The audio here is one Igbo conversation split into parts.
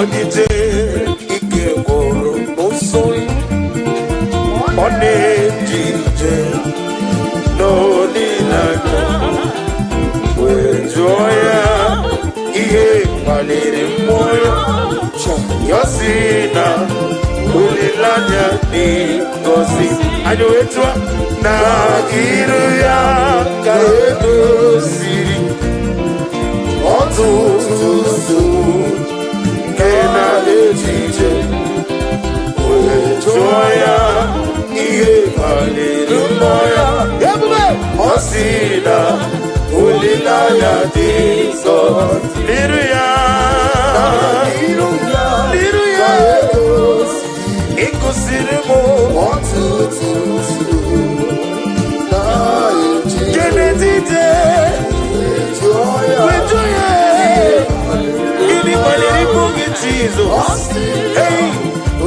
Onye ike gwụrụ n'ụzọ, ọ na-eje ije n'olileanya, wee jụọ ya ihe kpaliri mmụọ ya. Ya sị na olileanya dị ngọzi. Anyị wee tụọ na iru ya ka edoziri ọtụtụ nsogbu nke na-eje ije, wee jụọ ya ihe kpaliri mmụọ ya. Ebube, ọ sị na olileanya dị nsọ n'iru ya. N'iru ya n'iru ya ka edozi ịkụziri m ọtụtụ nsogbu na-eji Kenetite jụọ ya wee jụọ ya gịnị kpaliri mmụọ gị, Jizọs? Ọ sị Hey!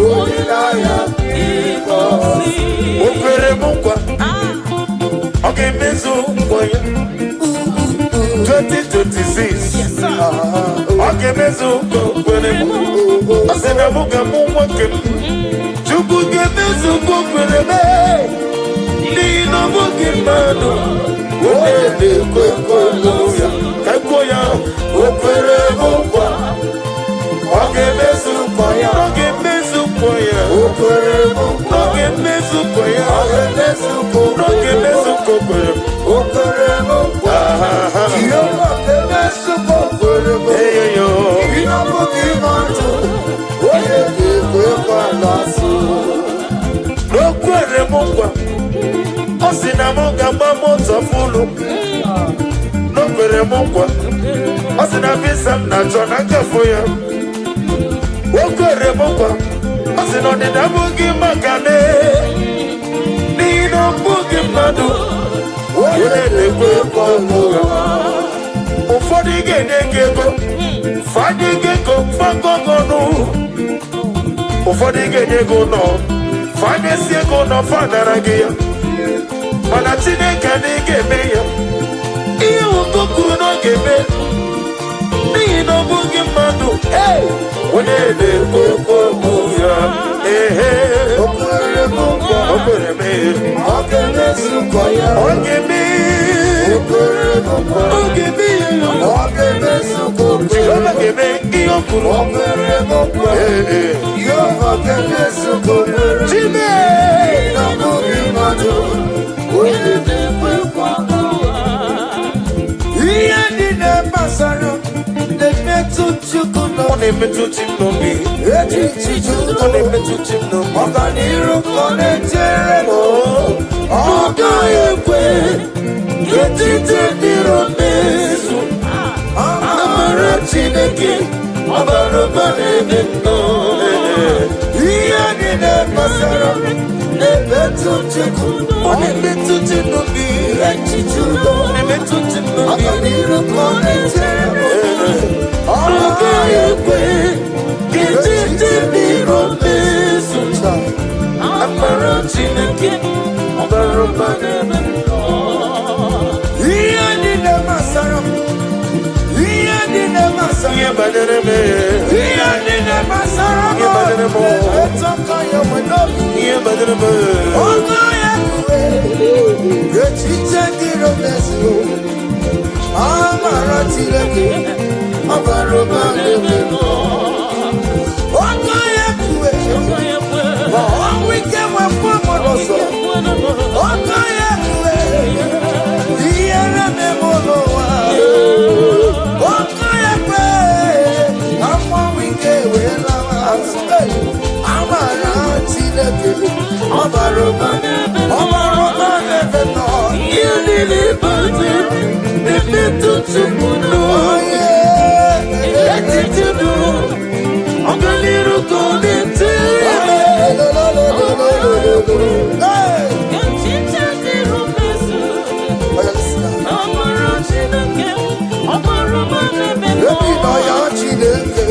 olileanya dị ngọzi. O kwere m nkwa, ọ ga-emezu nkwa ya. 2026, ọ ga-emezu nkwa o kwere m. Ọ sị na mụ ga-amụ nwoke m. Chukwu ga-emezu nkwa o kwere m, n'ihi na ọ bụghị mmadụ onye na-ekwe nkwa ya. Ka kwuo ya, o kwere m nkwa, ọ ga-emezu nkwa ya, ọ ga-emezu nkwa ya. O kwere m nkwa, ọ ga-emezu nkwa ya. Ọ ga-emezu nkwa o ọ ga-emezu nkwa o kwere m. O kwere m nkwa. Jehova ga-emezu nkwa o kwere m. Eyoyo. Ị na-abụghị mmadụ onye ga-ekwe nkwa n'asụ. O kwere m nkwa, ọ sị na m ga-agba moto full. O kwere m nkwa, ọ sị na visa m na-achọ na nkafụ ya. O kwere m nkwa, ọ sị na ọdịda abụghị maka m, n'ihi na ọ bụghị mmadụ onye na-ekwe nkwa ụgha. Ụfọdụ ga-enye gị ego, fadị gị ego fagọgọnụ. Ụfọdụ ga-enye gị ụlọ, fanyesi ego ụlọ, fanara gị ya. Mana Chineke adịghị ga-eme ya ihe nwoke kwuru na ọ ga-eme, n'ihi na ọ bụghị mmadụ onye na-ekwe okwu ya. Ehe. O kwere m nkwa, O kwere m. Ọ ga-emezu nkwa ya. Ọ ga-eme. O kwere m nkwa, ọ ga-eme ya. Ọ ga-emezu nkwa o kwere. Jehova ga-eme ihe o kwuru. O kwere m nkwa, Ee. Jehova ga-emezu nkwa o kwere. Chime. Na ọ bụghị mmadụ onye na-ekwe nkwa. Ihe niile gbasara na-emetụ Chukwu Ọ n'obi. na-emetụ chi m n'obi. Echiche Ọ na-emetụ chi m n'obi. Ọganiru ka ọ na-echere m, ọ gaghị ekwe ka echiche dịrị mmezu. Amara Chineke ọ bara ụba n'ebe m nọ. Ihe niile gbasara m na-emetụ Chukwu. Ọ na-emetụ chi m n'obi. Echiche udo. Ọ na-emetụ chi m n'obi. Ọganiru ka ọ na-echere m, ọ gaghị ekwe Ka echiche dịrị mmezu. Amara Chineke ọ bara ụba n'ebe m nọ. Ihe niile masara m, ihe niile masara Ihe banyere m, ihe niile masara m Ihe banyere m. na-emetụ aka ya nwe n'obi. Ihe banyere m. Ọgụ ya kpughe echiche dịrị mezu. Amara Chineke ọ bara ụba n'ebe m nọ. Ọgụ ya kpughe ma ọnwụ ike nwekwa m n'ọsọ. Ọgụ ya kpughe ihere meme n'ụwa. Ọkụ ya kwe mmanwụ ike wee lawa azụ. Amara Chineke ọ bara ụba, ọ bara ụba n'ebe nọ. Ihe niile banyere na-emetụ Chukwu n'obi. Echiche udo, ọganiru ka ọ na-echere m. Hey! Echiche dịrị mmezu. Amara Chineke, ọ bara ụba n'ebe m nọ. Ebi nọ ya Chineke,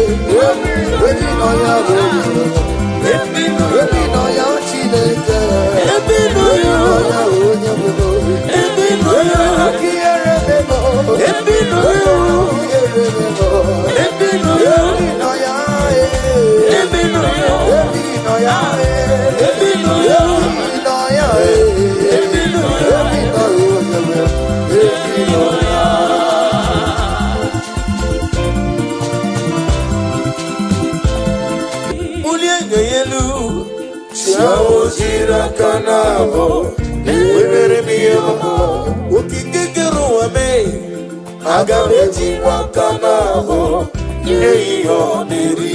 ebi nọ ya bụ Ebi nọ ebi nọ ya Chineke, ebi nọ ebi ya nọ ya onye bụ n'obi. Ebi nọ ya. Ihere memo, Ebi nọ ya. ihere memo. Ebi nọ ya. Ebi nọ ya, eh. ga elu. Chi ahụ jiri aka na-abụ webere m ihe ọma. Okike kere ụwa mee, aga m ejikwa aka na-abụ nye ihe ọ na-eri.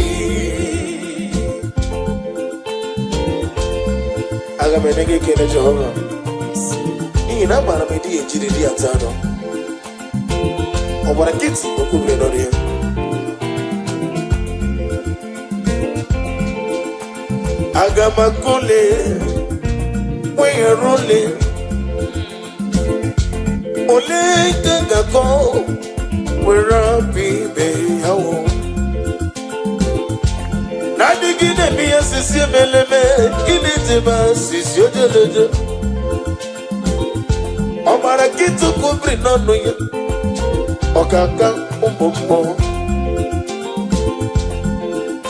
Aga m enye gị ekele, Jehova, n'ihi na amaara m ịdịghị ejiri di ata anụ. Ọ gbara nkịtị, o kwubiri n'ọnụ ya. Aga m akụle kwenyere ole ole ka ga-akọ were apụ ibe ya wụ na-adịghị na-eme ihe sisi emeleme gịnị dị ma sisi ojeleje. Ọ gbara nkịtị kwubiri n'ọnụ ya, ọkaka ụmụ mmụọ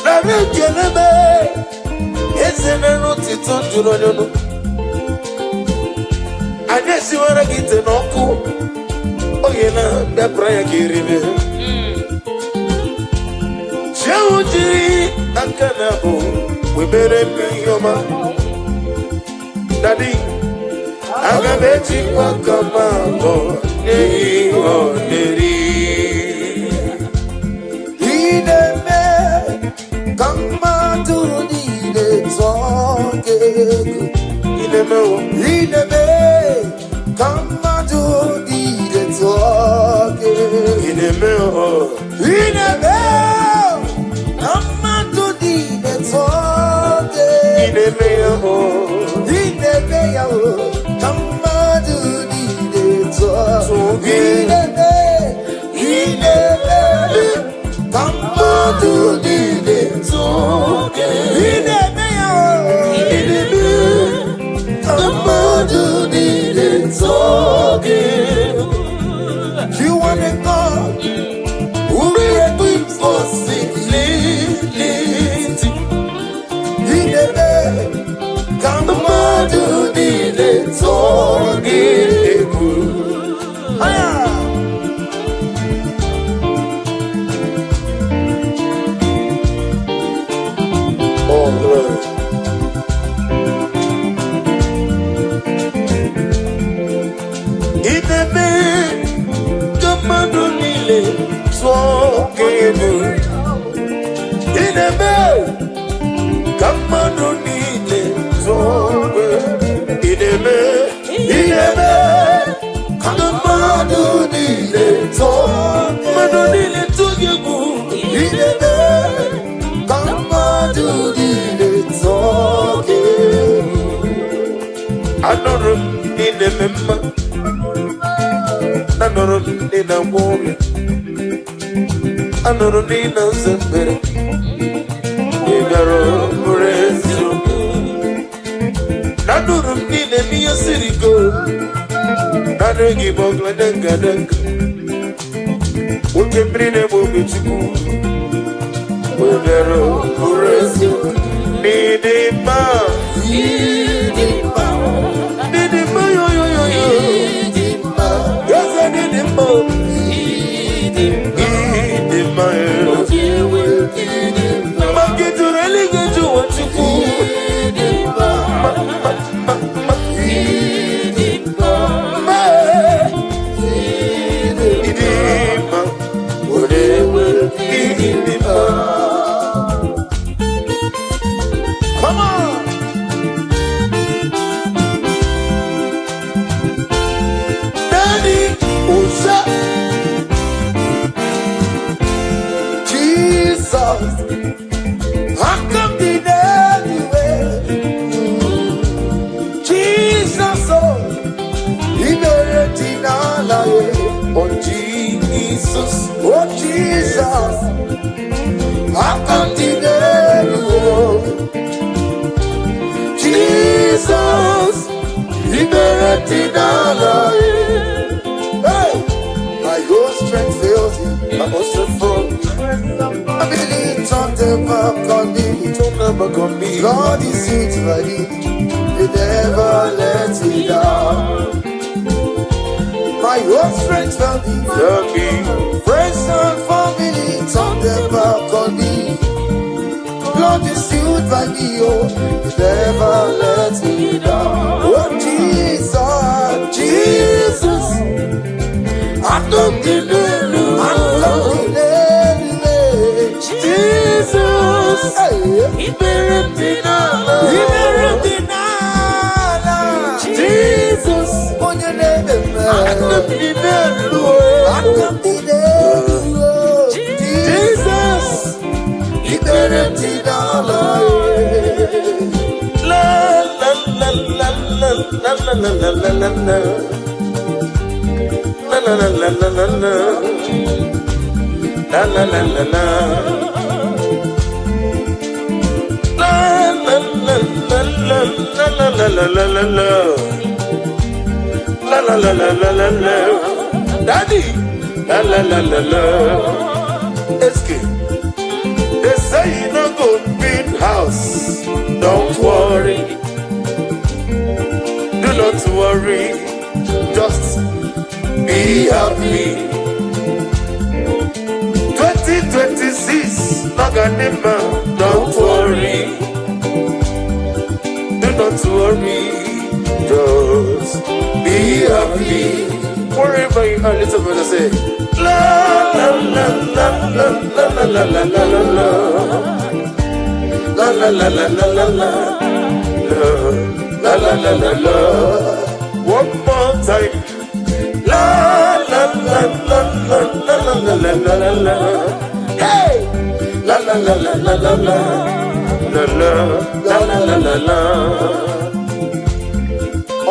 narị ekele mee eze mere otito jụrụ onye ọnụ. Anyị esiwara gị ite n'ọkụ oge na bịapụra ya ka eribe. Chi ahụ jiri aka na abụ wemere m ihe ọma. Daddy, aga m ejikwa aka m abụọ nye ya ihe ọ na-eri. Ị na-eme ka mmadụ niile tụọ gị egwu. Ị na-emewo. Ị na-eme ka mmadụ niile tụọ gị egwu. Ị na-emewo. Ị na-eme ka mmadụ niile tụọ gị Ị egwu. na-eme ya o. Ị na-eme ya o, ka mmadụ niile tụọ Tụọ gị. Ị na-eme, ị na-eme ka mmadụ niile Tụọ gị. Ị na-eme ya o, Ị na-eme ka mmadụ niile tụọ gị. You are the God who created Possibility. Ị na-eme ka mmadụ niile tụọ gị Egwu. Aya! Oh, glory. Ị na-eme ka mmadụ niile tụọ gị egwu. Ị na-eme ka mmadụ niile tụọ gị egwu. Ị na-eme, ị na-eme ka mmadụ niile tụọ, mmadụ niile tụọ gị egwu. Ị na-eme ka mmadụ niile tụọ gị egwu. Anụrụ m na ị na-eme mma. Anụrụ m na ị na-agwọ ọrịa. Anụrụ m na ị na-aza ekpere. Ị bịara bụrụ eziokwu. Anụrụ m na ị na-eme ihe siri ike. Naanị gị bụ ọgụladanga. Nwoke mmiri na-egbu oge Chukwu. Ị bịara bụrụ eziokwu. N'ịdị mma. Ịdị mma, N'ịdị mma yo yo yo yo. ịdị mma, Eze n'ịdị mma. ịdị mma, Ịdị mma yo. ịdị mma, Maka ịtụrụ eluigwe ji ụwa Chukwu. ịdị mma, Ma, ma, ma, ma, ịdị mma, ma. ịdị Ịdị mma. Onye ịdị mma. Come on! Daddy, ụza. Jesus, aka m dị n'eluigwe. Jesus, oh, ikpere dị n'ala ya. Oh, Jesus. Oh, Jesus, aka m dị n'elu. Jesus, ikpere dị n'ala ya. Hey! My whole strength fails you. My also from Family turn them back on me. Don't never come me. God is it ready. He never let me down. My whole strength failed me. Tell me. Friends and family turn their back on me. Lord is still by gị o. You never let me down. Oh Jesus, Jesus. Aka m dị n'elu. Aka m dị n'elu. Jesus. Hey. Ikpere m dị n'ala. Ikpere m dị n'ala. Jesus. Onye na-eme mma. Aka m dị n'elu. Aka m dị n'elu. Jesus. Ikpere m dị n'ala. La la la la la la la la la la la. La la la la la la la. La la la la la. La la la la la la la la la la la. La la la la la la la. Daddy. La la la la la. Eske. They say you no go build house. Don't worry. Do not worry. Just be happy. 2026, Naganima, don't worry. Do not worry. Just be happy. Wherever you are, little brother say, La la la la la la la la la la la. La la la la la la la. La la la la la. One more time. La la la la la la la la la la la. Hey! La la la la la la la. La la la la la la la.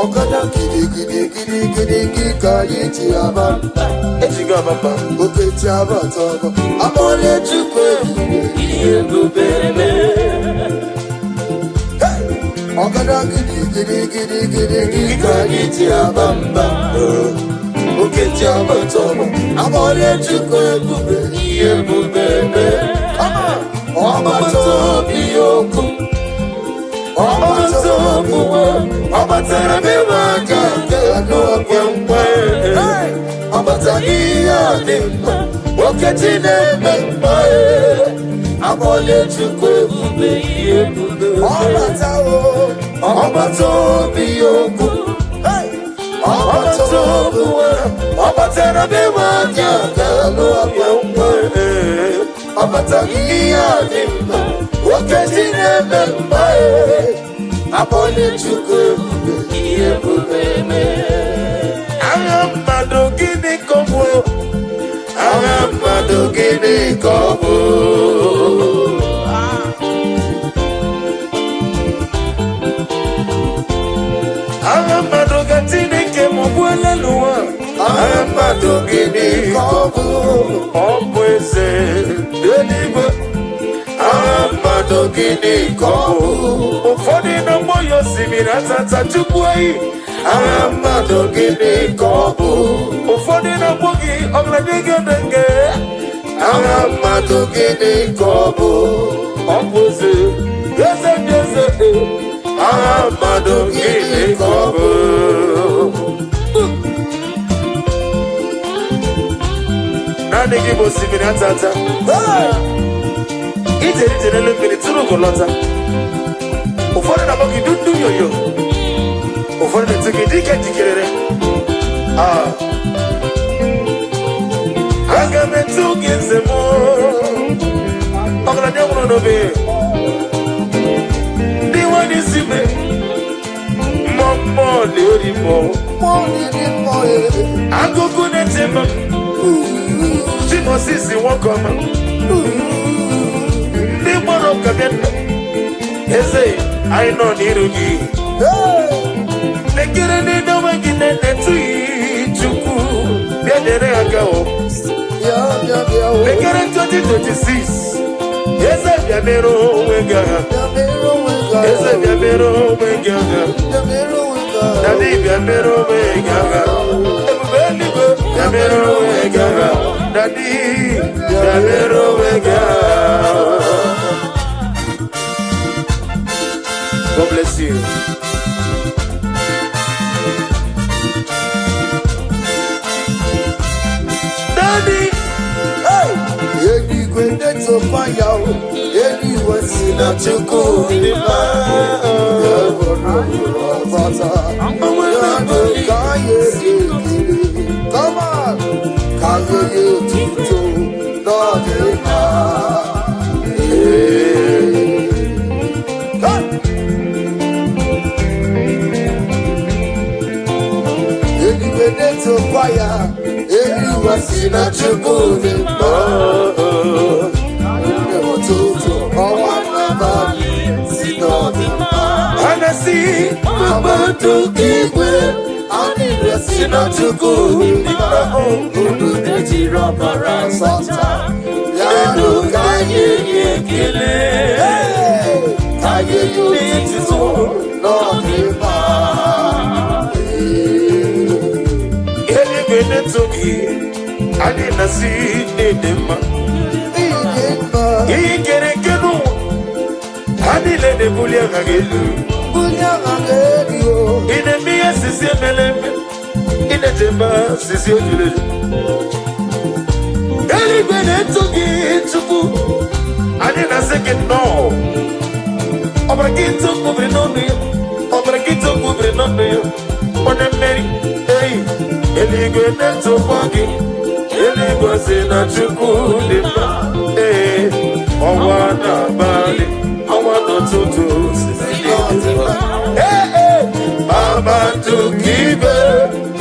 Ọ̀kadà gidigidi gidigidi ka anyị ji aba mba. Ejigo abamba. Oke ji abata ọgọ. Amọ̀lẹ̀ Chukwu ebube. Ebube Hey! Ọ̀kadà gidigidi gidigidi ka anyị ji aba mba. Oke ji abata ọgọ. Amọ̀lẹ̀ Chukwu ebube. Ebube. Come on! Ọgbata obi okwu. Ọgbata obi ọ batara be m aka nke n'okwe nkwe. Hey! Ọ batara ihe a dị mma. Okechi na-eme mma. Amọ̀lẹ̀ Chukwu ebube. Ebube. Ọbata o. Ọgbata obi okwu. Hey! Ọgbata obi ọ batara be m aka nke n'okwe nkwe. Ọ batara ihe a dị mma. Okechi na-eme mma. Amọ̀lẹ̀ Chukwu ebube. Ebube. Agha mmadụ gịnị ka ọ bụ? Agha mmadụ gịnị ka ọ bụ? Agha mmadụ ka Chineke m gbuola n'ụwa. Agha mmadụ gịnị ka ọ bụ? Ọ bụ eze eluigwe. Agha mmadụ gịnị ka ọ bụ? Ụfọdụ na-agbọ ya osimiri atata Chukwu eyi. Agha mmadụ gịnị ka ọ bụ? Ụfọdụ na-agbọ gị ọgladịgedege. Agha mmadụ gịnị ka ọ bụ? Ọ bụ eze, eze ndị eze. Agha mmadụ gịnị ka ọ bụ? Naanị gị bụ osimiri atata. Hey! Ije ije n'elu mmiri tụrụ ugo lọta. Ụfọdụ na-akpọ gị dundu yoyo. Ụfọdụ na-etu gị dike jikerere. Ah. Aga m etu gị nze m. Ọgaranya nwụrụ n'obe. Ndị nwe n'isi me. Mmụọ mmụọ na-eri mmụọ. Mmụọ na-eri mmụọ. Agụgụ na-eti m. Chimosisi nwoke ọma. Ndị gbọrọ ụka bịa nna. Eze, anyị nọ n'iru gị. Hey! Lekere n'elu onwe gị na-etu Chukwu. Bịa nyere aka o. Bịa bịa bịa o. Lekere 2026. Eze bịa mere onwe gị agha. Bịa mere onwe gị agha. Eze bịa mere onwe gị agha. Bịa mere onwe gị agha. Daddy bịa mere onwe gị agha. Ebube eluigwe bịa mere onwe gị agha. Daddy bịa mere onwe gị agha. God bless you. Daddy, Hey! Eluigwe na-etokwa ya o. Eluigwe si na Chukwu dị mma. Ọnwa n'abalị. Ka anyị ekele. Come on. Ka anyị nye otuto n'ọdịmma. Ee. Come. Eluigwe na-etokwa ya, eluigwe si na Chukwu dị mma. Ụtụtụ, ọnwa n'abalị si n'ọdịmma. Ha na-asị Kpakpando nke igwe, anyị si na Chukwu dị mma. Unu Ejiri ọbara sọta, bịanụ ka anyị nye ekele. Hey! Ka anyị nye otuto n'ọdịmma. Eluigwe na-eto gị, anyị na-asị n'ịdị mma. Ịdị mma, Ihe kere eke n'ụwa, ha niile na-ebuli aha gị elu. bulie aha gị elu o. Ị na-eme ihe sisi emele eme, ị na-echebe sisi ojuru eju. Eluigwe na-eto gị, Chukwu, anyị na-asị gị nnọọ. Ọbara gị tụkwubiri n'ọnụ ya, ọbara gị tụkwubiri n'ọnụ ya, onye mmeri. Ei, eluigwe na-etokwa gị, eluigwe si na Chukwu dị mma. Ee, ọnwa n'abalị, ọnwa n'ụtụtụ si na mma. Ee, ee, kpakpando nke igwe,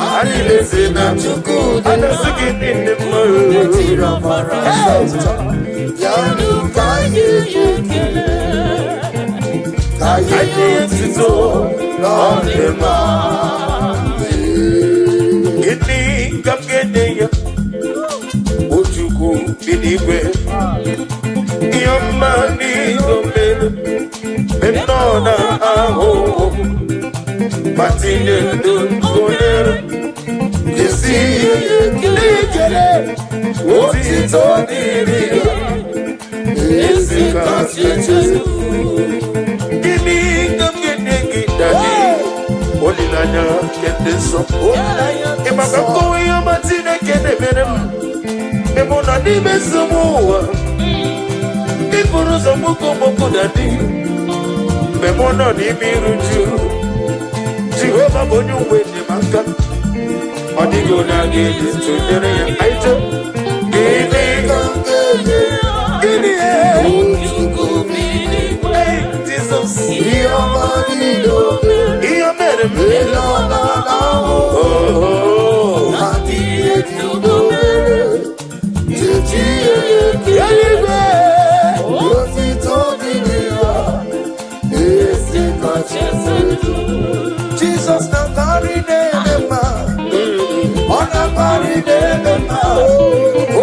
anyị na-esi na Chukwu dị a na-asị gị niile mma. Ejiri ọbara mma. Bịanụ ka anyị nye ekele. ka anyị Anyị nye etito n'ọdịmma. Gịnị ka m ga-enye ya? O Chukwu bi n'igwe, ihe ọma n'ihe o mere, mgbe m nọ na ahụhụ, ma tinye ndụ gonyere, esi ihe n'ikele, otito dịrị ya, ezi kasị echezu. Gịnị ka m ga-enye gị, Daddy? Olileanya nke ndị nsọ. Ị maka nkọwa ihe ọma Chineke na-emere m, ebe ọ nọ n'ime nsogbu ụwa, ịbụrụ ụzọ mgboko mgboko na dị mgbe mụ nọ n'ime iru ju. Jehova bụ onye uwe enyemaka, ọ dịghị onye a ga-eji tụnyere ya. Anyị chọọ gịnị? Ka m ga-enye Gịnị? Chukwu bi n'igwe. Hey, Jizọs, ihe ọma niile o mere. Ihe o mere m. Ele ọ na-ahụ Oh, na ihe dị udo mere. Chechi ihe ekele. Eluigwe. Otito dịrị ya, ezi kacha elu. Jizọs na-akarị na-eme mma, ọ na-akarị na-eme mma.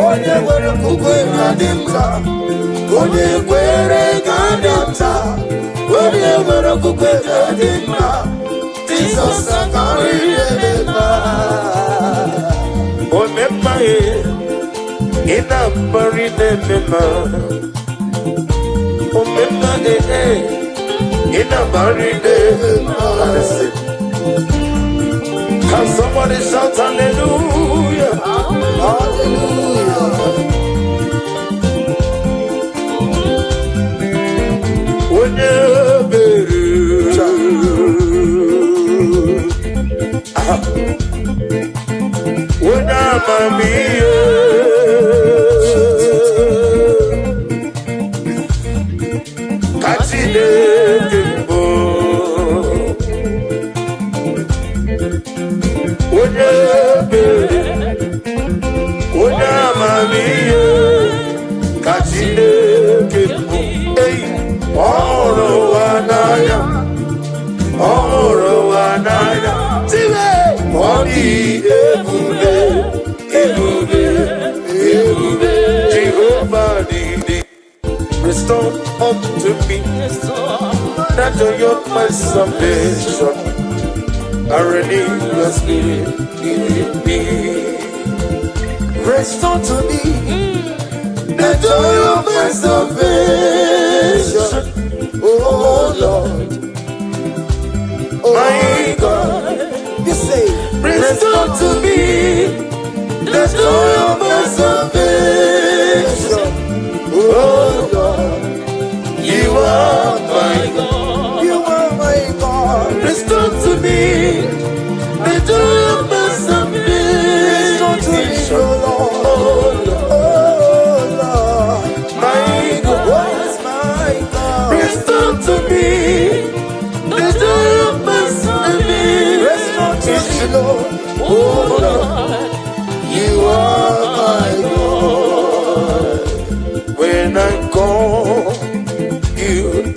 Onye nwere okwukwe na-adị nta, onye kwere ga-adị nta, onye nwere okwukwe ga-adị mma. Jizọs na-akarị na-eme mma. Omemma ye, ị na-akparị na-eme mma. Omemma e e, ị na-akparị na-eme mma. Can somebody shout hallelujah? Hallelujah. Onye ebere. Aha. Onye amamihe. Ka Chineke mbụ. Onye ebere. Onye amamihe. Ka Chineke mbụ. Ei, ọ hụrụ ụwa n'anya. Ọ hụrụ ụwa n'anya. Tiwe! Ọ dị ebube, ebube, ebube. Jehova dị dị. Restore unto me the joy of my salvation. I renew your spirit in me. Restore to me the joy of my salvation. Oh Lord, oh My God. You say, Restore to me the joy of my salvation. Oh Lord, you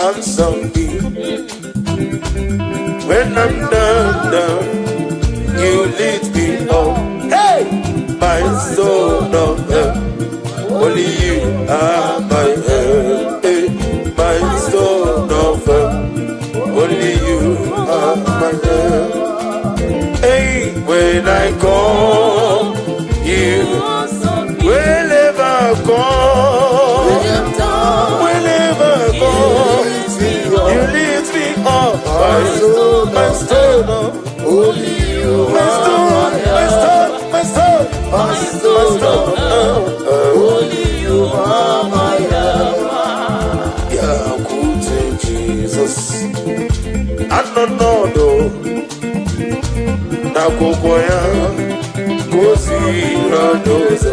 Answer me. When I'm down, down, you lift me up. Hey! My soul of help. Only you are my help. Hey, my soul of help. Only you are my help. Hey, when I call you, whenever I call, whenever I call, you lift me up. My soul, Only you my stone, my stone, my stone, my my stone, stone. Only you are my help. Bịakwute Jizọs, anọ n'ọdụ n'akwụkwọ ya goziri n'ụzọ.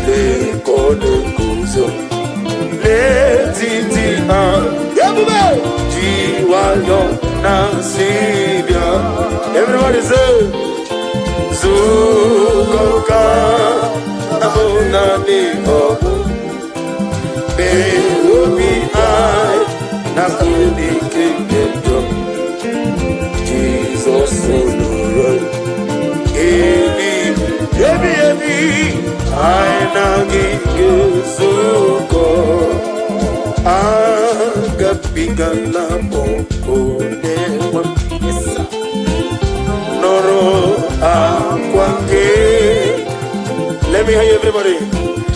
Lee ka ọ na-eguzo n'etiti ha, ebube ji nwayọ na-asị bịa. Everybody say, zukọ ka abụ naanị ọgụ. Mee obi anyị na n'ike nke njọ. Jizọs nụrụ ebi ebi ebi anyị na gị ga-ezukọ. Agabigala m onye nwe m. Nụrụ akwa nke. Let me hear you, everybody.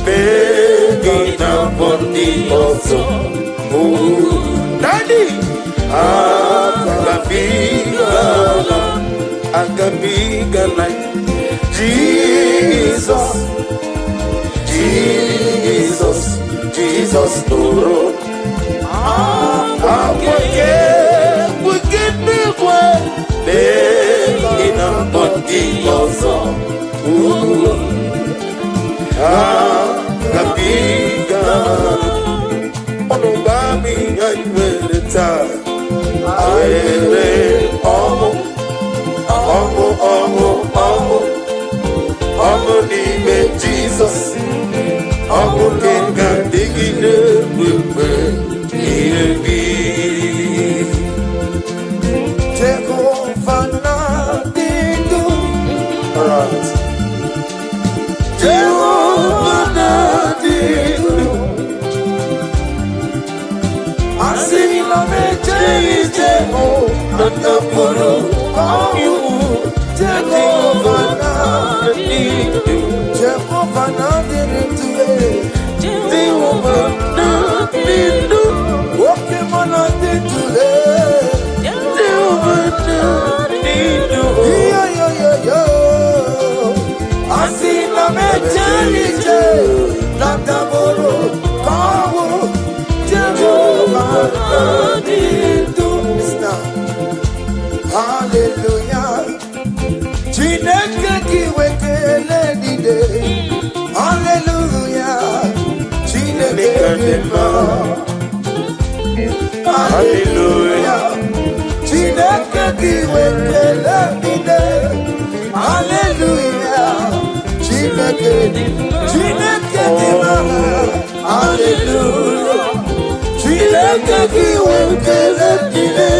Mee gị na mbọ ndị ọzọ. Oh, Daddy! Agabigala, agabigala. Jesus, Jesus, Jesus nụrụ akwa nke n'igwe. Mee gị na mbọ ndị ọzọ. Oh, agabigala. Ọnụ gba m ihe anyị nwere taa. Anyị nwere ọṅụ, ọṅụ, ọṅụ, ọṅụ, ọṅụ n'ime Jizọs. Ọṅụ nke ga-adịgide mgbe ihe bi. Jehova na-adị ndụ. Alright. Jehova na-adị ndụ. Asị na m ejeghị ije hụ na ndapụrụ ọnwụ. Jehova na-adị ndụ. Jehova na-adịrị ndụ. Jehova na-adị ndụ. Oke mụ na-adị ndụ. Jehova na-adị ndụ. Yo. Asị na m ejeghị ije na ndapụrụ ọnwụ. Jehova na-adị ndụ. Listen. Hallelujah. Chineke gị wekele niile. Hallelujah. Chineke dị mma. Hallelujah. Chineke gị wekele niile. Hallelujah. Chineke, Chineke dị mma. Hallelujah. Chineke gị wekele niile.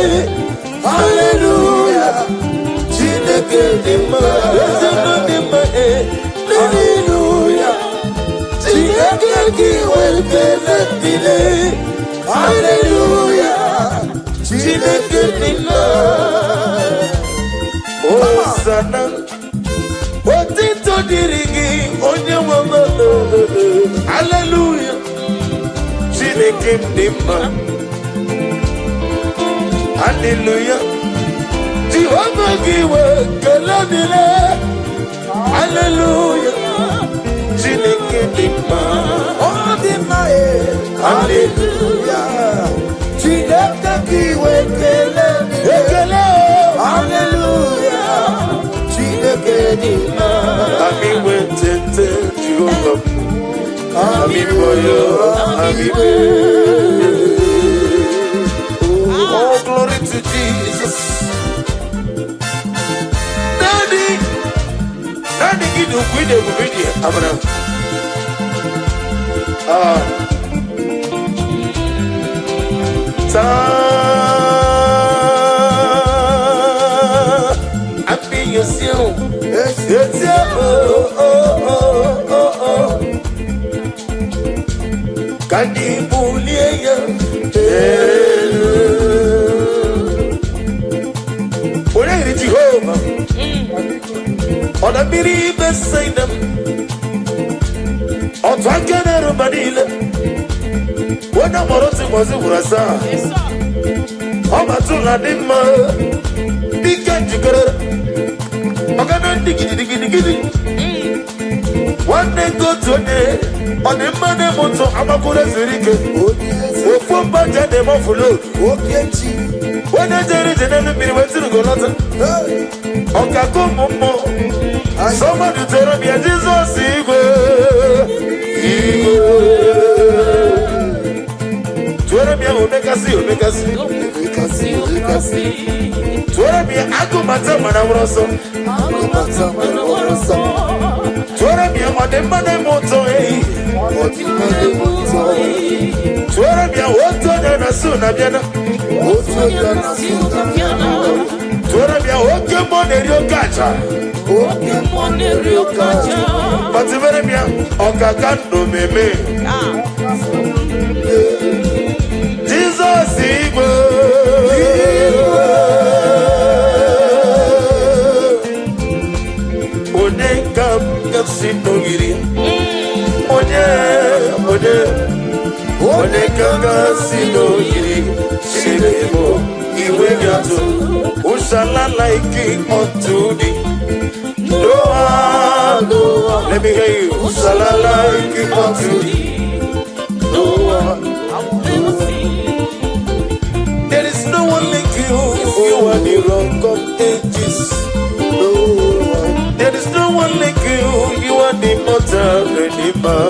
Hallelujah. Chineke dị mma. Eze nọ dị mma, eh. Hallelujah. Chineke gị wekele niile. Hallelujah. Chineke dị mma. Hosanna, otito dịrị gị, onye nwe m. Hallelujah. Chineke m dị mma. Hallelujah. Jehova gị wee kele dịrị. Hallelujah. Chineke dị mma. Ọ dị mma e. Hallelujah. Chineke gị wekele niile. Ekele o. Hallelujah. Chineke dị mma. Ami wetete Jehova m. Ami boyo, ami be. Oh, glory to Jesus. Daddy, Daddy, gị dị ukwu, ịdị ebube, ịdị amara. Ah. Saa àfihàn o. Etí o o o o o. Ka anyị bulie ya elu. Onye yiri Jehova? Ọ na mmiri Betsaida m. Otu aka na-eru mba niile. Onye mụrụ otu ụbọchị gwụrụ asaa. Ọ batụla dị mma. Dike njikere. Ọgana ndị gidigidigidi. Nwanne nke otu onye. Ọ dị mma na-eme ụtọ amakwụrụ ezuru ike. Onye eze. Ofu mba ji na-eme offload. Oke chi. Onye jere ije n'elu mmiri wee tiri lọta. Hey. Ọkaka ụmụ mmụọ. Somebody tell me Jizọs igwe. Igwe. Tụọrọ m ya omekasị omekasị. Omekasị, omekasị. Tụọrọ m ya agụmata mana nwụrụ ọsọ. Agụmata mana nwere ọsọ. Tụọrọ m ya ọdịmma na-eme ụtọ ehi. Ọdịmma na-eme ụtọ. Tụọrọ m ya otu onye na-asụ na bịana. Otu onye na-asụ na bịana. Tụọrọ m ya oke mmụọ na-eri oke aja. Oke mmụọ na-eri oke aja. Kpatụbere m ya ọkaka ndụ meme. Jizọs igwe. Onye ka m ga-si n'ogiri? Onye, onye, onye ka m ga-si n'ogiri? Chineke bụ iwe ga-atụ. Ushala like unto thee. No one, no one. Let me hear you. Ushala like unto thee. No one. There is no one like you. You are the rock of ages. No one. There is no one like you. You are the immortal redeemer.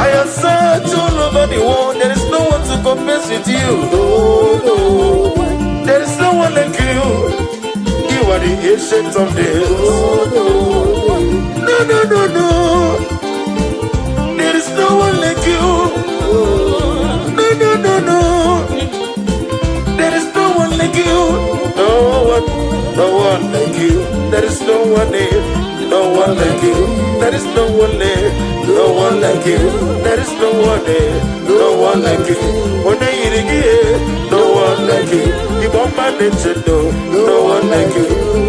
I have searched all over the world. There is no one to compare with you. There is no one like you. You are the ancient of days. No, no, no, no. There is no one like you. No, no, no, no. There is no one like you. No one, no one like you. There is no one there. No one like you. There is no one there. No one like you. There is no one there. No one like you. Onye yiri gị, no one like you. Igbo mma na-eche ndo, no one like you.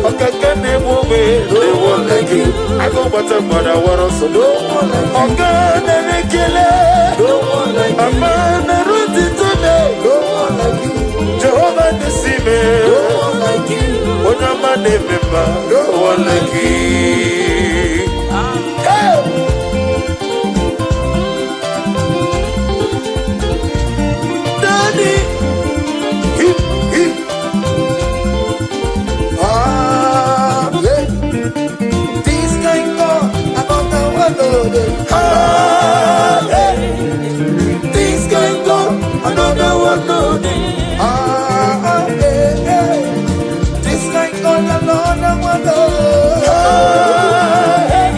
Ọkaka na-egbu ogbe, no one like you. Agụ gbata mgbada wara ọsọ, No one like you. ọga na-ekele. No one like you. Ama na-eru ntito na No one like you. Jehova dịsị me. No one like you. Onye ọma na-eme mma, no one like you. Hey! Daddy, hip, hip. Ah, yeah. This kind God, another one, no, dey. Ah, hey. This kind God, another one, no dey. Ah, ah, eh, eh. This kind God, another one, no. Ah, hey.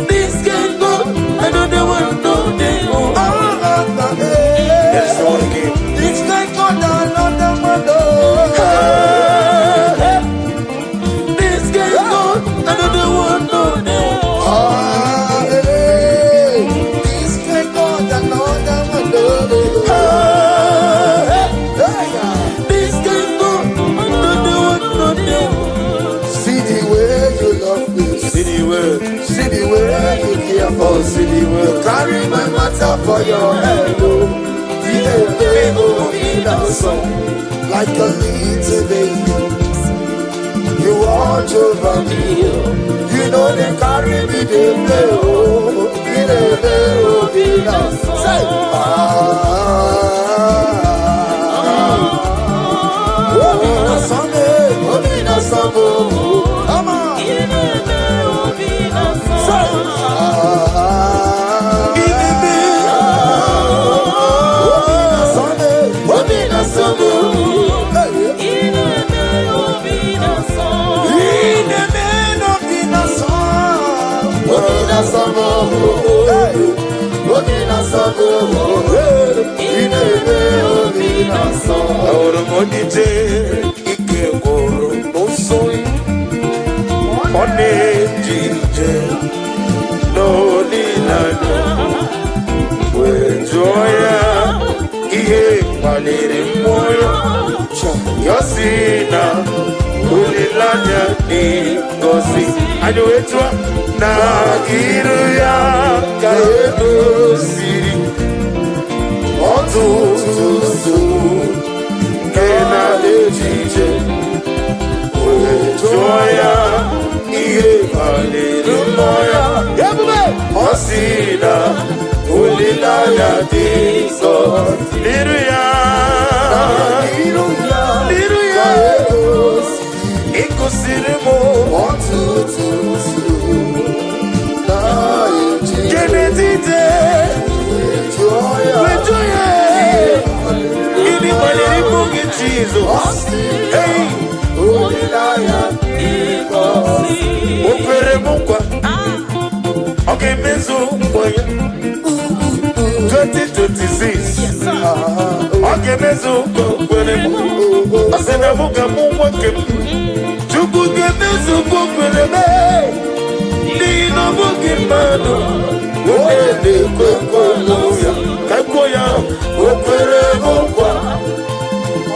This kind God, another one, no dey. Oh. Ah, ah, ah, eh. There is no one again. This kind God, another one, no. Ah, hey. This kind God, another one, no dey. Ah, eh. This kind God, another one, no. Ah, hey. Hey, yeah. This kind God, another one, no dey. See the way you love me. See the way, See the way you care for oh, me. see the way. Carry my matter for your head, oh. The oh, in the song, like a little baby. You watch over me. You know they carry me, they play, oh. They play, oh, in the say, ah. Oh, in the song, eh, oh, in the song, oh. Come on. Say, ah. Obi na sọmụ. Hey. Obi na sọmụ. Hey. Obi na sọmụ. na-eje ije n'olileanya, wee jụọ ya ihe kpaliri mmụọ ya. Ya sị na olileanya dị ngọzi. Anyị wee jụọ na iru ya ka edoziri ọtụtụ nsogbu nke na-eje ije. Wee jụọ ya ihe kpaliri mmụọ ya. Ebube. Ọ sị na olileanya dị ngọzi n'iru ya. N'iru ya N'iru ya. ka edoziri Ịkụsiri m ọtụtụ nsogbu na-eje nke n'etiti. Jụọ ya Wee jụọ ya gịnị kpaliri mmụọ gị, Jizọs? Ọ sị Hey! olileanya O kwere m nkwa, ọ ga-emezu nkwa ya. 2026, ọ ga-emezu nkwa o kwere m. Ọ sị na mụ ga-amụ nwa nke m. Chukwu ga-emezu nkwa o kwere m, n'ihi na ọ bụghị mmadụ onye na-ekwe nkwa ya. Ka kwuo ya, o kwere m nkwa,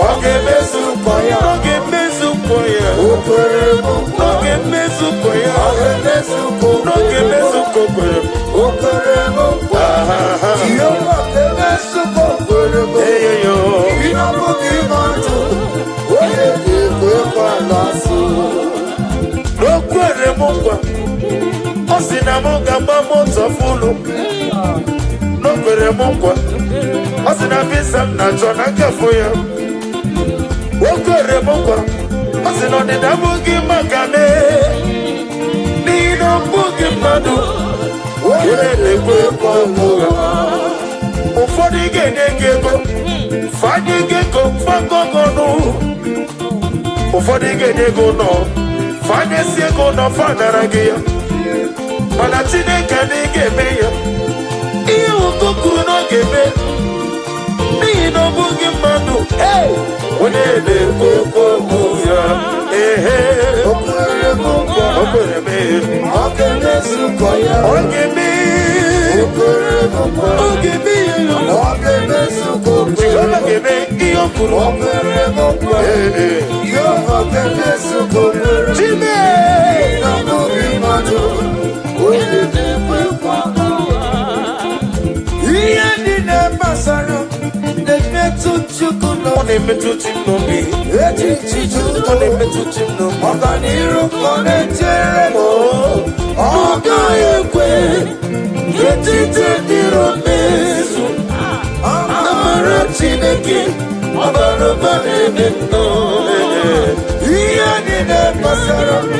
ọ ga-emezu nkwa ya. Ọ ga-emezu nkwa ya. O kwere m nkwa. Ọ ga-emezu nkwa ya. Ọ ga-emezu nkwa o Ọ ga-emezu nkwa o kwere m. O kwere m nkwa. Aha. Jehova ga-emezu nkwa o kwere m. Eyoyo. Ị na-abụghị mmadụ onye ga-ekwe nkwa n'asụ. O kwere m nkwa, ọ sị na m ga-agba moto full. O kwere m nkwa, ọ sị na visa m na-achọ na nkafụ ya. O kwere m nkwa, ọ sị na ọdịda abụghị maka m, n'ihi na ọ bụghị mmadụ onye na-ekwe nkwa ụgha. Ụfọdụ ga-enye gị ego, fanye gị ego fagọgọnụ. Ụfọdụ ga-enye gị ụlọ, fanyesi ego ụlọ, fanara gị ya. Mana Chineke adịghị ga-eme ya ihe ụkọ kwuru na ọ ga-eme, n'ihi na ọ bụghị mmadụ onye na-ekwu okwu ya. Ehe. O kwere m nkwa. O kwere m. Ọ ga-emezu nkwa ya. Ọ ga-eme. O kwere m nkwa. Ọ ga-eme ya. Ọ ga-emezu nkwa o kwere Jehova m. ga-eme ihe o kwuru. O kwere m nkwa. Ee. Jehova ga-emezu nkwa o kwere m. Chime. Na bụghị mmadụ onye na-ekwe nkwa. Ihe niile gbasara na-emetụ Chukwu Ọ n'obi. na-emetụ chi m n'obi. Echiche Ọ na-emetụ chi m n'obi. Ọganiru ka ọ na-echere m. Ọ gaghị ekwe ka echiche dịrị mezu. Amara Chineke ọbara ụba na-eme nnọọ. Ihe niile gbasara m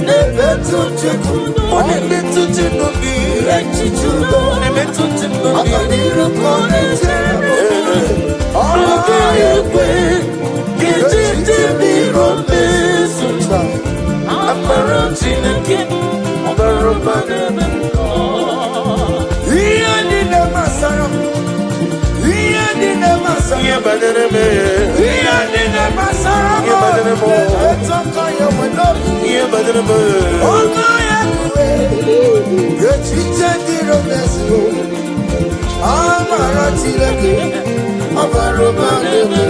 na-emetụ Chukwu. Ọ na-emetụ chi m n'obi. Echiche udo. Ọ na-emetụ chi m n'obi. Ọganiru ka ọ na-echere m. Ọ Ọ gaghị ekwe ka echiche dịrị mezu. Amara Chineke ọbara ụba na-eme. Ihe niile gbasara m, ihe niile gbasara Ihe banyere m, ihe niile gbasara m Ihe banyere m. na-emetụ aka ya nwe n'obi. Ihe banyere m. Ọgọ ya kwe echiche dịrị mezu. Amara Chineke ọbara ụba na-eme.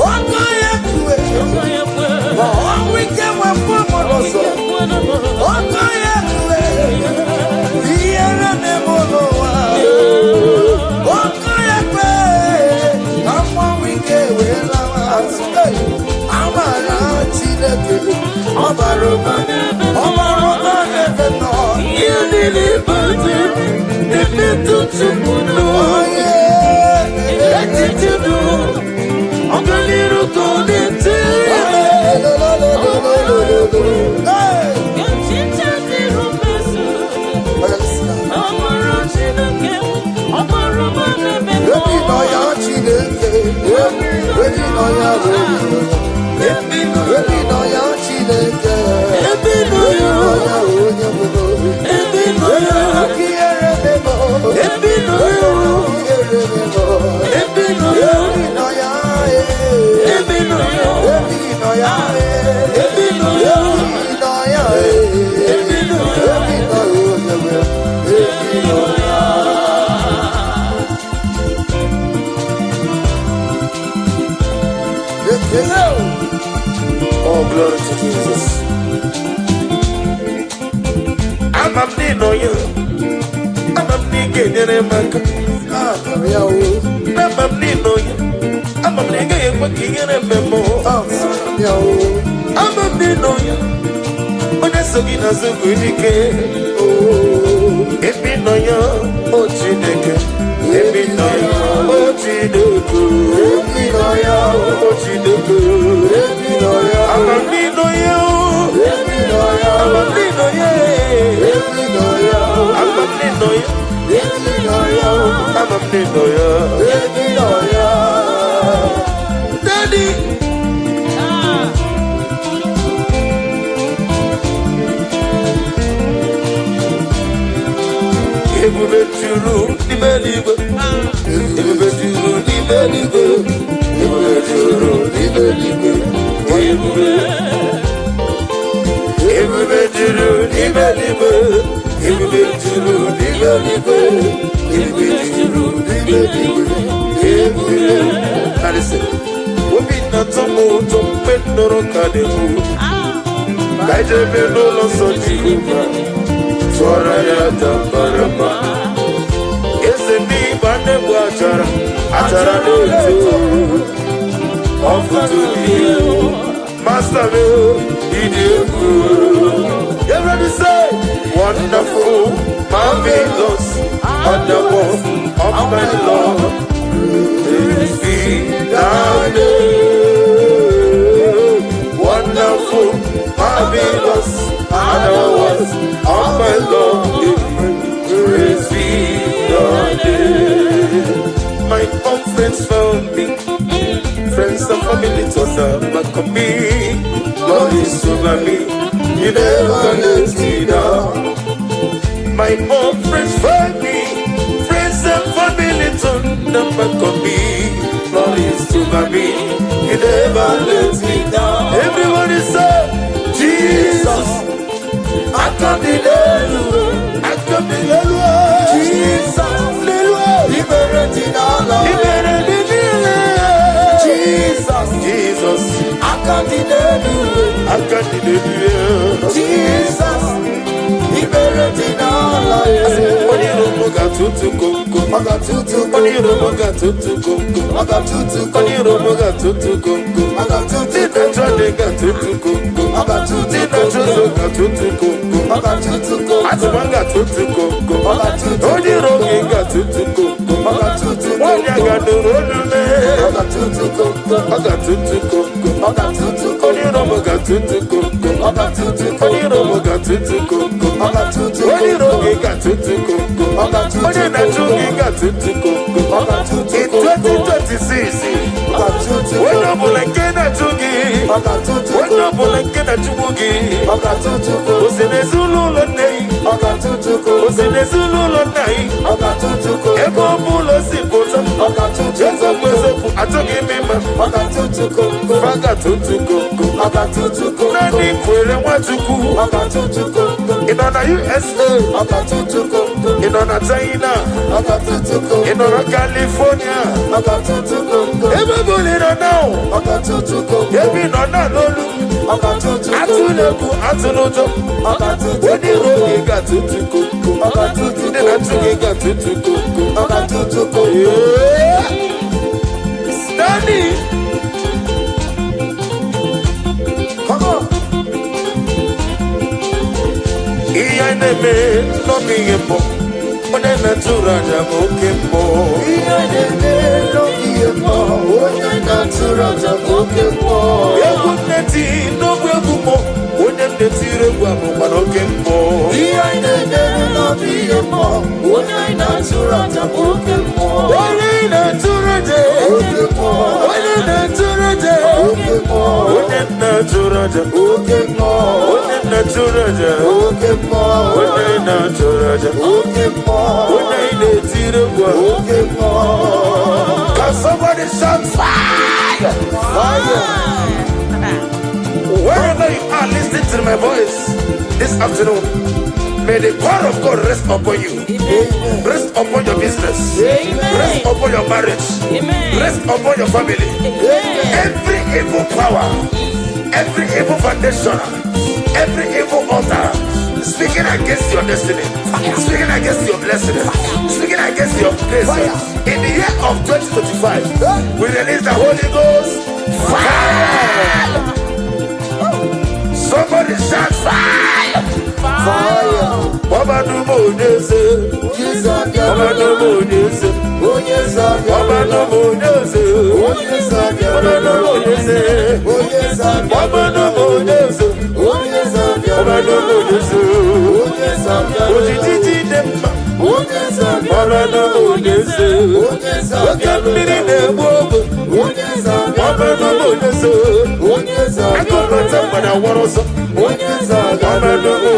Ọgọ ya kwe ma ọnwụ ike nwepụ m n'ụzọ. Ọgọ ya kwe ihere na-eme n'ụwa. Ọgọ ya kwe ka mmanwụ ike wee lawa azụ. Hey! Amara Chineke ọbara ụba, ọbara ụba na-eme nọ. Ihe niile banyere m na-emetụ Chukwu n'obi. Echiche udo, ọganiru ka ọ na-echere m. Hey! Echiche dịrị mmezu. Amara Chineke, ọbara ụba na-eme. Ebi nọ ya Chineke, ebi nọ ya onye, ebi nọ ya Chineke, Ebi nọ ebi ya. nọ ya onye bụ Ebi nọ ya. Aka ihere memo, Ebi nọ ya. ihere memo, Ebi nọ ya. ebi nọ ya, Ebi nọ ya. ebi nọ ya, Ebi nọ ya. ebi nọ ya. Hello. Oh, glory to Jesus. Ama m n'ịnọ ya. Ama m na ị ga-enyere m aka. Ama m ya o. Ama m n'ịnọ ya. Ama m na ị gaghị ekwe ka ihere mee m. Ama m ya o. Ama m n'ịnọ ya. Onye so gị n'azụ bụ dike. Ebe ị nọ ya, o Chineke. Ebe ị nọ ya, o Chineke. Ebi nọ ya o. O Chineke. Ebi nọ ya o. Ama m n'ịnọ ya o. Ebi nọ ya o. Ama m n'ịnọ ya. Ebi nọ ya o. Ama m n'ịnọ ya. Ebi nọ ya o. Ama m n'ịnọ ya. Ebi nọ ya. Daddy. Ebube juru n'ime eluigwe. Ebube juru n'ime eluigwe. Ebube juru n'ime eluigwe. Ebube. Ebube juru n'ime eluigwe. Ebube juru n'ime eluigwe. Ebube juru n'ime eluigwe. Ebube. Now listen. Obi na-atọ m ụtọ mgbe m nụrụ ka na-ekwu. Ka anyị jebe n'ụlọ nsọ Jehova. Tụọrọ ya tambara. Eze ndị Igbo na-egbu achara, achara na-eto. Ọfụtụ dị Master m, ịdị egwu. Everybody say, wonderful, marvelous, wonderful, of my Lord. Praise be thy name. Wonderful, marvelous, and of my Lord. Praise be thy name. My own friends found me, friends and family turned their back on me. Lord is over me, you never let me down. My own friends find me, friends and family turn their back on me. Lord is over me, you never let me down. Everybody say, Jesus, I come in I come in Jesus. Ibere dị n'ala. Ibere dị niile. Jesus. Jesus, Aka dị n'elu. aka dị n'elu. Jesus. Ibere dị n'ala. Onye iro m ga-atụtụ komkom. Ọ ga-atụtụ Onye iro m ga-atụtụ komkom. Ọ ga-atụtụ Onye iro m ga-atụtụ komkom. Ọ ga-atụtụ Ndị na-achọ ndị ga-atụtụ komkom. Ọ ga-atụtụ Ndị na-achọ ụzọ ga-atụtụ komkom. Ọ ga-atụtụ Atụma ga-atụtụ komkom. Ọ ga-atụtụ Onye iro gị ga-atụtụ komkom. Ọ ga-atụtụ Nwaanyị a ga-anụrụ olu mee. Ọ ga-atụtụ komkom. Ọ ga-atụtụ komkom. Ọ ga-atụtụ Onye iro m ga-atụtụ komkom. Ọ ga-atụtụ Onye iro m ga-atụtụ komkom. Ọ ga-atụtụ Onye iro gị ga-atụtụ komkom. Ọ ga-atụtụ Onye na-achụ gị ga-atụtụ komkom. Ọ ga-atụtụ In 2026, Ọ ga-atụtụ onye ọbụla nke na-achụ gị, Ọ ga-atụtụ onye ọbụla nke na-achụgbu gị, Ọ ga-atụtụ o si n'ezinụlọ nne gị, Ọ ga-atụtụ o si n'ezinụlọ nna gị, Ọ ga-atụtụ ebe ọ bụla o si pụta, Ọ ga-atụtụ eziokwu eziokwu, achọghị m ịma, Ọ ga-atụtụ komkom. fa ga-atụtụ komkom. Ọ ga-atụtụ komkom. Naanị kwere Nwachukwu, Ọ ga-atụtụ komkom. ị nọ na USA, Ọ ga-atụtụ komkom. ị nọ na China, Ọ ga-atụtụ ị komkom. nọ na California, Ọ ga-atụtụ komkom. ebe ọ bụla ị nọ na Ọ ga-atụtụ komkom. ebe ị nọ na n'olu, Ọ ga-atụtụ komkom. atụla egwu, atụla ụjọ. Ọ ga-atụtụ Onye iro gị ga-atụtụ komkom. Ọ ga-atụtụ Ndị na-achụ gị ga-atụtụ komkom. Ọ ga-atụtụ komkom. Yeah. Stanley. Come on. Ihe anyị na-eme n'ọbụ ihe mbụ. Onye na-atụrụ aja bụ oke mbụ. Ihe na-eme n'oge mmụọ, onye na-atụrụ aja bụ oke mmụọ. Egwu m na-eti n'ogbe egwu mbụ. Onye m na-etiri egwu abụkwa n'oke mbụ. Ihe na-eme n'oge mmụọ, onye na-atụrụ aja bụ oke mmụọ. Onye na-atụrụ aja. Oke mmụọ, Onye na-atụrụ aja. oke mmụọ, Onye na-atụrụ aja. oke mmụọ, Onye na-atụrụ aja. oke mmụọ, Onye na-atụrụ aja. oke mmụọ, Onye ị na-etiri egwu a. oke mmụọ. Can somebody shout fire? Fire! Wherever you are listening to my voice this afternoon, may the power of God rest upon you. Amen. Rest upon your business. Amen. Rest upon your marriage. Amen. Rest upon your family. Amen. Every evil power, every evil foundation, every evil altar speaking against your destiny, speaking against your blessing, speaking against your grace. Fire. In the year of 2025, we release the Holy Ghost. Fire! Somebody shout fire! Fire. Ọba Onyeze, Jesus. Ọba Onyeze, Onye eze. Ọba Onyeze, Onye eze. Ọba Onyeze, Onye eze. Ọba Onyeze, Onye eze. Ọba Onyeze, Onye eze. Ojiji dị mma, Onye eze. Ọba Onyeze, Onye eze. Oke mmiri na-egbu ogbe, Onye eze. Ọba Onyeze, Onye eze. Akụnụta mgbada wọrọ ọsọ, Onye eze. Ọba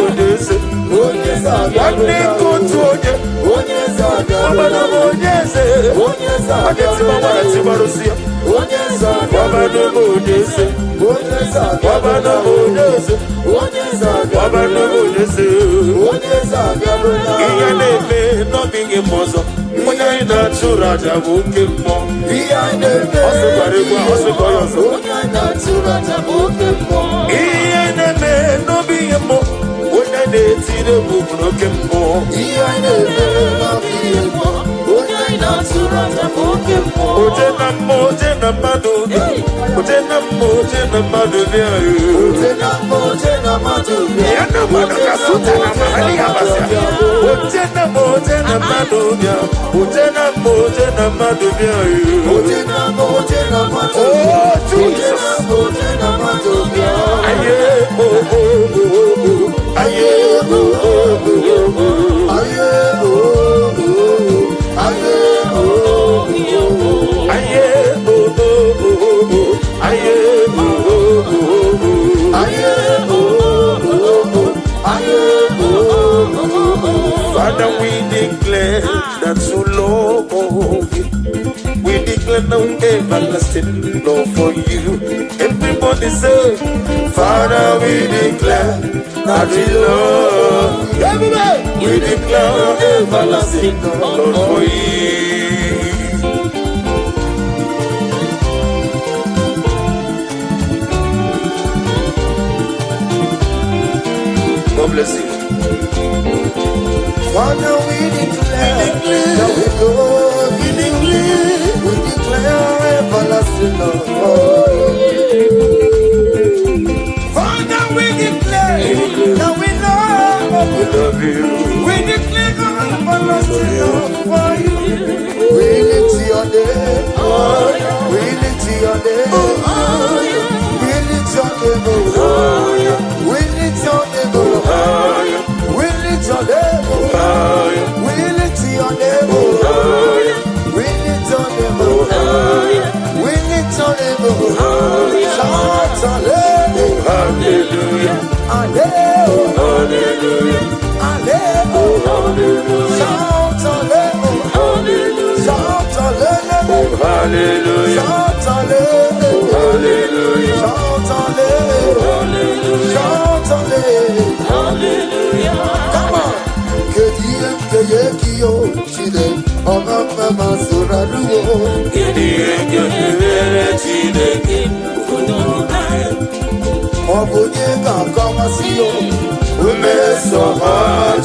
Onyeze, Onye eze. Nwanne nke otu onye, Onye eze. Ọba Onyeze, Onye eze. Ọ ga-etiba nwara tibarụsi ya, Onye eze. Ọba Onyeze, Onye eze. Ọba Onyeze, Onye eze. Ọba Onyeze. Onye eze. Ihe na-eme n'ọbịghị m ọzọ, onye anyị na-achụrụ aja bụ oke mmụọ. Ihe anyị na-eme. Ọ sịkwara egwu a, ọ sịkwa ya ọzọ. Onye anyị na-achụrụ aja bụ oke mmụọ. Ihe na-eme n'obi ihe mmụọ, onye na-etiri egwu bụ n'oke mmụọ. Ihe anyị na-eme n'ọbịghị mmụọ. Onye anyị na-achụrụ aja bụ oke mmụọ. Oje na mmụọ, oje na mmadụ bịa. Oje na mmụọ, oje na mmadụ bịa. Oje na mmụọ, oje na mmadụ bịa. Ya na mmadụ ka suta na mahali ya basịa. Oje na mmụọ, oje na mmadụ bịa. Oje na mmụọ, oje na mmadụ bịa. Oje na mmụọ, oje na mmadụ Oh, bịa. Oje Jesus. na mmụọ, oje na mmadụ bịa. Aye, oh, oh, oh, oh. Aye, oh, oh, oh, oh. Aye, oh, oh, aye, oh, oh. Aye, oh, oh, oh, oh. Aye, oh, oh, oh, oh. Aye, oh, oh, oh. Aye, oh, oh, oh. Father, we declare that you love you. We declare no everlasting love for you. Everybody say, Father, we declare that we love you. Everybody! We declare everlasting love for you. God bless you. Father, we declare that we love you. We declare everlasting love for you. Father, we declare that we love We you. love you. We declare everlasting love for you. We lift your name. We lift your name. We lift your name. Oh. We lift your name. Oh. We lift your name. Oh. We lift your name. Oh. We lift your name. Oh. We lift your name. Oh. Shout hallelujah. Hallelujah. Hallelujah. Hallelujah. Hallelujah. Shout hallelujah. Shout hallelujah. Hallelujah. Shout hallelujah. Hallelujah. Shout hallelujah. Shout hallelujah. Come on. Kedu ihe m ga-enye gị o Chineke ọma mma ma soro arụwo. Kedu ihe ga-emere Chineke? Ọ bụ onye ga-akọwasị o Mmeso ọma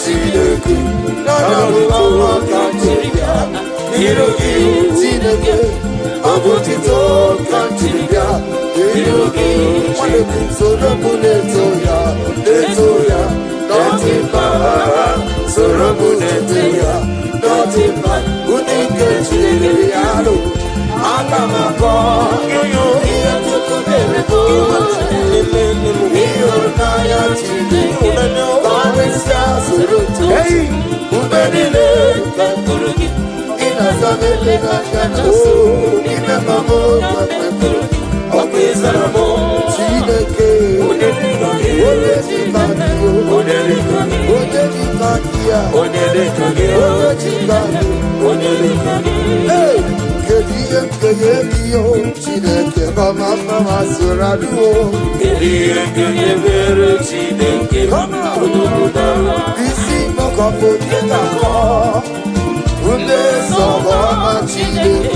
Chineke na ọma ka m jiri bịa n'iru gị. Chineke, ọ bụ otito ka m jiri bịa n'iru gị. Nwanne m, soro m na-eto ya, na-eto ya n'ọdị mma. Soro m na-eto ya n'ọdị mma. Ụdị nke Chineke ya lụ aga m akọ Yoyo. ihe Chukwu mere m. Ịhụnanya Chineke karịsịa soro too. Hey. Mgbe niile ị na-aza m ekpere anya na nso ime mama mkpepere Ọkụ ịzara m. Chineke. Onye dịka gị. Onye dịka gị. Onye dịka gị. Onye dịka gị ya. Onye dịka gị. Onye dịka gị. Onye dịka gị. Hey! Kedu ihe m ga-enye gị o Chineke mama mma ma soro arụo? Kedu ihe ga-emere Chineke? Come on. Isi mọkọpụ onye ga-akọ mmeso ọma Chineke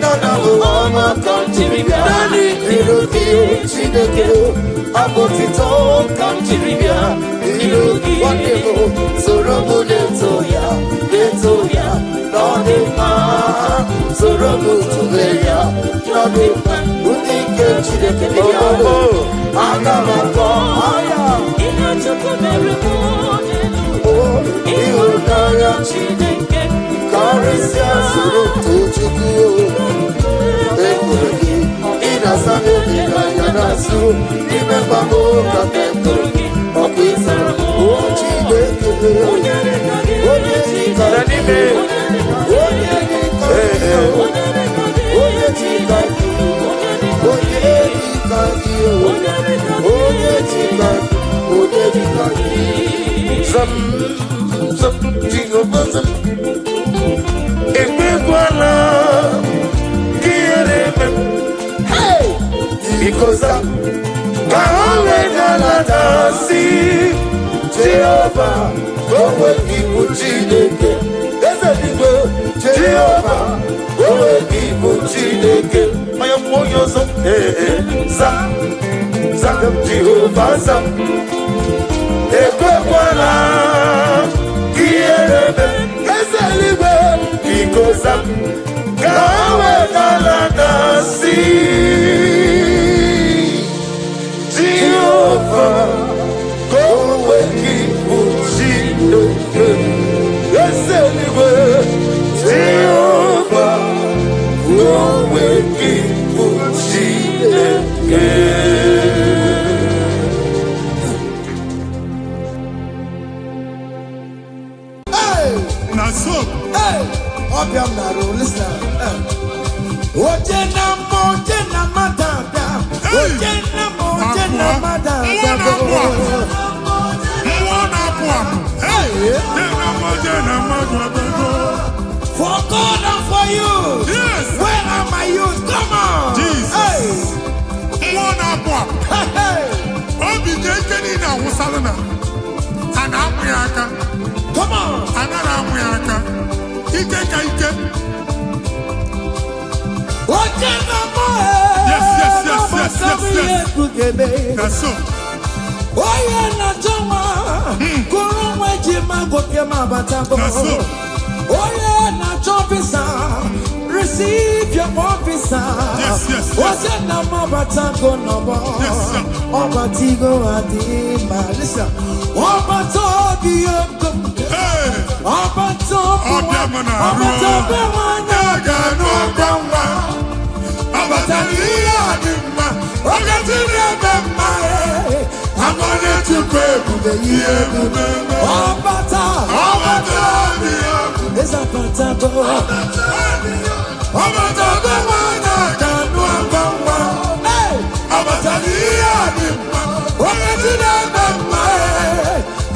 nana bụ ọma ka m jiri bịa. Naanị Chineke, abụ otito ka m jiri bịa iru gị. Nwanne m, soro m na-eto ya, na-eto ya na ọ dị mma. Soro m tụle ya na ọ dị mma. Ndị nke Chineke dị ya, aga m akọ aya. Ihe Chukwu mere m n'elu. Ịhụnanya Chineke karịsịa, soro too Chukwu. Ekwuru gị, ị na-asa n'obi n'anya na-asụ n'ime mgbagbo ka ekwuru gị ọkụ ịsara o Chineke. Onye dịka gị? Onye dịka Na n'ime. Onye dịka gị? Onye dịka gị? Onye dịka gị? Onye dịka gị? Onye dịka gị? Zam, zam, Jehova zam. Ekwekwala ka ihere eme m. Hey! Biko zam, ka ha wee galata si Jehova, ka o nwee ibu Chineke. Eze dịgbo. Jehova, o nwee ibu Chineke. Onye mmụọ, onye ọzọ, ee, ee, zam, zam, Jehova zam. Ekwekwala ka ihere eme m. Eze eluigwe. Biko zam, ka ha wee galata si Jehova, ka o nwee ibu Chineke. Eze eluigwe. Jehova, ka o nwee ibu Chineke. Hey! Na so. Hey! Ọbịa m na-arụ, listen. Hey. Oje na mma, oje na mmadụ abịa. Hey! Oje na mma, oje na Abụọ. mmadụ Mmụọ abịa. na-apụ apụ. Mmụọ na-apụ apụ. Hey! Jena mma, jena mmadụ abịago. For God and for you. Yes. Where are my youth? Come on. Jesus. Hey. Mmụọ na-apụ apụ. Hey, hey. Obi dị ike niile awụsala na a na-amụ ya aka. Come on. Anaghị amụ ya aka. Ike ka ike. Oje na mma. Yes. Na so. Onye na-achọ nwa kụrụ nwa eji ma gote ma abatago. Na so. Onye na-achọ visa, receive your own visa. Yes. Oje na m abatago n'ọgbọ. Yes, sir. Ọbatigo adị ma. Listen. Ọbata obi ego. Hey! Ọbata obi Ọbịa m na-arụ. ọbata obi nwanyị. A ga-anụ ọkwa nwa. Ọ batara ihe a dị mma. Oge na-eme mma. Amara Chukwu ebube, ihe ebube. Ọbata. Ọbata obi ọkụ. Eze abatago. Ọbata obi nwanyị a ga-anụ ọkwa nwa. Hey! Ọ batara ihe a dị mma. Oge na-eme mma.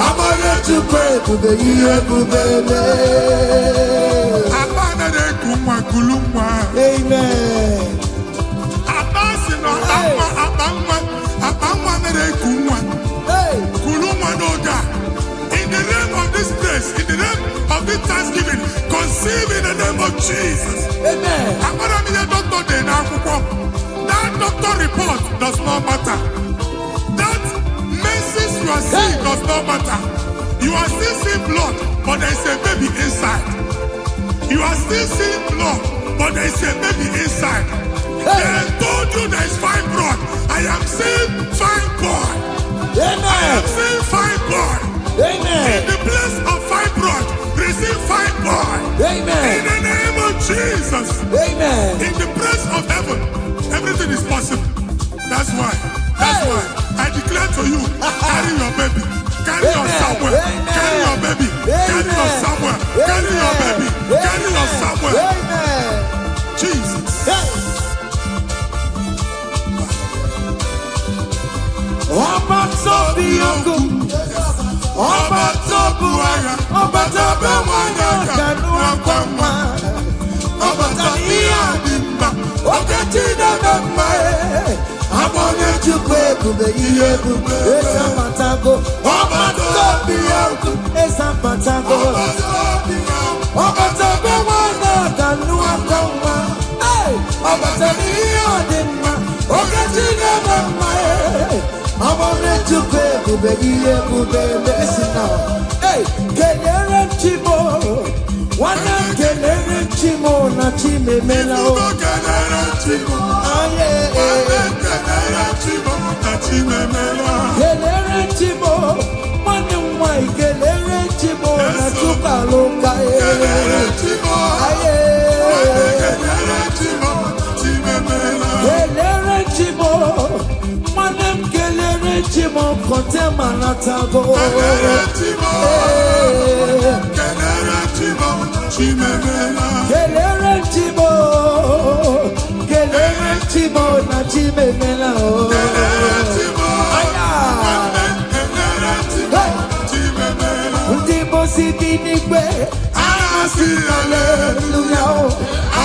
Amara Chukwu Ebube, ihe ebube mee. Akpa anaghị eku nwa, kulu nwa. Amen. Akpa si na akpa nwa, akpa nwa, akpa nwa anaghị eku nwa. Hey! Kulu nwa n'oge a. In the name of this place, in the name of this thanksgiving, conceive in the name of Jesus. Amen. Amara m ihe dọkịta dị n'akwụkwọ. That doctor report does not matter. That menses you are seeing does not matter. You are still seeing blood, but there is a baby inside. You are still seeing blood, but there is a baby inside. They told you there is fibroid. I am seeing fine boy. I Amen. am seeing fine boy. In Amen. the place of fibroid, receive fine boy. In Amen. the name of Jesus. Amen. In the place of heaven, everything is possible. That's why. That's Hey. why I declare to you, carry your baby. Carry your Amen. Samuel. Amen. Carry your baby. Carry your Amen. Samuel. Carry your baby. Carry your Samuel. Amen. Jesus. Hey. Ọba tó bí ogun, ọba tó bu agha, ọba tó bẹ nwanyị kanụ akwa nwa, ọba tó ihe a dị mma, oke Chineke mma, abụ onye Chukwu ebube, ihe ebube, eze abatago, ọba tó bí ogun, eze abatago, ọba tó bẹ nwanyị kanụ akwa nwa, ọba tó ihe a dị mma, oke Chineke mma. Ebube, ihe ebube mesi na. Hey, kelere m Chimo, nwanne m, kelere m Chimo na Chimemela o. Ifugo kelere Chimo. Aye. Nwanne kelere Chimo na Chimemela. Kelere Chimo, nwanne m nwanyị, kelere Chimo na Chukwualuka. Kelere Chimo. Aye. Nwanne kelere Chimo na Chimemela. Kelere Chimo, nwanne m, kelere Chimo kọtema natago. Kelere Chimo. Ee. Kelere Chimo na Chimemela. Kelere Chimo, kelere Chimo na Chimemela o. Kelere Chimo. Aya. Nwanne kelere Chimo na Chimemela. Ndị mosi bi n'igwe Anasị haleluya o,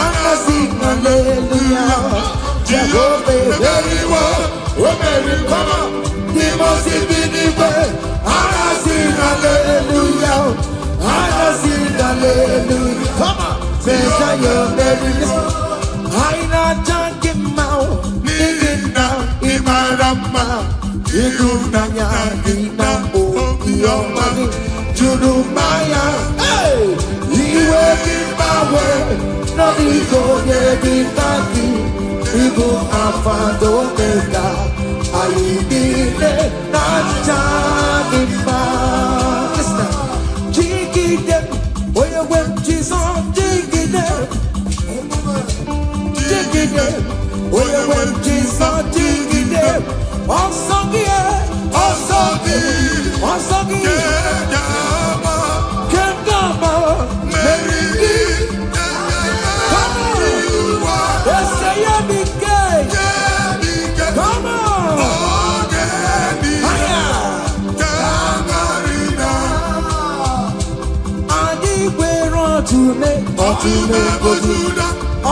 anasị haleluya, Jehova emeriwo, o merikọrọ. Ndị mosi bi n'igwe anasị haleluya o, anasị haleluya. Come on. Mesaya meriri. Anyị na-aja gị mma o, N'ihi na ị mara mma, ịhụnanya gị na obiọma gị juru mmanya. Hey! Iwe gị gbanwe n'ọdịgo onye dị ka gị, ịbụ Alfa na Omega, anyị niile na-aja gị mma. Listen. Jigide onye nwe m, Jizọs, jigide, jigide onye nwe m, Jizọs, jigide ọsọ gị, ọsọ gị, ọsọ gị ga-agba kingdom mmeri gị Come on. ụwa. Ese ya bi ke. Dike Come on. oge niile Aya. ka marina. Anyị gwere ọtụme. Ọtụme bụ Juda.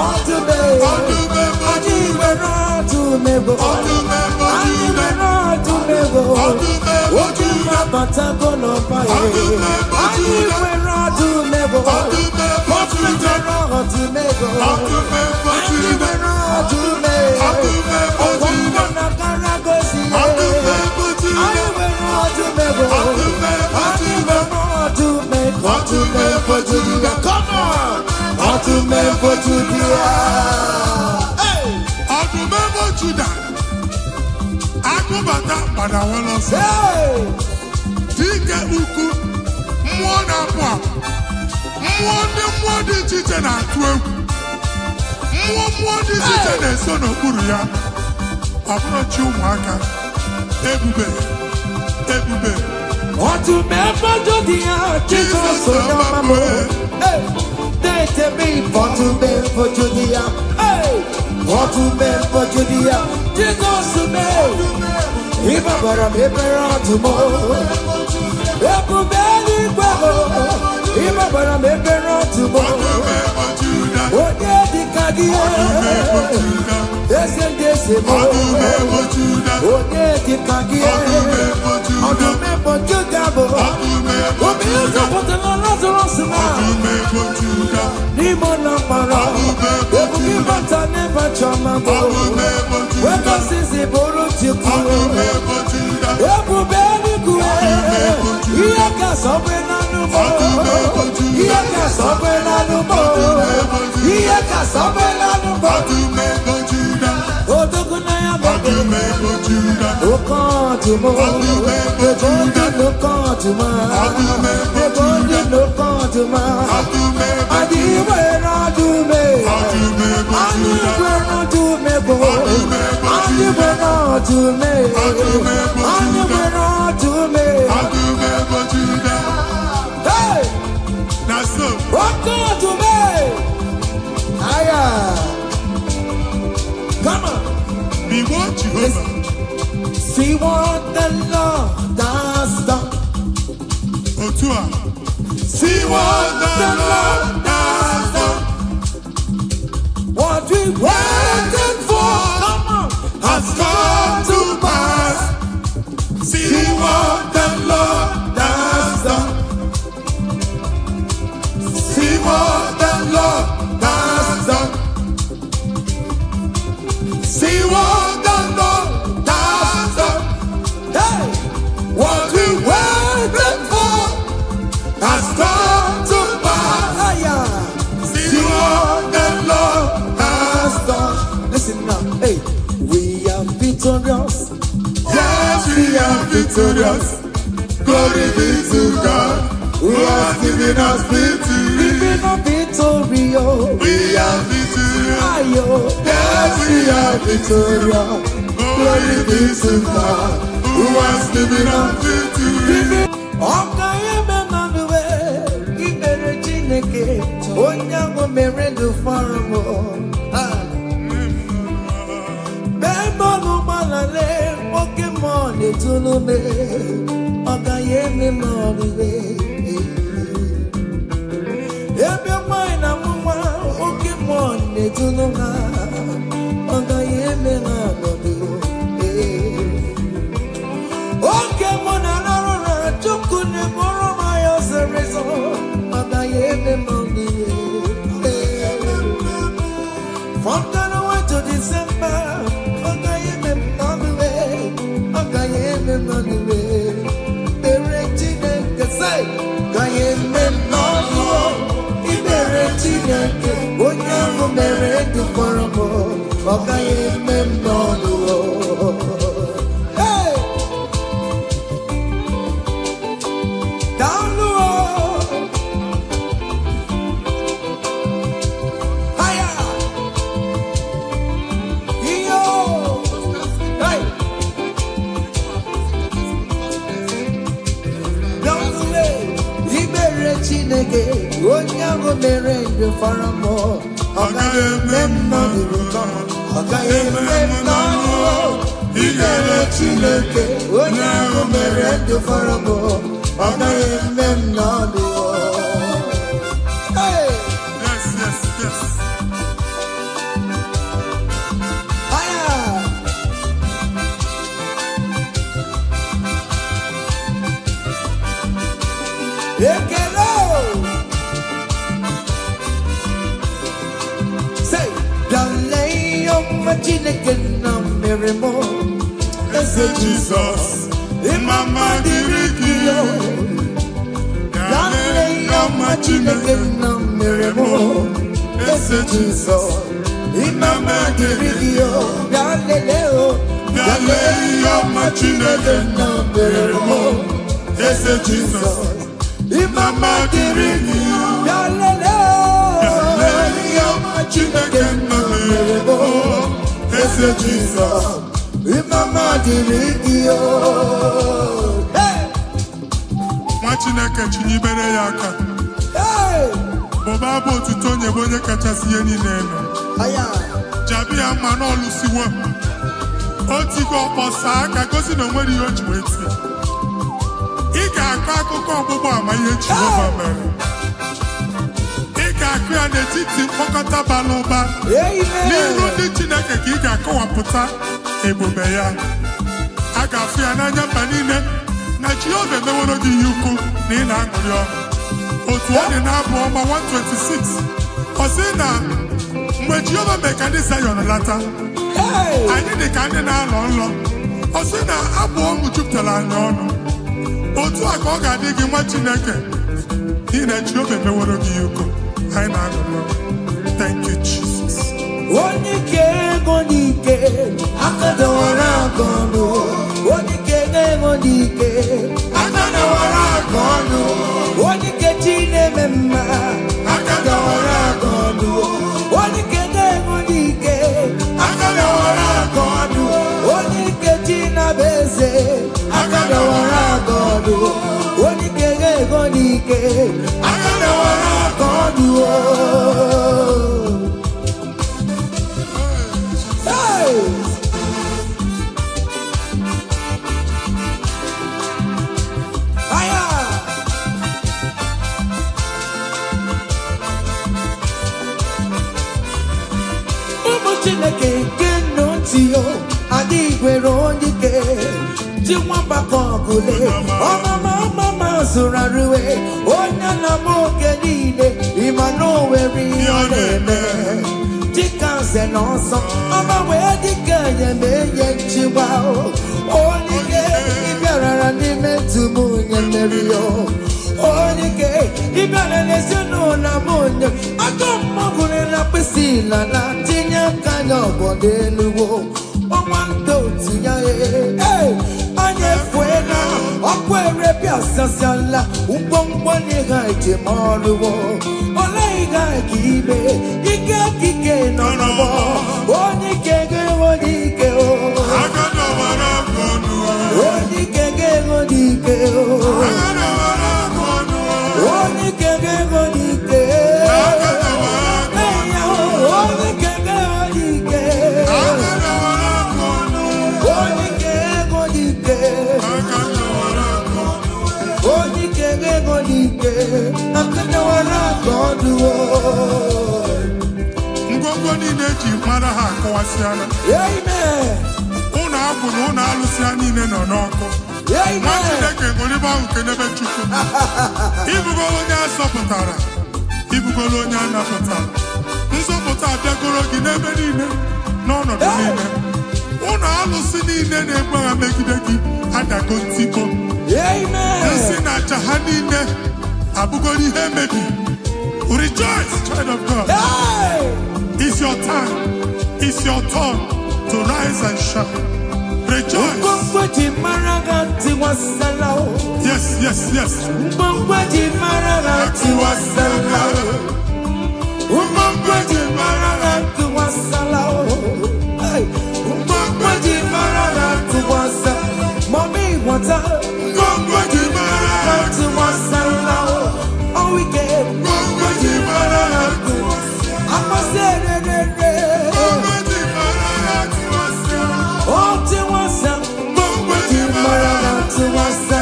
Ọtụme. Ọtụme bụ Anyị gwere ọtụme bụ. Ọtụme bụ Anyị Juda. gwere ọtụme bụ. Ọtụme bụ Oke Juda. mmabatago n'ọba ya. Ọtụme bụ Anyị Juda. gwere ọtụme bụ. Ọtụme bụ Juda. Gwere ọtụme bụ. Ọtụme bụ Anyị Juda. gwere ọtụme. Ọtụme bụ Juda. Ọgbọ na karagosi ya. Ọtụme bụ Juda. Anyị nwere ọtụme bụ. Ọtụme bụ Anyị Juda. nwere ọtụme. Ọtụme bụ Juda. Come on. Ọtụme bụ Juda. Hey! Ọdụm ebo Juda, agụbata gbadawala ọsọ. Hey! Dike ukwu, mmụọ na-apụ apụ, mmụọ ndị mmụọ dị iche iche na-atụ egwu, mmụọ mmụọ dị iche iche na-eso n'okpuru ya. Ọ bụrụ chi ụmụaka, ebube, ebube. Ọtụme bụ Juda, Jizọs onye ọma m. Hey! Na-etebe ọtụme bụ Juda. Hey! Ọtụme bụ Juda, Jizọs mee. Ịgbabara m ebere ọdụm. Ebube eluigwe bụ. Ịgbabara m ebere ọdụm. Ọdụm ebo Juda. Onye dịka gị? Ọdụm ebo Juda. Eze ndị eze m. Ọdụm ebo Juda. Onye dịka gị? Ọdụm ebo Juda. Ọdụm ebo Juda bụ. Ọdụm ebo Obi Juda. ụzọpụtara Lazarus na Ọdụm ebo Juda. n'ime ụlọ mkpọrọ. Ọdụm ebo Ebube Juda. ịbata n'ebe chiọma bụ. Ọdụm ebo Juda. Wekọsisi bụrụ Chukwu. Ọdụm ebo Juda. Ebube eluigwe. Ihe ka sọgbe n'anụ mọ. Ọdụm ebo Juda. Ihe ka sọgbe n'anụ mọ. Ọdụm ebo Juda. Ihe ka sọgbe n'anụ mọ. Ọdụm ebo Juda. Odogwu na ya bụ. Ọdụm ebo Juda. Oke ọdụm. Ọdụm ebo Ebe Juda. ndị n'oke ọdụm. Ọdụm ebo Ebe ndị Juda. n'oke ọdụm. Ọdụm ebo Adị nwere ọdụm. Ọdụm ebo Anyị Juda. nwere ọdụm bụ. Ọdụm ebo Anyị Juda. nwere ọdụm. Ọdụm ebo Anyị Juda. nwere ọdụm. Ọdụm ebo Juda. Hey! Na so. Oke ọdụm. Aya. Come on. Igbo Jehova. See what the Lord has done. Otu a. See what the Lord has done. What we waited for, come on, Has come to pass. See what the Lord has done. See what the Lord has done. See what the Lord has done. Hey! What victorious. Glory be to God who has given us victory. Living a victory, oh. We are victorious. Ayo. Yes, we are victorious. Glory be to God who has given us victory. Ọka eme mmanụ ikpere Chineke, onye ahụ mere ndụ fọrọ m. Bebọlụ gbalale, oke mmụọ na-etulu me, ọ gaghị eme m ọrịre. Ebe nwanyị na mụ nwa, oke mmụọ na-etulu ha, ọ gaghị eme ha ọnọdụ. Oge mụ na arụ ụra, Chukwu na-eburu m anya ọsịrịsọ, ọ gaghị eme m ọnụ. From January to December, ọ gaghị eme m ọnụ, ọ gaghị eme m ọnụ. Ekpere Chineke sị, gaghị eme m ọnụ. Ikpere Chineke, onye ahụ mere ndụ fọrọ m, ọ gaghị eme m ọnụ. Hey! Daalụ o! Haya! Iyo! Hey! Daalụ e! Ikpere Chineke, onye ahụ mere ndụ fọrọ m, ọ gaghị eme m n'ọnụ, ọ gaghị eme m n'ọnụ. Ikpere Chineke, onye ahụ mere ndụ fọrọ m, ọ gaghị eme m n'ọnụ. Hey! Yes. Haya! Ekele o! Say, bịale ihe ọma Chineke nna mere mụ, eze Jizọs, Mma mma dịrị gị. yo. Bịale ihe ọma Chineke nna mere mụ, eze Jizọs, mma mma dịrị gị yo. Bịa lelee o, Bịa lee ihe ọma Chineke nna mere mụ, Eze Jizọs, mma mma dịrị gị. Bịa lelee o. Bịa lee ihe ọma Chineke nna mere mụ, Eze Jizọs, Mma dịrị gị o. Hey! Nwa Chineke chinyebere ya aka. Hey! Bụba abụ otuto nye bụ onye kachasị ihe niile elu. Aya! Jabi ya mma n'ọlụsiwo. O tigo ọkpọsa aka gosi na o nwere ihe o ji wee tie. Ị ga-akọ akụkọ ọgbụgba ama ihe Jehova mere. Ị ga-akụ ya n'etiti mkpọkọta bara ụba. N'iru Amen! ndị Chineke ka ị ga-akọwapụta ebube ya. A ga-afụ ya n'anya mba niile na Jehova emeworo gị ihe ukwu, na ị na-aṅụrị ọṅụ. Otu ọ dị na-abụ ọma 126, ọ sị na mgbe Jehova mee ka ndị Zayọn lata, Hey! anyị dị ka ndị na-alọ nlọ. Ọ sị na abụ ọṅụ jupụtara anyị ọnụ. Otu a ka ọ ga-adị gị, nwa Chineke, n'ihi na Jehova emeworo gị ihe ukwu. Anyị na-aṅụrị ọṅụ. Thank you, Jesus. Onye ike ego n'ike, aka dọwara aka ọnụ. Onye ike ego n'ike, aka dọwara aka ọnụ. Onye ike chi na-eme mma, aka dọwara aka ọnụ. Onye ike ego n'ike, aka dọwara aka ọnụ. Onye ike chi na-abụ eze, aka dọwara aka ọnụ. Onye ike ego n'ike, aka dọwara aka ọnụ. Hey! Aya! Ụmụ Chineke nke nọ ntị yo, adịghị gwere onye ike ji nwamba ka ọgụle ọmama ọmama zụrụ arụwe onye na m oge niile ịma na o nwere ihe ọ na-eme dịka nze na ọzọ ọma wee dịka enyemenye nchịkwa onye ike ịbịarara n'ime ntụ m onye mmeri o onye ike ịbịara n'ezinụlọ m onye aka mmọgwụrụ na mkpịsị na tinye aka n'ọgọdọ eluwo ọnwa ndị otu ya ee anyị efuela. Ọkụ erepịasasịala ngwongwo n'ihe njem ọrụwo. Olee ihe a ga ime? Ike kike nọ n'ọgbọ. Onye ike ga-enwe onye ike o. Aka dọwara aka ọnụ. Onye ike ga-enwe onye ike o. Aka dọwara aka ọnụ. Onye ike ga-enwe onye ike. Aka dọwara aka Ee, ya o. Onye ike ga-enwe onye ike. Aka dọwara aka ọnụ. Onye ike ga-enwe onye ike. Aka dọwara aka ọnụ. Onye ike ga-enwe onye ike. Aka dọwara aka ọnụ o. Ngwongwo niile eji mara ha akụwasịala. Amen. Ụlọ agwụ na ụlọ alụsị ha niile nọ n'ọkụ. Nwa Amen. Chineke ṅụrịba ahụ kenebe Chukwu. Ịbụgoro onye a zọpụtara, ịbụgoro onye a napụtara. Nzọpụta abịagoro gị n'ebe niile, n'ọnọdụ niile. Ụlọ alụsị niile na-egbu agha megide gị adago ntiko. Amen. Nsị na aja ha niile abụgoro ihe emebi. Rejoice, child of God. Hey! It's your time. It's your turn to rise and shine. Rejoice. Ngwongwo ji mara ha tiwasala o. Yes. Ngwongwo ji mara ha tiwasala o. Ngwongwo ji mara ha tiwasala o. Hey! Ngwongwo ji mara ha tiwasala. Mommy water. Ngwongwo ji mara Ha tiwasala o. Oh, we get. Ngwongwo ji mara ha. Akwasi ererere. Ngwongwo ji mara ha tiwasịa. Oh, tiwasa. Ngwongwo ji mara ha. Tiwasa.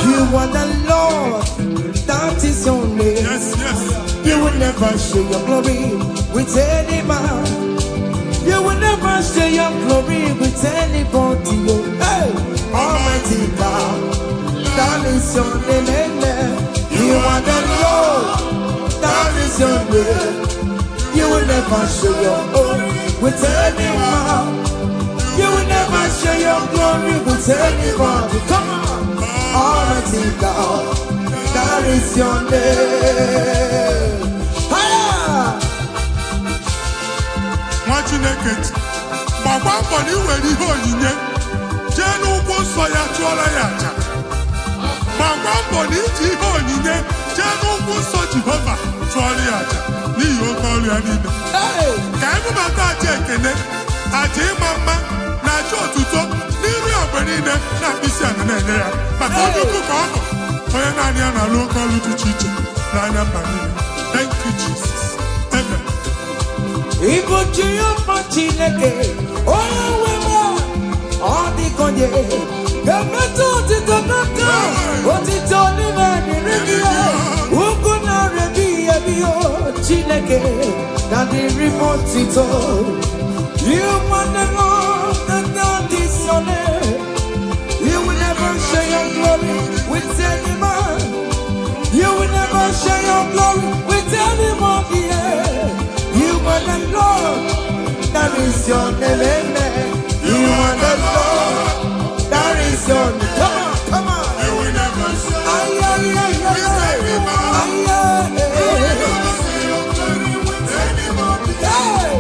You are the Lord. That is your name. Yes. You will never share your glory with any man. You will never share your glory with anybody. Oh, hey, Almighty God, that is your name. Amen. You are the Lord, that is your name. You will never share your own with any man. You will never share your glory with anybody. Come on, Almighty God, that is your name. Higher! Nwa Chineke, gbakwa mbọ na ị nwere ihe onyinye jee n'ụkwụ nsọ ya chụọrọ ya aja. Gbakwa mbọ na iji ihe onyinye jee n'ụkwụ nsọ Jehova chụọrọ ya aja n'ihi oke ọrụ ya niile. Hey! Ka anyị bubata aja ekele, aja ịma mma na aja otuto n'iru ya mgbe niile na mkpịsị ala na-enye ya, maka onye ukwu ka ọ bụ, onye naanị ya na-alụ oke ọrụ dị iche iche n'anya mba niile. Thank you, Jesus. Amen. Ịbụ Jehova Chineke, onye nwe m, ọ dịka onye ga-emetụ otito n'aka, otito n'ime dịrị gị, ugwu narị ebighị ebi o, Chineke na dịrị m otito. You are the Lord, and that is your name. You will never share your glory with any man. You will never share your glory with anyone here. You are the Lord, that is your name. Amen. You are the Lord, that is your name. Come on, come on. You will never share. Ay, ay, ay, ay, ay. Ay, ay, ay. Your glory with anybody. Hey,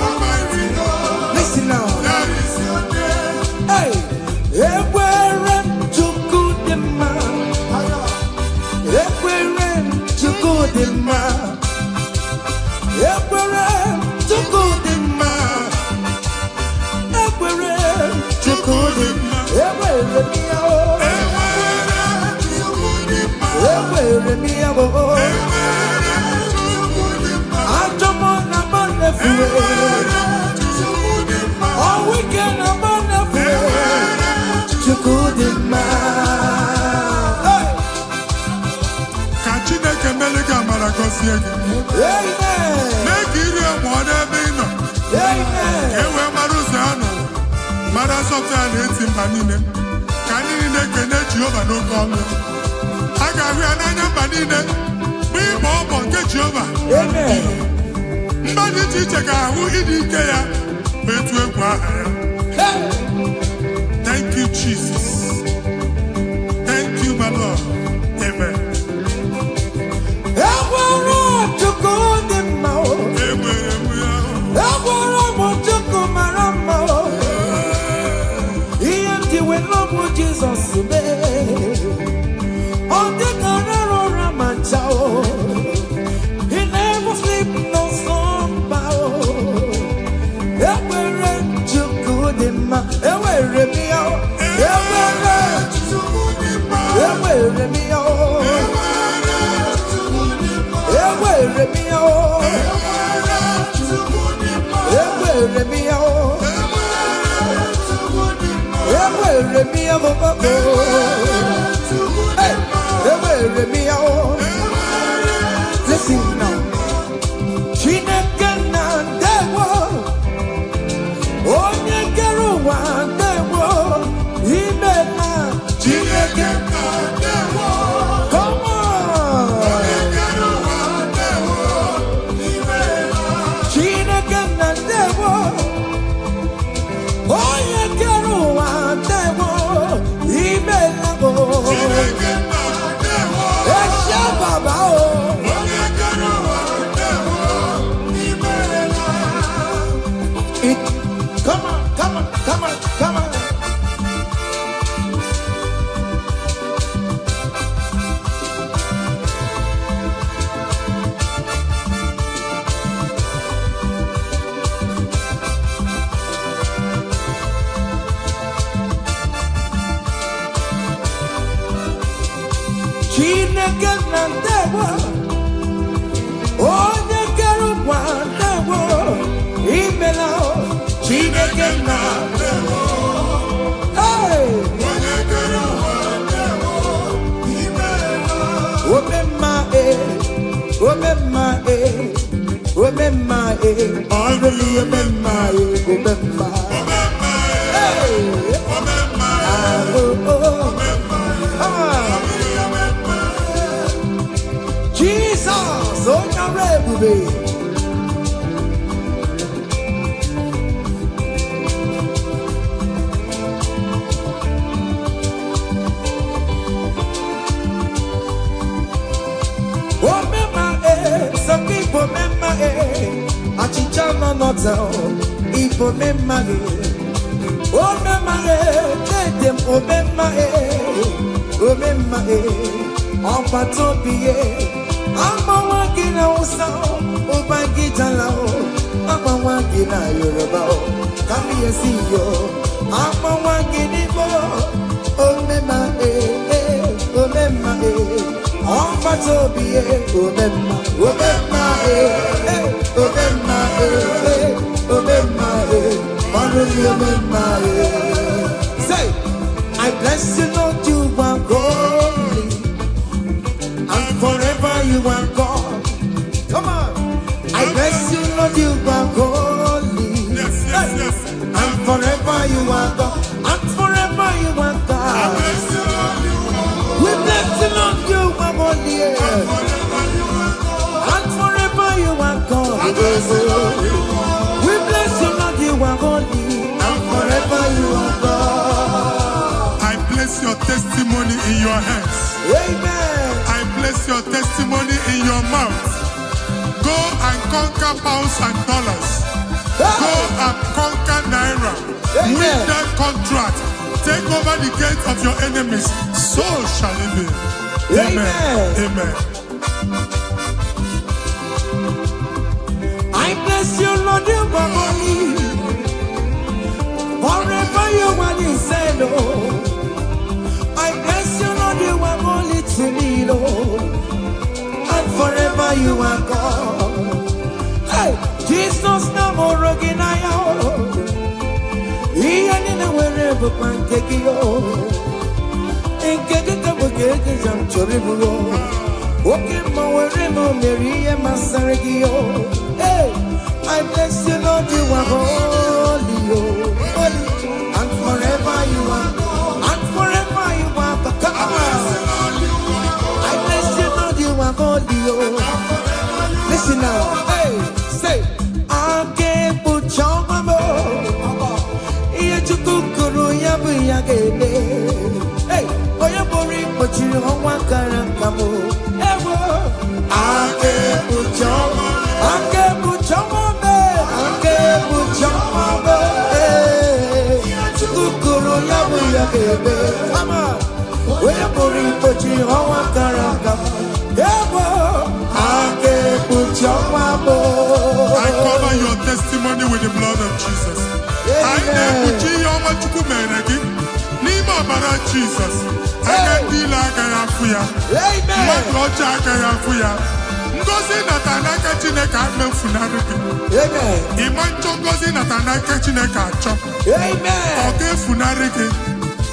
Almighty God, listen now. that is your name. Hey, ekwere m Chukwu dị mma. Ekwere m Chukwu dị mma. Ekwere m Chukwu dị mma. Ekwere m Chukwu dị mma. Ekwere m ya o. Enwere Chukwu dị mma. Ekwere m ya o. Enwere Chukwu dị mma. Ajọ mmụọ na mma na-efuwe. Enwere Chukwu dị mma. Ọnwụ ike na mma na-efuwe. Enwere Chukwu dị mma. Hey! Ka Chineke mere gị amara, gọzie gị. Amen. Mee ka iri mụọ n'ebe ị nọ, Amen. ka e wee mara ụzọ ya n'ụwa, mara nsọtụ ya na-eti mba niile. Ka anyị niile kene Jehova n'oke ọnụ. A ga-ahụ ya n'anya mba niile, bụ ịbọ ọbọ nke Jehova. Amen. Mba dị iche iche ga-ahụ ịdị ike ya, bụ etu egwu aha ya. Hey! Thank you, Jesus. Thank you, my Lord. Amen. Enwere Chukwu dị mma o. Enwere m ya. Enwere m Chukwu mara mma o. Ihe m ji wee lọbụ Jizọs mee. Ewere m ya o. Hey, ewere m ya o. Listen now. Chineke na ndewo, onye kere ụwa, ndewo, imela. Chineke nna ndewo. Come on. Onye kere ụwa ndewo, imeela. Chineke na ndewo, onye kere ụwa, ndewo, imela o. Chineke nna ndewo. Ẹ ṣé bàbá o. Onye kere ụwa ndewo, imeela. Come on, come on, come on, come on. Chineke na ndewo, onye kere ụwa, ndewo, imela o. Chineke nna ndewo. Hey! Onye kere ụwa ndewo, imeela. Omemma e, omemma e, omemma e, ọrụli omemma e, omemma. Omemma. Hey! Omemma. Ah, oh, oh. Ah. Omemma. Jesus, onye ọrụ ebube. Omemma e, sọ gị bụ omemma e, achịcha nọ n'ọta, ịbụ omemma gị. Omemma e, dede m, omemma e, omemma e, ọgbata obi ye. Agbawa gị na Hausa, ụba gị jala o. Agbawa gị na Yoruba o, kábíyèsí yo. Agbawa gị n'Igbo, omemma e, e, omemma e, ọgbata obi ye, omemma, omemma e, e, omemma e, e, omemma e, ọrụ mi omemma e. Say, I bless you, Lord, you are holy, and forever you are God. Come on. I bless you, Lord, you are holy. Yes. And forever you are God. And forever you are God. Bless you, Lord, you are We bless you, Lord, you are holy. forever you are God. And forever you are God. Bless you, Lord, you are We bless you, Lord, you are holy. And forever you are God. I place your testimony in your hands. Amen. I place your testimony in your mouth. Go and conquer pounds and dollars. Go and conquer naira. Amen. Win that contract. Take over the gate of your enemies. So shall it be. Amen. Amen. I bless you, Lord, you are holy. Forever you are the same, oh. I bless you, Lord, you are holy to me, Lord. And forever you are God. Hey, Jesus na mụrụ gị n'anya o. Ihe niile nwere bụkwa nke gị o. Nke gị ka bụ ka eji m chọrọ iburu o. Oke mma were m mere ihe masịrị gị o. Hey, I bless you, Lord, you are holy, oh, holy, and forever you are, and forever you are. Come on. I bless you, Lord, you are holy, oh. Listen now, hey, say, aka ekpuchi ọnwa m, ihe Chukwu kwuru ya bụ ya ga-eme. Hey, onye pụrụ ikpochiri ọnwa kara nka m, ewo. Aka ekpuchi ọnwa, aka ekpuchi ọnwa m, aka ekpuchi ọnwa m. Ee, Chukwu kwuru ya bụ ya ga-eme. Come on. Onye pụrụ ikpochi ọnwa kara aka m, ewo. Aka ekpuchi ọnwa m. I cover your testimony with the blood of Jesus. Anyị na-ekpuchi ihe ọma Chukwu mere gị n'ime ọbara Jizọs. Anya ndị ile agaghị afụ ya. Amen. Mmadụ ọjọọ agaghị afụ ya. Ngozi nata n'aka Chineke amefunarị gị. Amen. Ịma nchọ ngozi nata n'aka Chineke achọ. Amen. Ọ ga-efunarị gị.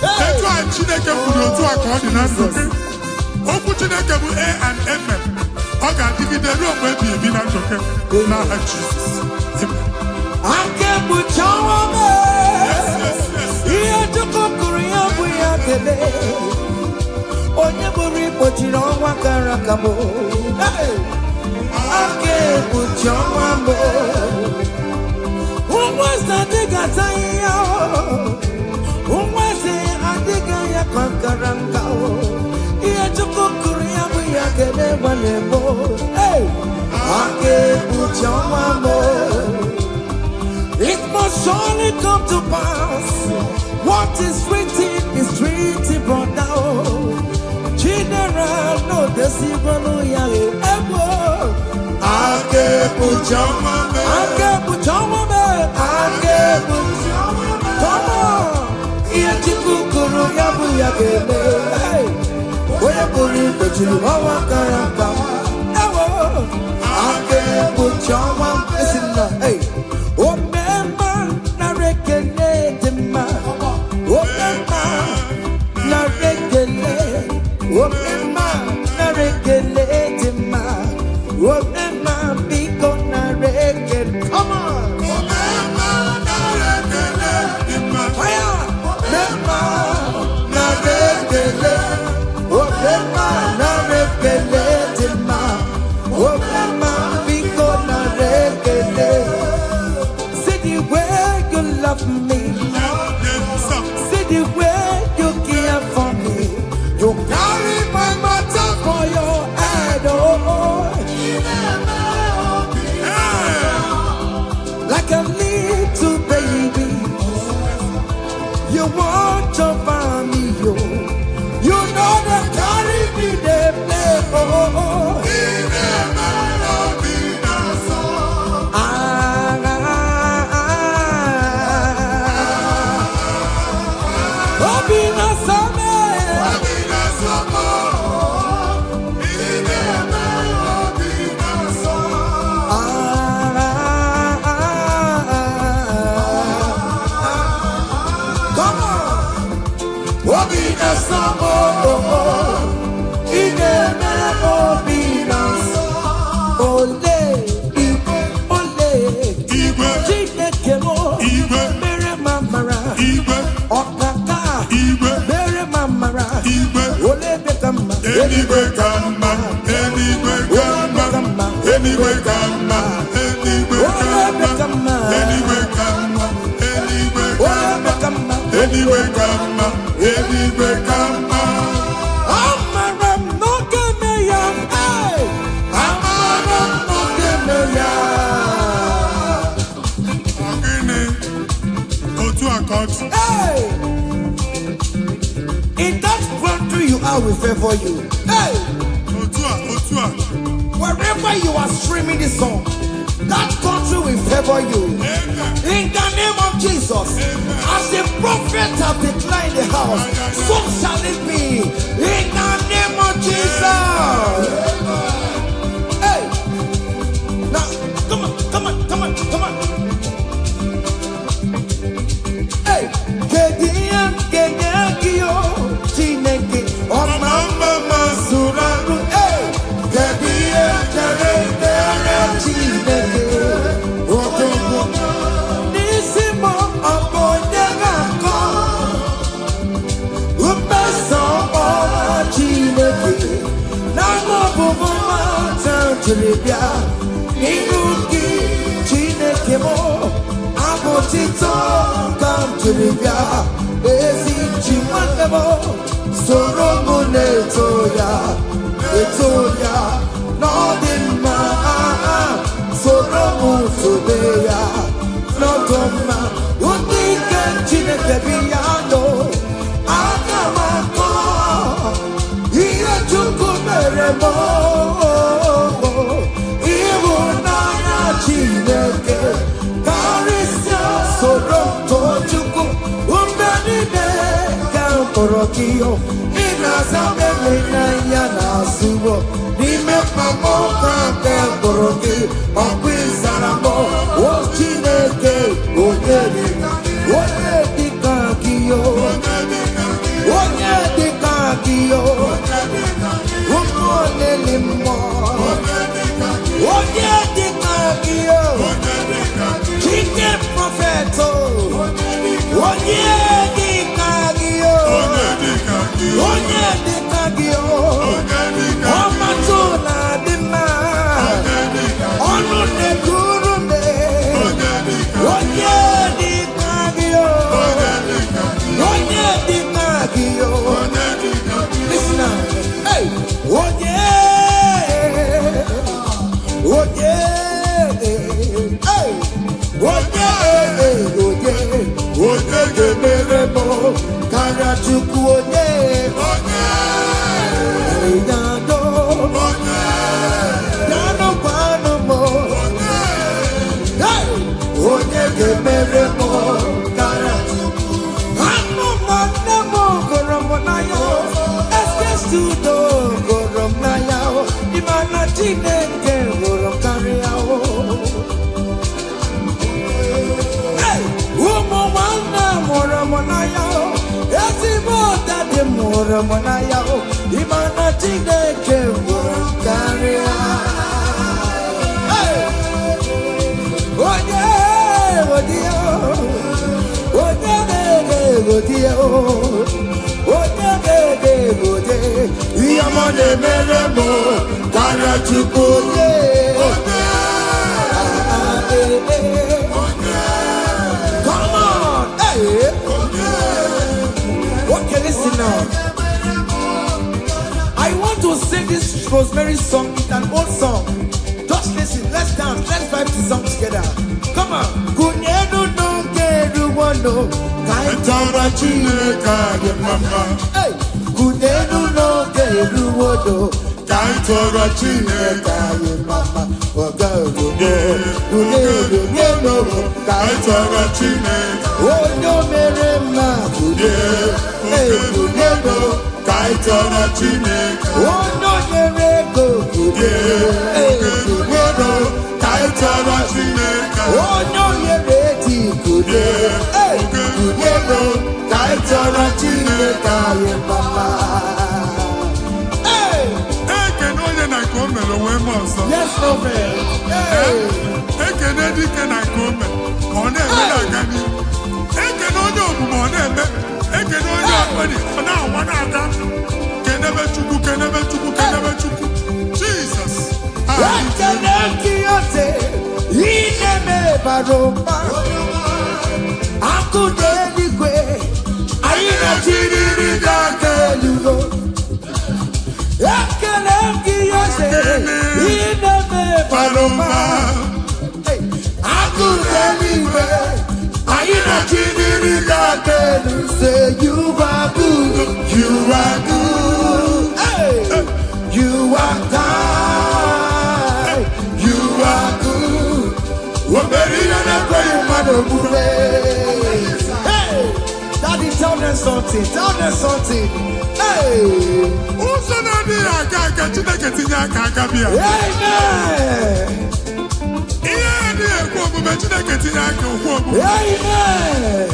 Etu a Chineke kwuru, otu a ka ọ dị na ndụ gị. Okwu Chineke bụ e and amen. Ọ ga-adịgide ruo mgbe ebi ebi na ndụ gị, n'aha Jizọs. Amen. Aka ekpuchi ọnwa m. Yes. Ihe Chukwu kụrụ, ya bụ ya kele. Onye bụrụ ikpochiri ọnwa kara aka m. Hey! Aka ekpuchi ọnwa m. Nwa eze adịghị ata ahịhịa o. Nwa eze adịghị ya ka nkara nka o. Ihe Chukwu kụrụ, ya bụ ya kele gbalị m. Hey! Aka ekpuchi ọnwa m. It must surely come to pass. What is written is written, brother. General, no decibel ya ego. Aka ekpuchi ọnwa mee. Aka ekpuchi ọnwa m. Aka ekpuchi ọnwa m. Come on. Ihe Chukwu kwuru, ya bụ ya ga-eme. Hey! Onye pụrụ ikpochiri ọnwa kara aka. Ewo. Aka ekpuchi ọnwa m. Esi m na, hey. Omemma, nara ekele dị mma. Omemma, nara ekele. Omemma, nara ekele dị mma. Omemma, biko nara ekele. Come on. Omemma, nara ekele dị mma. Fire! Omemma, nara ekele. Omemma, nara ekele dị mma. Omemma, biko nara ekele. See the way you love me. Yes, sir. See the way you care for me. You carry my matter for your head, oh, Hey! like a little baby. You watch over me, yo. You know they carry me, they play, oh. Ị na-eme obi na-asọ. Ah, ah, ah. Obi na-asọ m. Obi na-asọ m. Ị na-eme obi na-asọ. Ah, ah, ah, ah. Come on. Obi na-asọ m, oh, oh. Ị na-eme obi na-asọ. Ole igwe, ole Igwe, Chineke m Igwe. mere m amara. Igwe, Ọkaka Igwe, mere m amara. Igwe. Ole ebe ka mma? Eluigwe ka mma, eluigwe ka mma, eluigwe ka mma, eluigwe ka mma, eluigwe ka mma, eluigwe ka Ole ebe mma, ka mma? Eluigwe ka mma, eluigwe ka mma. Amara m n'oge me ya. Hey! Amara m n'oge me ya. Ọ gịnị? Otu a ka ọ dị. Hey! In that country you are will favor you. Hey! Otu a, otu a. Wherever you are streaming this song, that country will favor you. Amen. In the name of Jesus, as the prophet have declared the house, so shall it be. In the name of Jesus. Hey, now come on, come on, come on, come on. Hey, kedu ihe m ga-enye gị o Chineke ọma mma ma zuru arụ? Hey, kedu ihe m chere mere Chineke odogwu n'isi m? Ọ bụ onye ga-akọ mmeso ọma Chineke n'ama ọbụbụ nwata jiri bịa n'ihu gị, Chineke m? Abụ tito ka m jiri bịa. Ezi chi nwanne m, soro m na-eto ya, eto ya na ọ dị mma. Soro m tobe ya n'ọdụ mma. Ndị ike Chineke bi ya nọ, aga m akọ ihe Chukwu mere m. Ịhụnanya Chineke karịsịa. Soro m too Chukwu mgbe niile ka m kpọrọ gị. Ị na-aza m n'anya na-azụwo n'ime mkpamọ ka nke kpọrọ gị. Ọkwa ịzara m o Chineke, onye dị, onye dịka gị o. Onye dị ka hụrụ m n'anya o. Ịma na Chineke hụrụ m karịa. Hey! Onye godi o, onye na-ege godi o, onye na-ege gode, ihe ọma na-emere m karịa. Chukwu onye. Ah, eh, eh. Come on, hey. Okay, listen now. I want to sing this Rosemary song. It's an old song. Just listen. Let's dance. Let's vibe the song together. Come on. Kunyenu n'oge eruwono, ka anyị Tọrọ Chineke anyị mma. Hey! Kunyenu n'oge eruwono, Ka anyị tọrọ Chineke. Ka anyị mama. Oge eruwo, kunyenu, ka Ka anyị anyị tọrọ Chineke. Onye o mere mma, kunye, hey, kunyenu. Ka anyị tọrọ Chineke. Onye o nyere ego, kunye, hey, kunyenu. Ka anyị tọrọ Chineke. Onye o nyere eti, kunye, hey, kunyenu. Ka anyị tọrọ Chineke anyị mama. Hey! Ekene onye na nke o mere onwe m ọzọ. Yes, prophet. Hey! Ekene dike na nke o mere ka ọ na-eme na-aga n'ihu. Ekene onye omume ọ na-eme. Ekene onye ọkpọrị ọ na-awa na-aga. Kenebe Chukwu, kenebe Chukwu, kenebe Chukwu. Jesus. Ekele kiyose, ị na-eme bara ụba. Akụ n'eluigwe, anyị na-achịrịrị gị aka elugo. Ekele kiyose, ị na-eme bara ụba. Hey! Akụ n'eluigwe, anyị na-achịrịrị gị aka elu. Say you are good, you are good. Hey! You are kind, you are good. O mere ihe na-ekweghị mmadụ omume. Hey! Daddy, tell them something. Tell them something. Hey! Ụzọ na-adịghị aga aga, Chineke tinye aka aka bịa. Amen. Ihe adịghị ekwe omume, Chineke tinye aka okwu omume. Amen.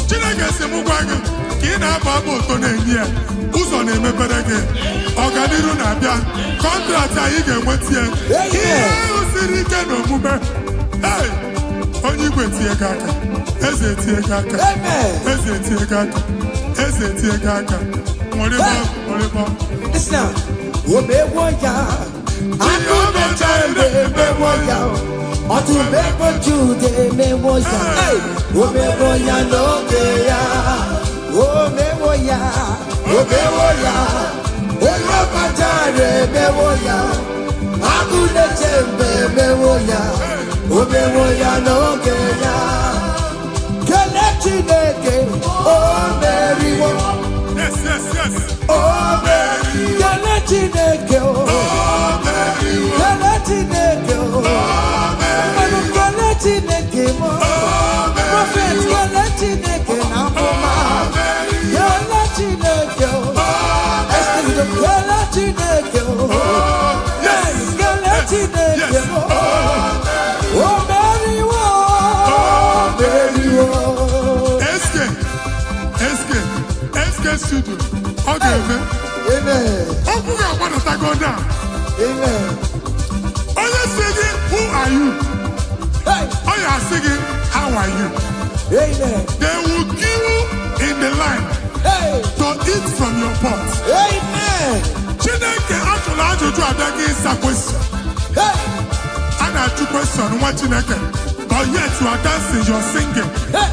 Chineke si m gwa gị ka ị na-abụ abụ ụtọ na-enye ya, ụzọ na-emepere gị, ọganiru na-abịa, contract anyị ga-enweta ya. Ihe ahụ siri ike na omume. Hey! Onye igwe tie gị aka, eze tie gị aka. Amen. Eze tie gị aka, eze tie gị aka. Nwere nwere. Listen now. Omewo ya. Akụnecha emewo ya. Ọtụmegbo Jude emewo ya. Hey! Omewo ya n'oge ya. Omewo ya. Omewo ya. Onye ọkachara emewo ya. Agụneche mgbe emewo ya. Omewo ya n'oge ya. Kele Chineke, o meriwo. Yes. O meriwo. Kele Chineke, o. Kele Chineke, o. Mmanụ kele Chineke mo. Prophet, kele Chineke na amụma. Kele Chineke, o. Esther, kele Chineke, o. Yes, kele Chineke mo. O meriwo. O meriwo. SK SK SK Studio, ọ ga-eme. Amen. Okwu ga-agbadatago down. Amen. Onye si gị, "Who are you?" Hey. Ọ ya asị gị, "How are you?" Amen. They will queue in the line Hey. to eat from your pot. Amen. Chineke ajụrụ ajụjụ abịaghị ịsa question. Hey. A na-ajụ question nwa Chineke, but yet you are dancing, you are singing. Hey.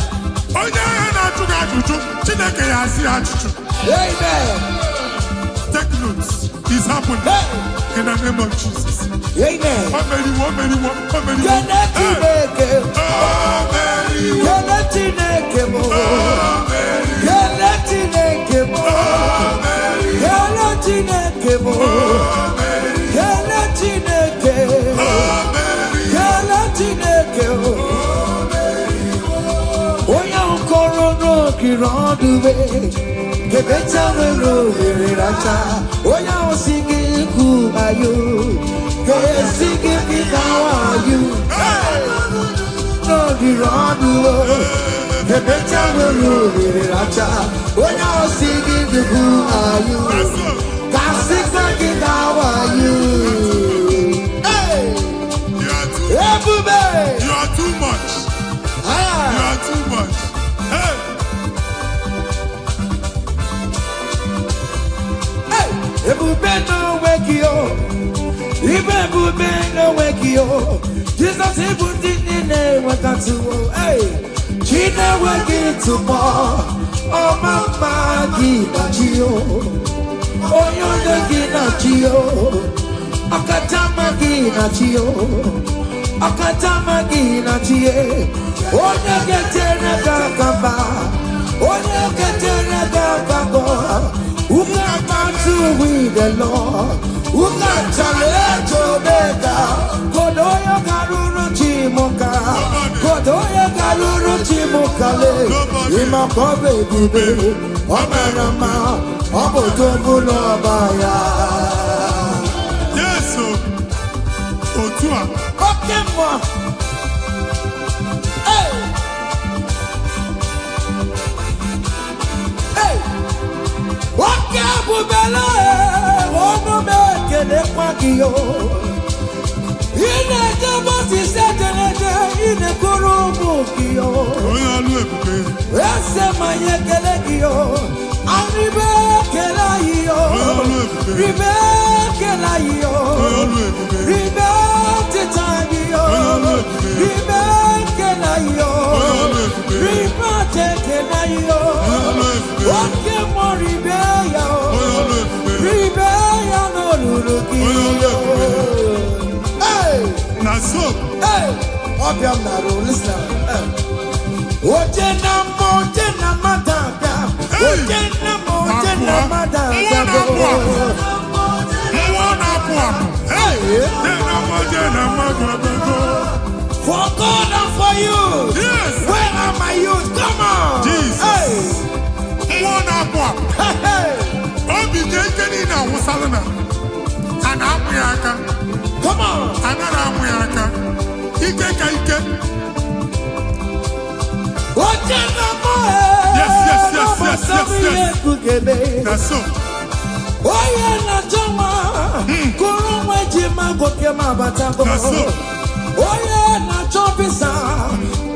Onye ahịa na-ajụ gị ajụjụ, Chineke ya asị ya ajụjụ. Amen. Take notes. It's happening. Hey. In the name of Jesus. Amen. O meriwo, o meriwo, o meriwo. Kele Hey. Chineke. O meriwo, Kele Chineke mo. o meriwo, Kele Chineke mo. o meriwo, Kele Chineke mo. o meriwo, Kele Chineke. o meriwo. Kele Chineke o. Onye ahụ kọrọ n'okiri ọdụ we kebecha nwere ohere racha. Onye ahụ si gị ikwu ayo ga-esi gị bịa wayo n'okiri ọdụ we. Emecha nwere ohere racha. Onye ahụ si gị dị, who are you? Ka sịkwa gị na how are you? Hey! You are too, Ebube! you are too much. You Ah! are too much. Hey. Hey! Ebube n'onwe gị o. Ibe ebube n'onwe gị o. Jizọs, ịbụ ndị niile enwetatụwo. Hey! Chi na-enweghị ntụpọ, ọma mma gị na chi o. Onye onye gị na chi o. Ọkacha mma gị na chi o. Ọkacha mma gị na chi e. Onye ga-echere gị aka mba. Onye ga-echere gị aka mbọ. Who can battle with the Lord? Who can challenge Omega? Kodoyo garuru chimuka. Kodoyo garuru chimuka le. Ịmakọ bụ ebube. Ọ mara mma. Ọ bụ odogwu n'ọba ya. Yes, o. Otu a. Oke mmụọ. Hey! Hey! Oke ebubele, ọnụ m ekelekwa gị o. Ị na-eje Moses ejereje, ị na-ekuru ụmụ gị o. Onye ọlụ ebube. Eze ma anyị ekele gị o. Arịbe ekele anyị o. Onye ọlụ ebube. Ribe ekele anyị o. Onye ọlụ ebube. Ribe ọtịta gị o. Onye ọlụ ebube. Ribe ekele anyị o. Onye ọlụ ebube. Ribe ọcha ekele anyị o. Onye ọlụ ebube. Oke mmụọ, ribe ya o. Onye ọlụ ebube. Ribe ya n'olulu gị Onye ọlụ o. ebube. Hey! Na so. Hey! Ọbịa m na-arụ, listen. Hey. Oje na mma, oje na mmadụ abịa. Hey! Oje na mma, oje na Abụọ. mmadụ Mmụọ abịa. na-apụ apụ. Mmụọ na-apụ apụ. Hey! Jee na mma, jee na mmadụ abịago. For God and for you. Yes. Where are my youth? Come on. Jesus. Hey. Mmụọ na-apụ apụ. Hey, hey. Obi dị ike niile awụsala na a na-amụ ya aka. Come on. Anaghị amụ ya aka. Ike ka ike. Oje na mma. Yes. Na so. Onye na-achọ nwa kụrụ nwa eji ma nwoke ma abatago. Na so. Onye na-achọ visa,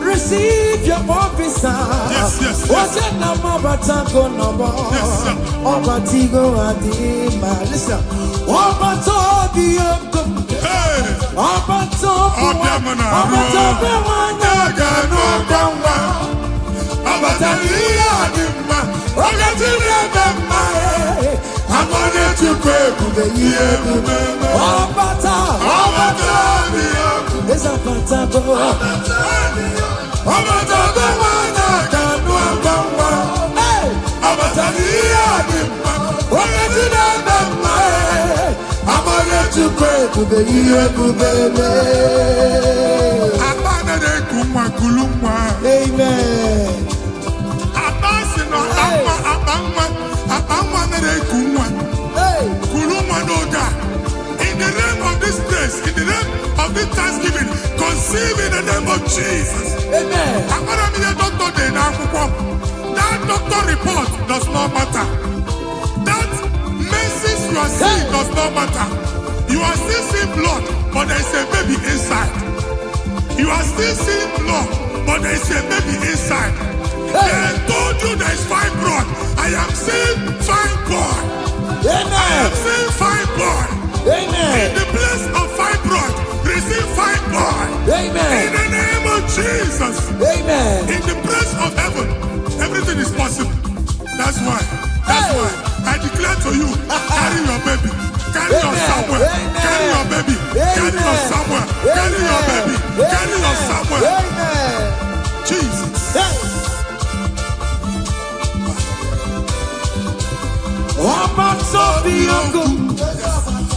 receive your own visa. Yes. Oje na m abatago n'ọgbọ. Yes, sir. Ọbatigo adị ma listen. Ọbata obi ego. Hey! Ọbata obi Ọbịa m na-arụ. ọbata obi nwanyị. A ga-anụ ọkwa nwa. Ọbata n'ihe a dị mma. Oge Chineke mma. Amara Chukwu ebube, ihe ebube. Ọbata. Ọbata obi ọkụ. Eze abatago. Ọbata obi nwanyị a ga-anụ ọkwa nwa. Hey! Ọbata n'ihe a dị mma. Oge Chineke mma. Amara Chukwu Ebube, ihe ebube mee. Akpa anaghị eku nwa, kulu nwa. Amen. Akpa si na akpa nwa, akpa nwa, akpa nwa anaghị eku nwa. Hey! Kulu nwa n'oge a. In the name of this place, in the name of this thanksgiving, conceive in the name of Jesus. Amen. Amara m ihe dọkịta dị n'akwụkwọ. That doctor report does not matter. That menses you are seeing does not matter. You are still seeing blood, but there is a baby inside. You are still seeing blood, but there is a baby inside. They told you there is fibroid. I am seeing fibroid. I Amen. am seeing fibroid. In Amen. the place of fibroid, receive fibroid. In Amen. the name of Jesus. Amen. In the place of heaven, everything is possible. That's why. That's Hey. why I declare to you, carry your baby. Carry your Amen. Samuel. Amen. Carry your baby. Carry your Amen. Samuel. Carry your baby. Carry your Samuel. Amen. Jesus. Hey. Ọba tó bí ogun,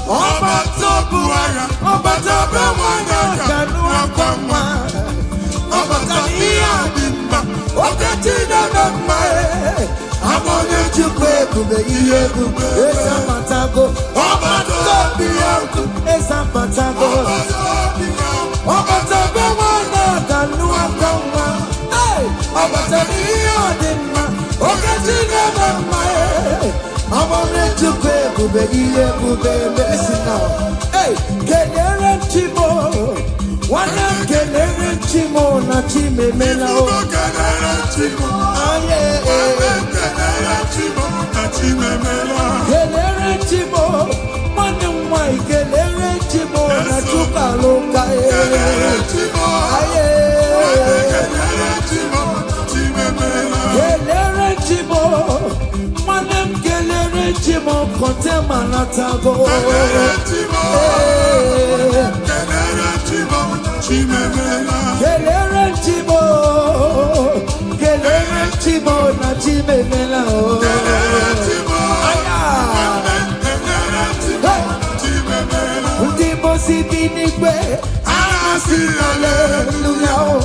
ọba tó bu agha, ọba tó bẹ wọn kanú akwa nwa, ọba tó ihe a dị mma, oke Chineke mma e, ama onye Chukwu ebube, ihe ebube, eze amatago, ọba tó bí ogun, eze amatago, ọba tó bẹ wọn kanú akwa nwa, ọba. Ọbata n'ihe ọ dị mma, oke chi na-eme mma e. Amara Chukwu ebube, ihe ebube mesi na. Hey, kelere m Chimo, nwanne m, kelere m Chimo na Chimemela o. Ifugo kelere Chimo. Aye. Nwanne m, kelere Chimo na Chimemela. Kelere Chimo, nwanne m nwanyị, kelere Chimo na Chukwu alụka e. Kelere Chimo. Aye. Nwanne, kelere Chimo na Chimemela. Kelere Chimo, nwanne m, kelere Chimo kọntema natago. Kelere Chimo. Ee. Kelere Chimo na Chimemela. Kelere Chimo, kelere Chimo na Chimemela o. Kelere Chimo. Aya. Nwanne m, kelere Chimo na Chimemela. Ndị mosi bi n'igwe Anasị haleluya o,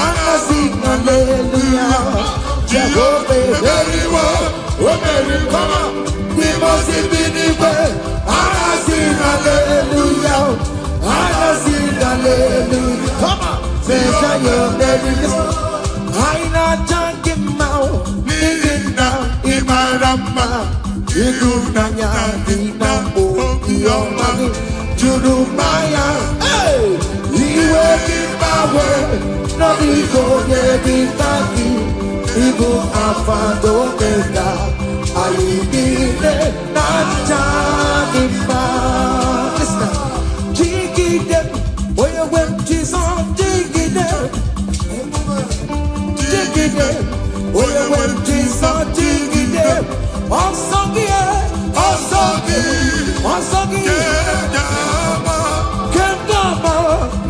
anasị haleluya, Jehova emeriwo, o meriri. Come on. Ndị mosi bi n'igwe anasị haleluya o, anasị haleluya. Come on. Mesaya meriri. Anyị na-aja gị mma o, N'ihi na ị mara mma, ịhụnanya gị na obiọma gị juru mmanya. Hey! Iwe gị gbanwe n'ọdịgo onye dị ka gị, ịbụ Alfa na Omega, anyị niile na-aja gị mma. Listen. Jigide, onye nwe m Jizọs, jigide, jigide, onye nwe m Jizọs, jigide ọsọ gị, Ọsọ gị ọsọ gị ga-ama kemgbe ọma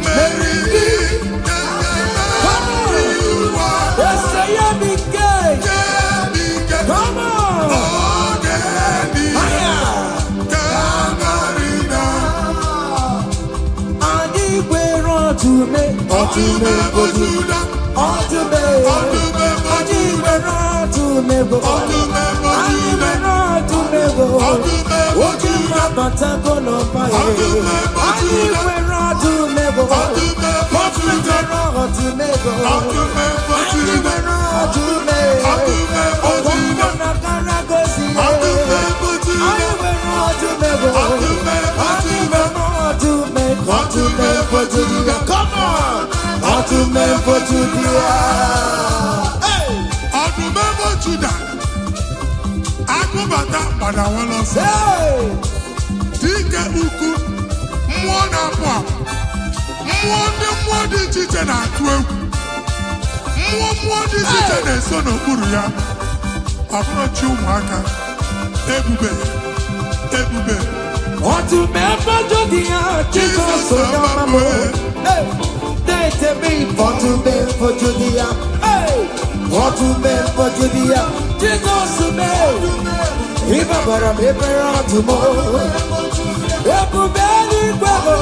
meriri gị ụwa. Ese ya bụ ike. Jebike Come on. oge dị Aya. ka Anyị gwere ọtụme. Ọtụme bụ Juda. Ọtụme. Ọtụme bụ Anyị gwere ọtụme bụ. Ọtụme bụ Anyị Juda. gwere ọtụme bụ. Ọtụme bụ Oke Juda. mmabatago n'ọba ya. Ọtụme bụ Anyị Juda. gwere ọtụme bụ. Ọtụme bụ Anyị Juda. gwere ọtụme bụ. Ọtụme bụ Anyị Juda. gwere ọtụme. Ọtụme bụ Juda. Ọgbọ na karagosi. Ọtụme bụ Juda. Anyị gwere ọtụme bụ. Ọtụme bụ Anyị Juda. gwere ọtụme. Ọtụme bụ Juda. Come on! Ọtụme bụ Juda. Hey! Ọdụm ebo Juda. Agụbata gbadawala ọsọ. Hey! Dike ukwu, mmụọ na-apụ apụ, mmụọ ndị mmụọ dị iche iche na-atụ egwu, mmụọ mmụọ dị iche iche na-eso n'okpuru ya. Ọ bụrụ chi ụmụaka, ebube, ebube. Ọtụme bụ Juda, Jizọs onye ọma m. Hey! Na-etebe ọtụme bụ Juda. Hey! Ọtụme bụ Juda, Jizọs mee. Ịbabara m ebere ọdụm. Ebube eluigwe bụ.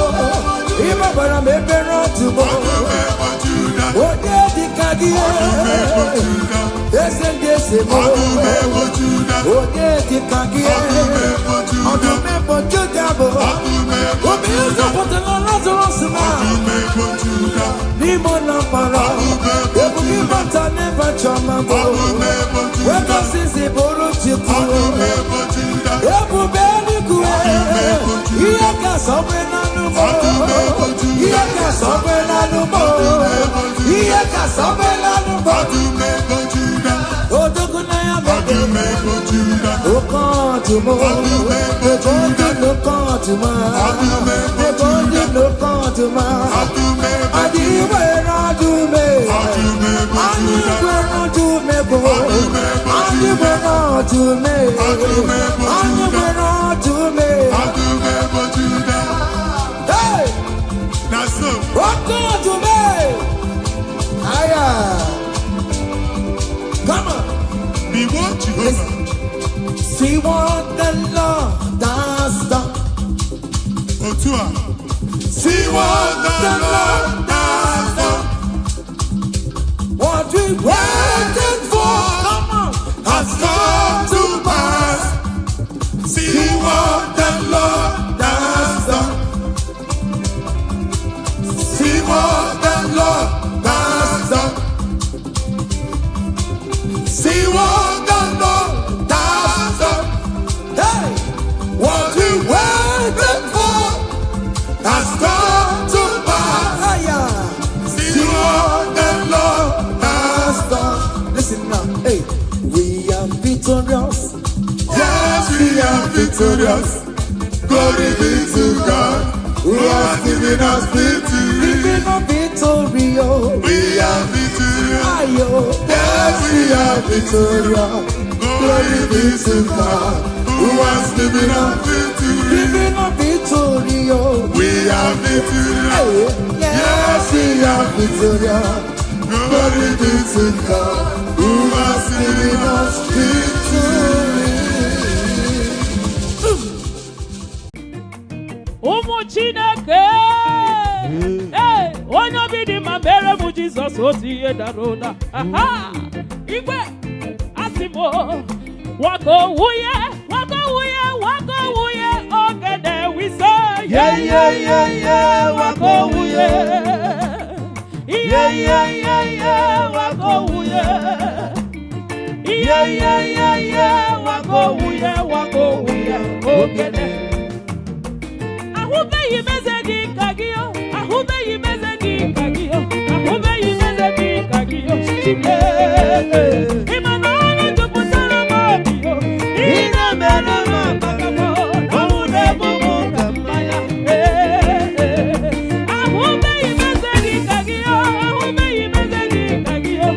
Ịbabara m ebere ọdụm. Ọdụm ebo Juda. Onye dịka gị? Ọdụm ebo Juda. Eze ndị eze m. Ọdụm ebo Juda. Onye dịka gị? Ọdụm ebo Juda. Ọdụm ebo Juda bụ. Ọdụm ebo Obi Juda. nzọpụtara Lazarus ma Ọdụm ebo Juda. n'ime ụlọ mkpọrọ. Ọdụm ebo Ebube Juda. ịbata n'ebe chọma bụ. Ọdụm ebo Juda. Wekọsisi bụrụ Chukwu. Ọdụm ebo Juda. Ebube eluigwe. Ọdụm ebo Juda. Ihe ka sọgbe n'anụ m. Ọdụm ebo Juda. Ihe ka sọgbe n'anụ m. Ọdụm ebo Juda. Ihe ka sọgbe n'anụ m. Ọdụm ebo Juda. Odogwu na ya bụ. Ọdụm ebo Juda. Oke ọdụm. Ọdụm ebo Ebe Juda. ndị n'oke ọdụm. Ọdụm ebo Ebe ndị Juda. n'oke ọdụm. Ọdụm ebo Adị Juda. nwere ọdụm. Ọdụm ebo Anyị Juda. nwere ọdụm bụ. Ọdụm ebo Anyị Juda. nwere ọdụm. Ọdụm ebo Anyị Juda. nwere ọdụm. Ọdụm ebo Juda. Hey! Na so. Oke ọdụm. Aya. Come on. Igbo Jehova. See what the Lord has done. Otu a. See what the Lord has done. What we waited for, come on, Has come to pass. See what the Lord has done. Hey! What you waited for has come to pass. Aya! See what the Lord has done. Listen now. Hey, we are victorious. Yes, we are victorious. Glory be to God who has given us victory. Living a victorious. We are victorious. Ayo. Yes, we are victorious. Glory be to God who has given us victory. Living a victorious. We are victorious. Hey, yes, we are victorious. Glory be to God who has given us victory. Ụmụ Chineke, ee, onye obi dị mma, mere m Jizọs otu ihe dara ụda. Aha! Igwe asị m, wako wuye, wako wuye, wako wuye, ogede wise. Ye, ye, ye, ye, wako wuye. Ye, ye, ye, ye, wako wuye. Ye, ye, ye, ye, wako wuye, wako wuye, ogede. Ahụbeghị m eze dị ka gị o, ahụbeghị m eze dị ka gị o, ahụbeghị m eze dị ka gị o. Ị ma na ọrụ jupụtara m obi o, ị na-emere m amaka m, ọnwụ na-egbu m ka mmanya. Ahụbeghị m eze dị ka gị o, ahụbeghị m eze dị ka gị o.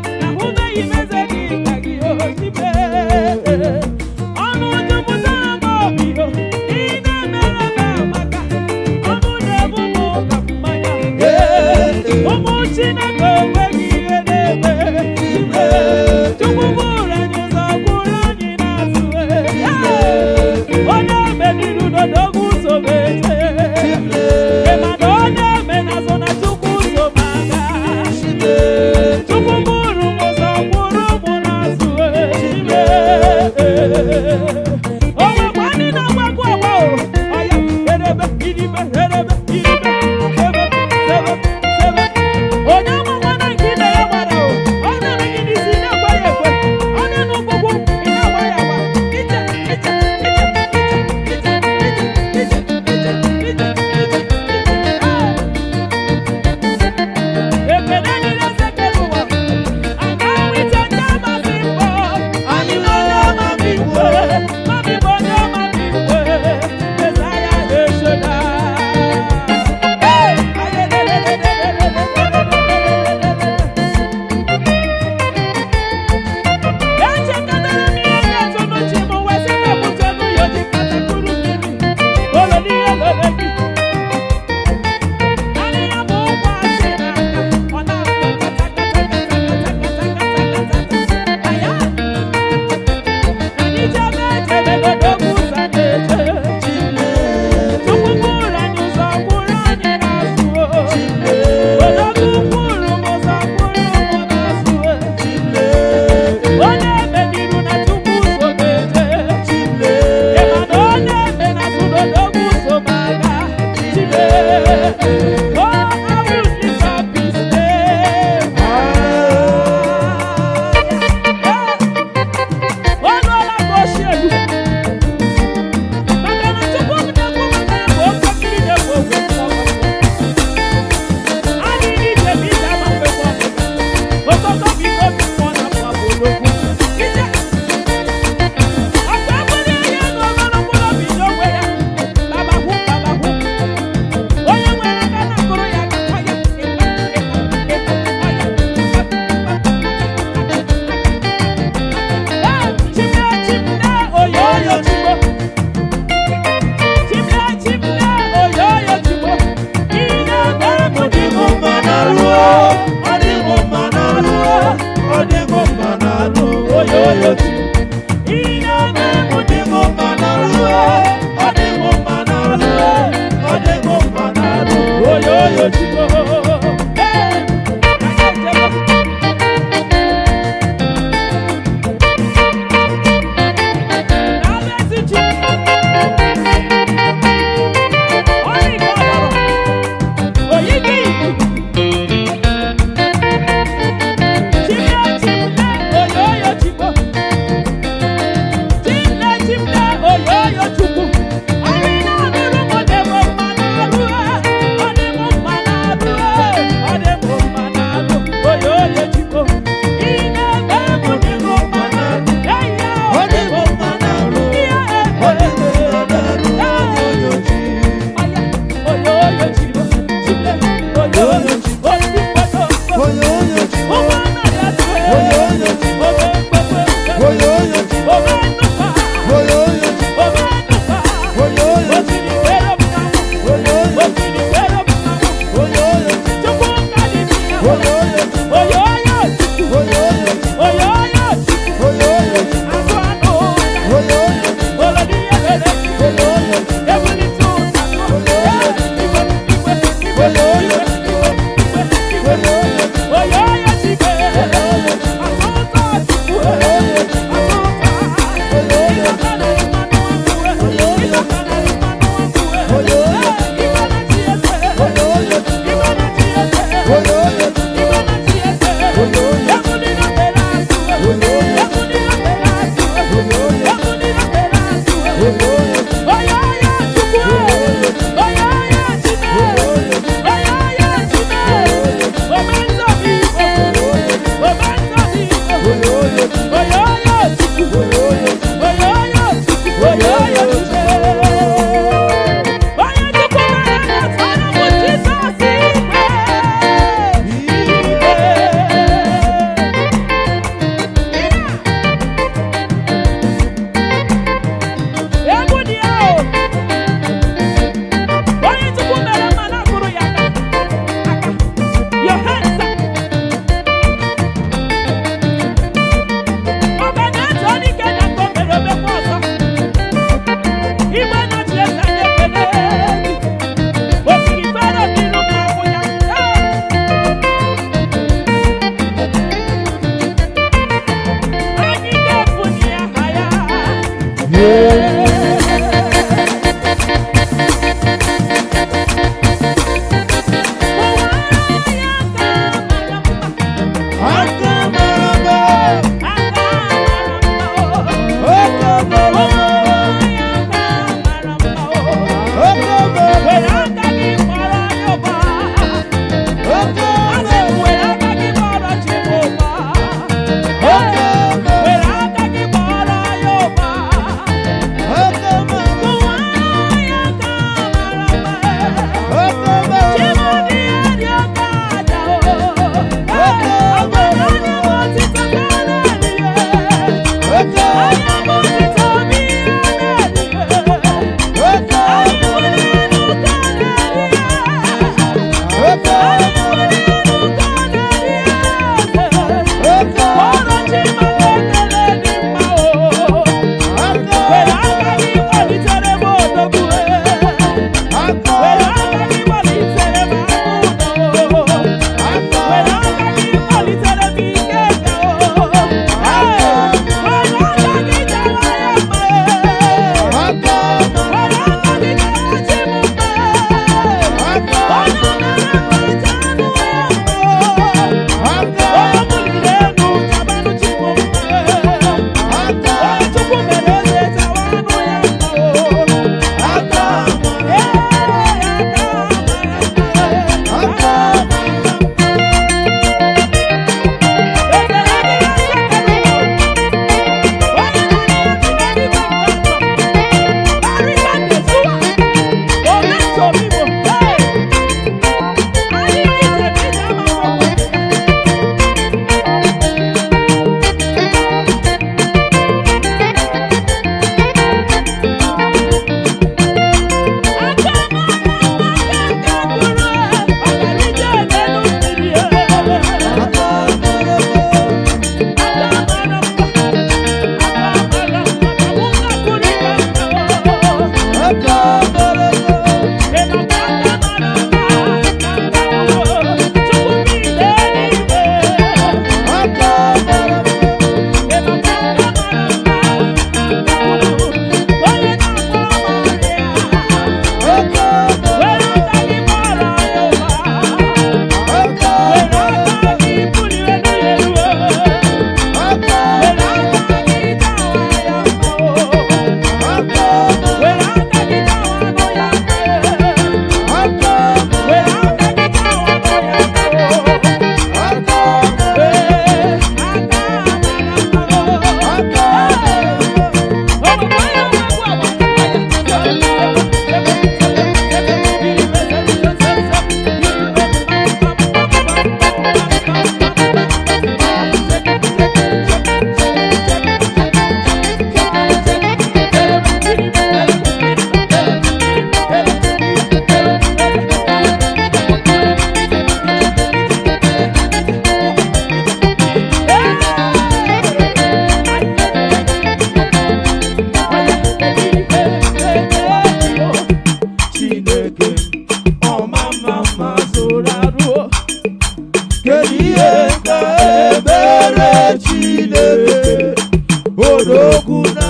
Odogwu na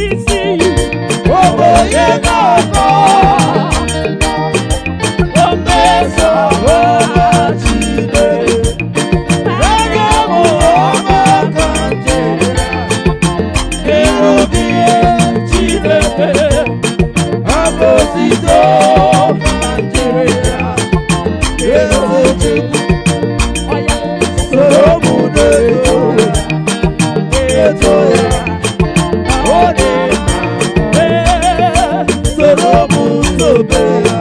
Isi oboye n'ọkọ omezo ọma Chineke. Ege mụ ọma ka njere ịrụ gị Chineke abụ otito ka njere ya. Eze Chukwu ọya soro mụ na-eto ya, eto ya, ọ dị mma. ee Soro mụ tobe ya,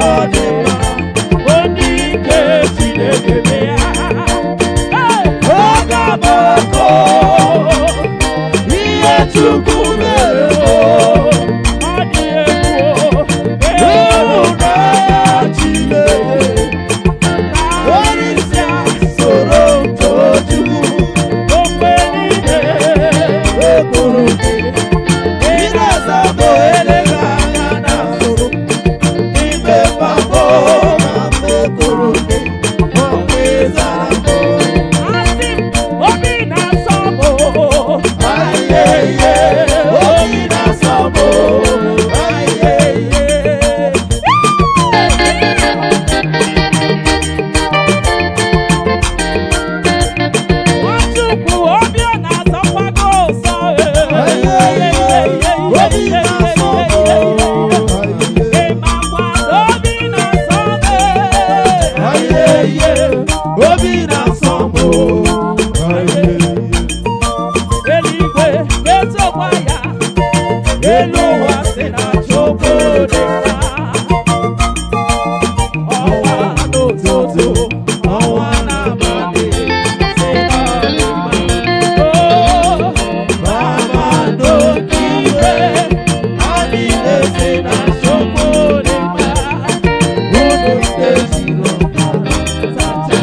ọ dị mma. Onye ike Chineke bịa. Hey! Oge m ọkọ ihe Chukwu mere o. Ọ dị egwu o. Ịhụnanya Chineke, Karịsịa soro m too Chukwu. okwe niile. Ekwuru gị, ị na-aza bụ eleghị anya na nsogbu. Ime mgbapụ na mmekwuru gị, ọnwa ịzara mbụ. Asị m, obi na-asọ m o. Ayeye, obi na-asọ m o. Ayeye. Nwachukwu, obi ọ na-asọkwa gị ụsọ, Ayeye, obi na-asọ m o. Ị makwa na obi na-asọ m e. Ayeye, obi na-asọ m o. Ayeye. Eluigwe na-etokwa ya, elu ụwa sị na Chukwu dị mma. Ọnwa n'ụtụtụ, ọnwa n'abalị, sị na ọ dị mma. Oh, Kpakpando nke igwe, ha niile sị na Chukwu dị mma. Unu ndị zuru ọbara sacha,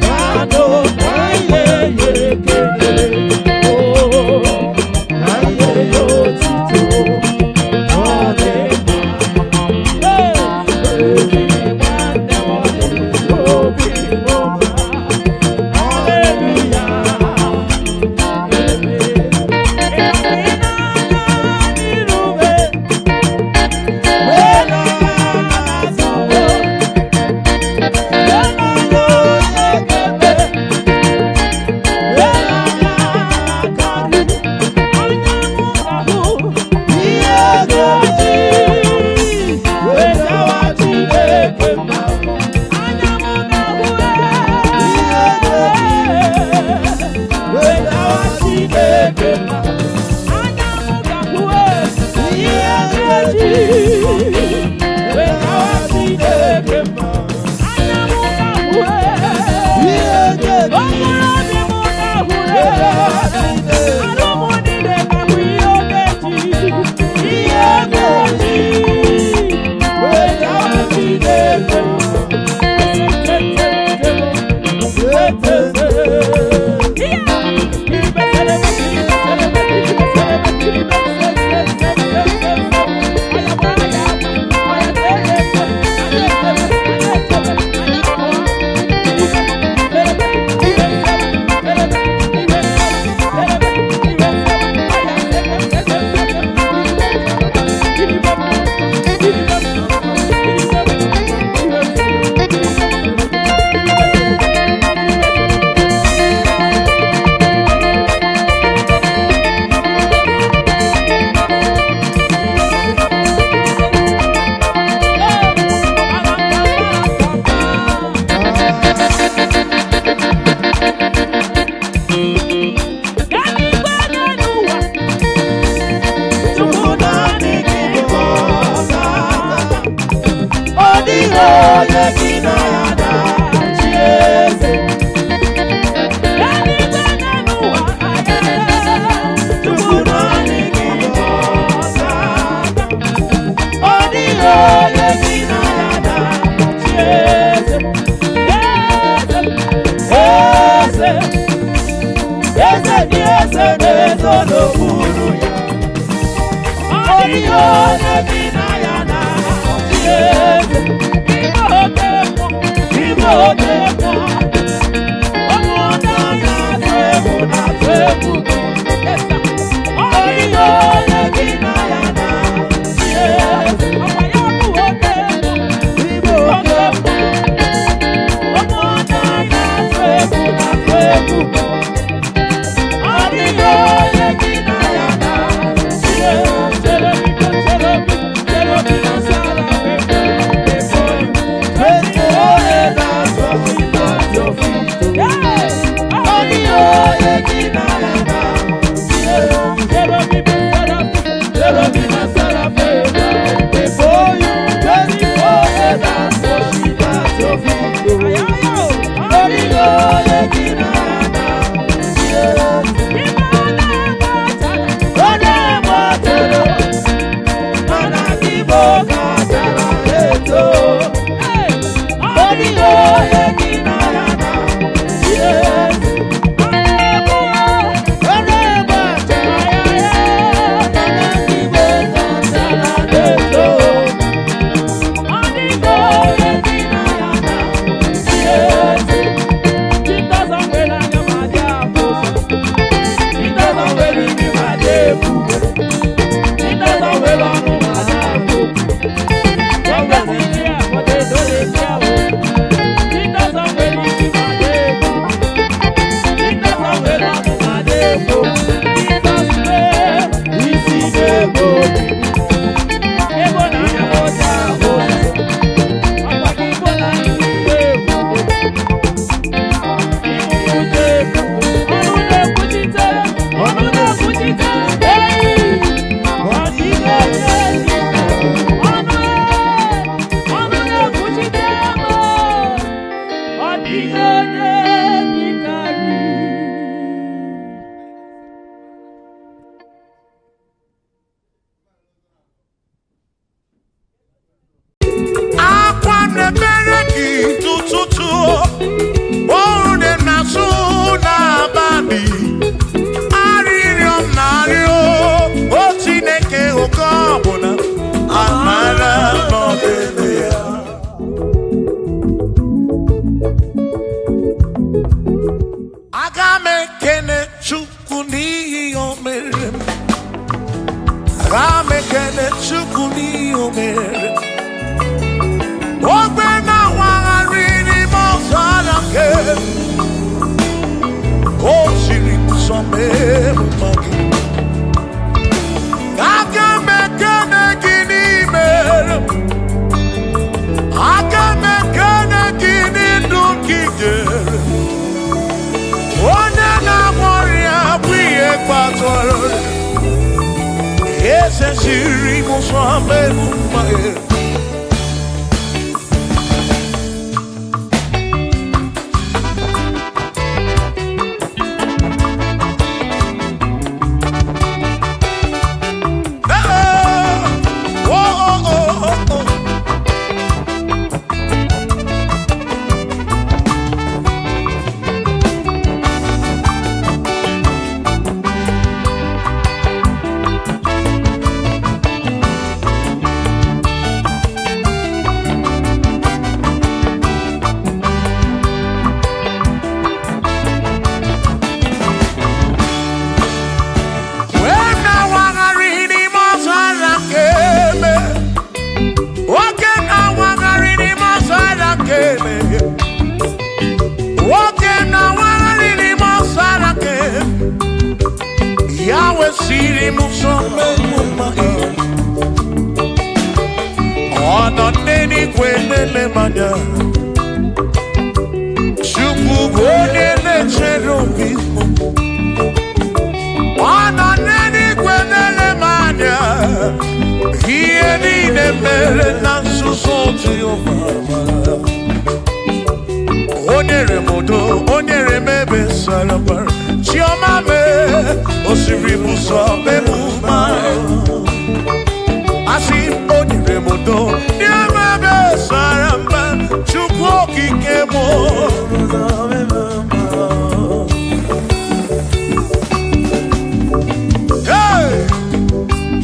kado ka anyị nye ekele, oh, ka anyị nye otuto, ọ dị mma. hey. Ezi nwanne m ọ dị obi m mma. Haleluya, amen. Ị na-aga n'irube, anya m ga-ahụ anya m ga-ahụ anya m ga-ahụ anya m ga-ahụ okporo obi m ga-ahụ arụ m niile ga-ahụ ihe ọ ga-eji ihe ọ ga-eji Ọ dịghị onye gị na ya na-achị eze. Chukwu naanị gị bụ ọzọ. Ọ dịghị onye gị na ya na-achị eze. Eze, eze dị eze na-ezo n'okpuru ya. Ọ dịghị onye gị na ya na-achị eze. Ime oke mmụọ, ime oke mmụọ, ọmụ na-azọ. Akwa na-emere gị tụtụtụ oru na-asụ n'abalị arịrịọ m na-arịọ o Chineke oke ọbụla amara n'ọdịnihu ya. Aga m ekene Chukwu n'ihi o mere m. Aga m ekene Chukwu n'ihi o mere m. Ogbe na-awagharị n'ime ọzara nke o siri nsọ mee mma gị. Aga m ekene gị n'ime m. Aga m ekene gị n'ndụ gị nyere. Onye na-agwọ ọrịa bụ ihe kpatara ọrịa. Eze siri m nsọ mee mma gị. Wee na-awagharị n'ime ọzara nke eme. Nwoke na-awagharị n'ime ọzara nke eme. Nwoke na-awagharị n'ime ọzara nke eme. Ya wesịrị m ụzọ mmegbu mma gị. Ọ nọ n'eluigwe na-ele m anya. Chukwu bụ onye na-echere obi m. Ọ nọ n'eluigwe na-ele m anya. Ihe niile mere na nzuzo Jehova. O nyere m udo, o nyere m ebe sara mbara. Chiọma mee, o siri m ụzọ mee m mma. Asị m, o nyere m udo, nye m ebe sara mbara. Chukwu okike m. Hey!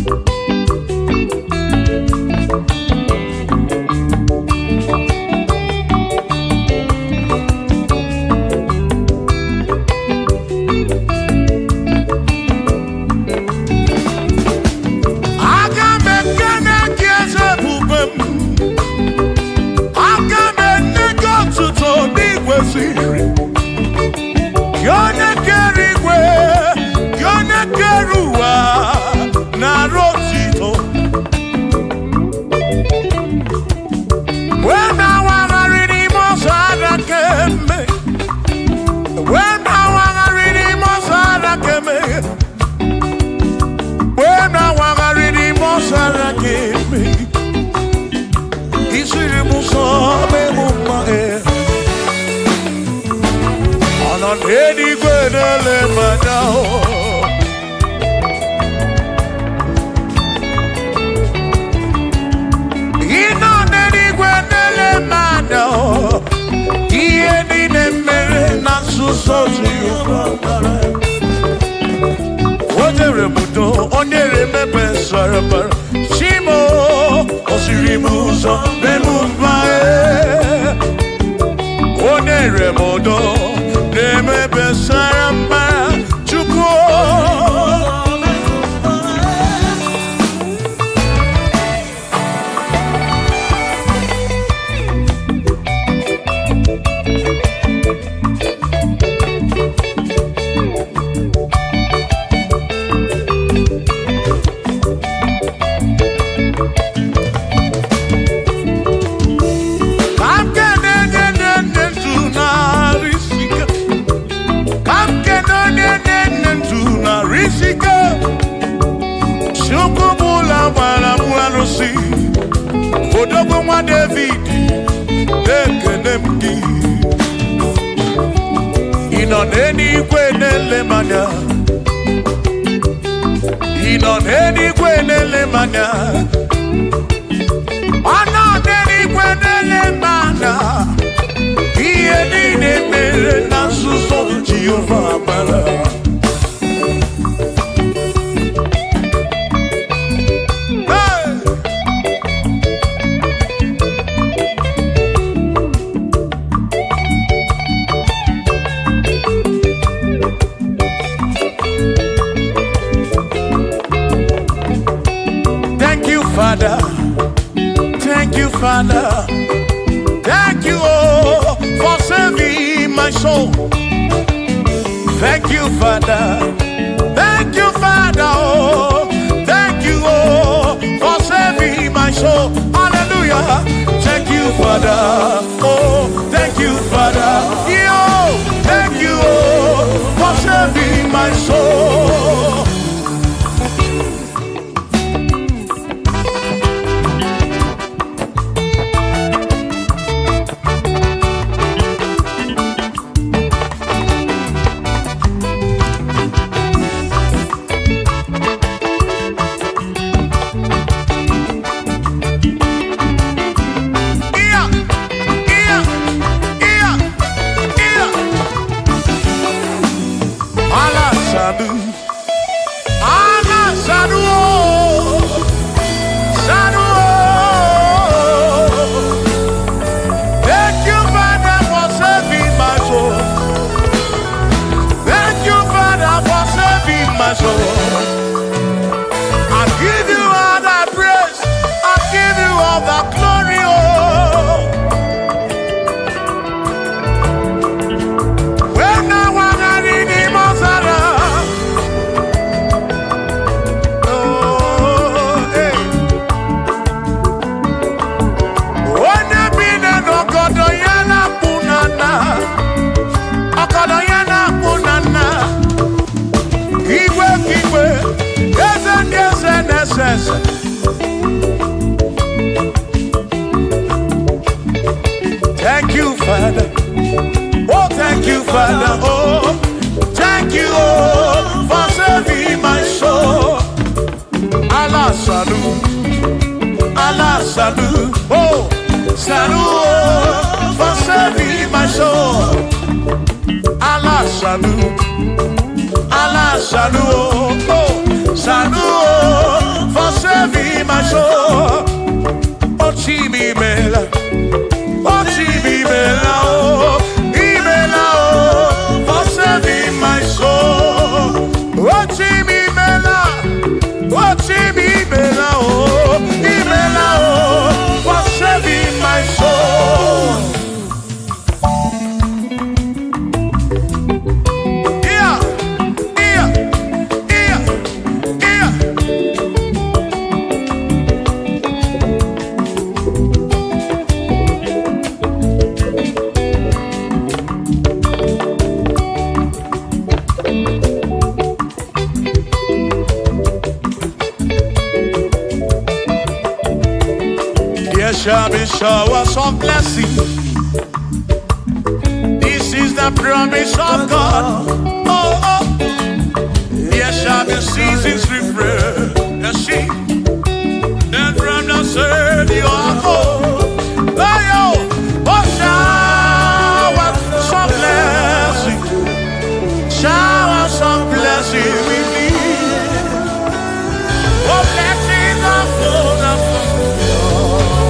Aga m ekene gị eze ebube m. Aga m enye gị otuto n'ikwesịrị. nso Jehova mara. O jere m udo, ọ nyere m ebe sara mbara. Chimo, o siri m ụzọ mee m mma. O nyere m udo na-eme ebe sara mbara. Chukwu. Ka m kene onye na-enye ndụ narị isi ike. Ka m kene onye na-enye ndụ narị isi ike. Chukwu bụ ụlọ gbara m arụsị. Odogwu nwa David, na-ekene m gị. Ị nọ n'eluigwe na-ele m anya. Ị nọ n'eluigwe na-ele m anya. Ọ nọ n'eluigwe na-ele m anya. Ihe niile mere na nzuzo Jehova mara. Hey! Thank you, Father. Thank you, Father. Thank you, oh, for saving my soul. Thank you, Father. Thank you, Father. Oh, thank you, oh, for saving my soul. Hallelujah. Thank you, Father. Oh, thank you, Father. Yo, thank you, oh, for saving my soul. Iya, iya, iya, iya. Ala sadu, ala sadu, oh, sadu. Oh. Thank you, Father, for saving my soul. Thank you, Father, for saving my soul. I give you all the praise. I give you all the glory. Oh. When I was in the Mozara, oh, hey. Onye bi n'ọgọdọ ya na-akpụ na nna, ọgọdọ ya na-akpụ na nna, igwe ka igwe, eze ndị eze na-ese ese. Thank you, Father. Oh, thank you, Father. Oh, thank you, oh, for saving my soul. Allah salu, Allah salu, oh, salu, oh, for saving my soul. Allah salu, Allah salu, oh, oh, salu, oh, for saving my soul. Oh, Chimi Mela. Oh, Chimi Mela, oh, Imela, oh, for saving my soul. Oh, Chimi Mela, oh, Chimi Mela, oh, Imela, oh, for saving my soul. Yeah, yeah, yeah, yeah. There shall be showers of blessing. This is the promise of God. Oh, oh. There shall be seasons refreshing. And from the said you are oh, oh, oh, showers of blessing. Osimiri. Oh, blessings are full of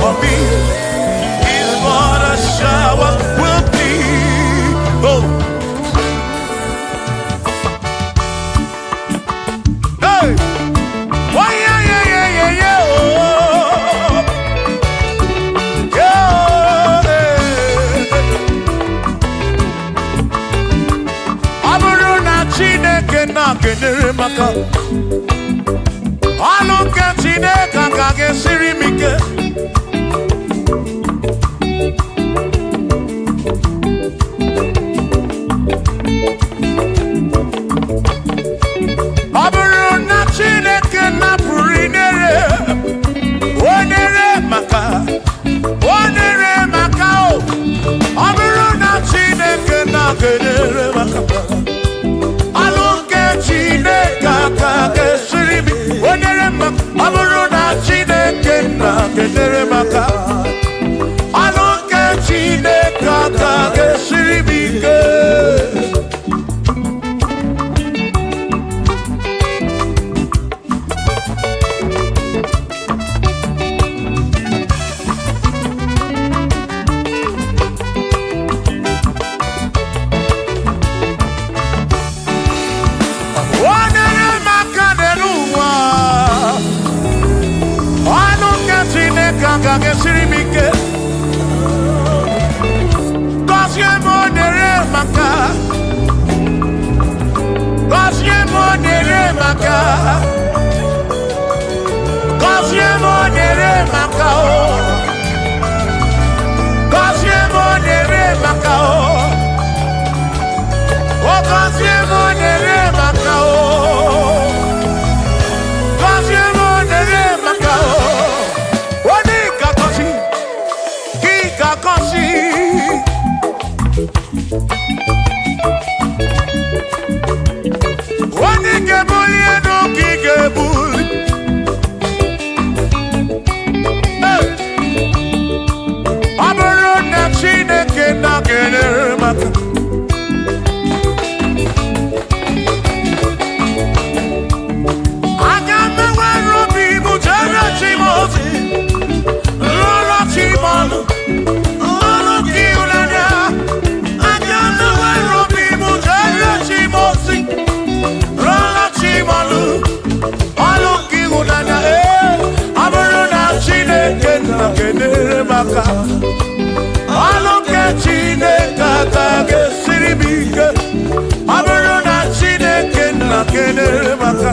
for me is what a shower will be. Oh. Hey! Oh, yeah, yeah, yeah, yeah, yeah. Oh. Yeah. Ọ bụrụ na Chineke na-kenyere maka ọnụ nke Chineke aka ga-esiri m ike. Ọ bụrụ na Chineke napụrụ inere, o nyere maka, o nyere maka o. Ọ bụrụ na Chineke na-kenyere maka alụ nke Chineke aka ga-esiri m, o nyere maka. Ọ bụrụ na Chineke na-kenyere maka alụ nke Chineke aka ga-esiri m ike. O nyere m aka n'elu ụwa, ọnụ nke Chineke agaghị esiri m ike. Gọzie m, o nyere m aka. Gọzie m, o nyere m aka. Gọzie m, o nyere m aka o. Gọzie m, o nyere m aka o. O gọzie m, o nyere m aka o. Gọzie m, o nyere m aka o. Onye ga-agọzi, gị ga-agọzi. Onye ga-ebuli elu ka ị ga-ebuli. Hey! Ọ bụrụ na Chineke na-enyere m aka, aga m enwere obi m jere chi m ozi, rụọrọ chi m ọrụ, ọrụ ka ịhụnanya. Aga m enwere obi m jere chi m ozi, rụọrọ chi m ọrụ, ọrụ ka ịhụnanya. Ee, ọ bụrụ na Chineke na-enyere m aka, ọrụ nke Chineke aka ga-esiri m ike. Ọ bụrụ na Chineke na-enyere m aka,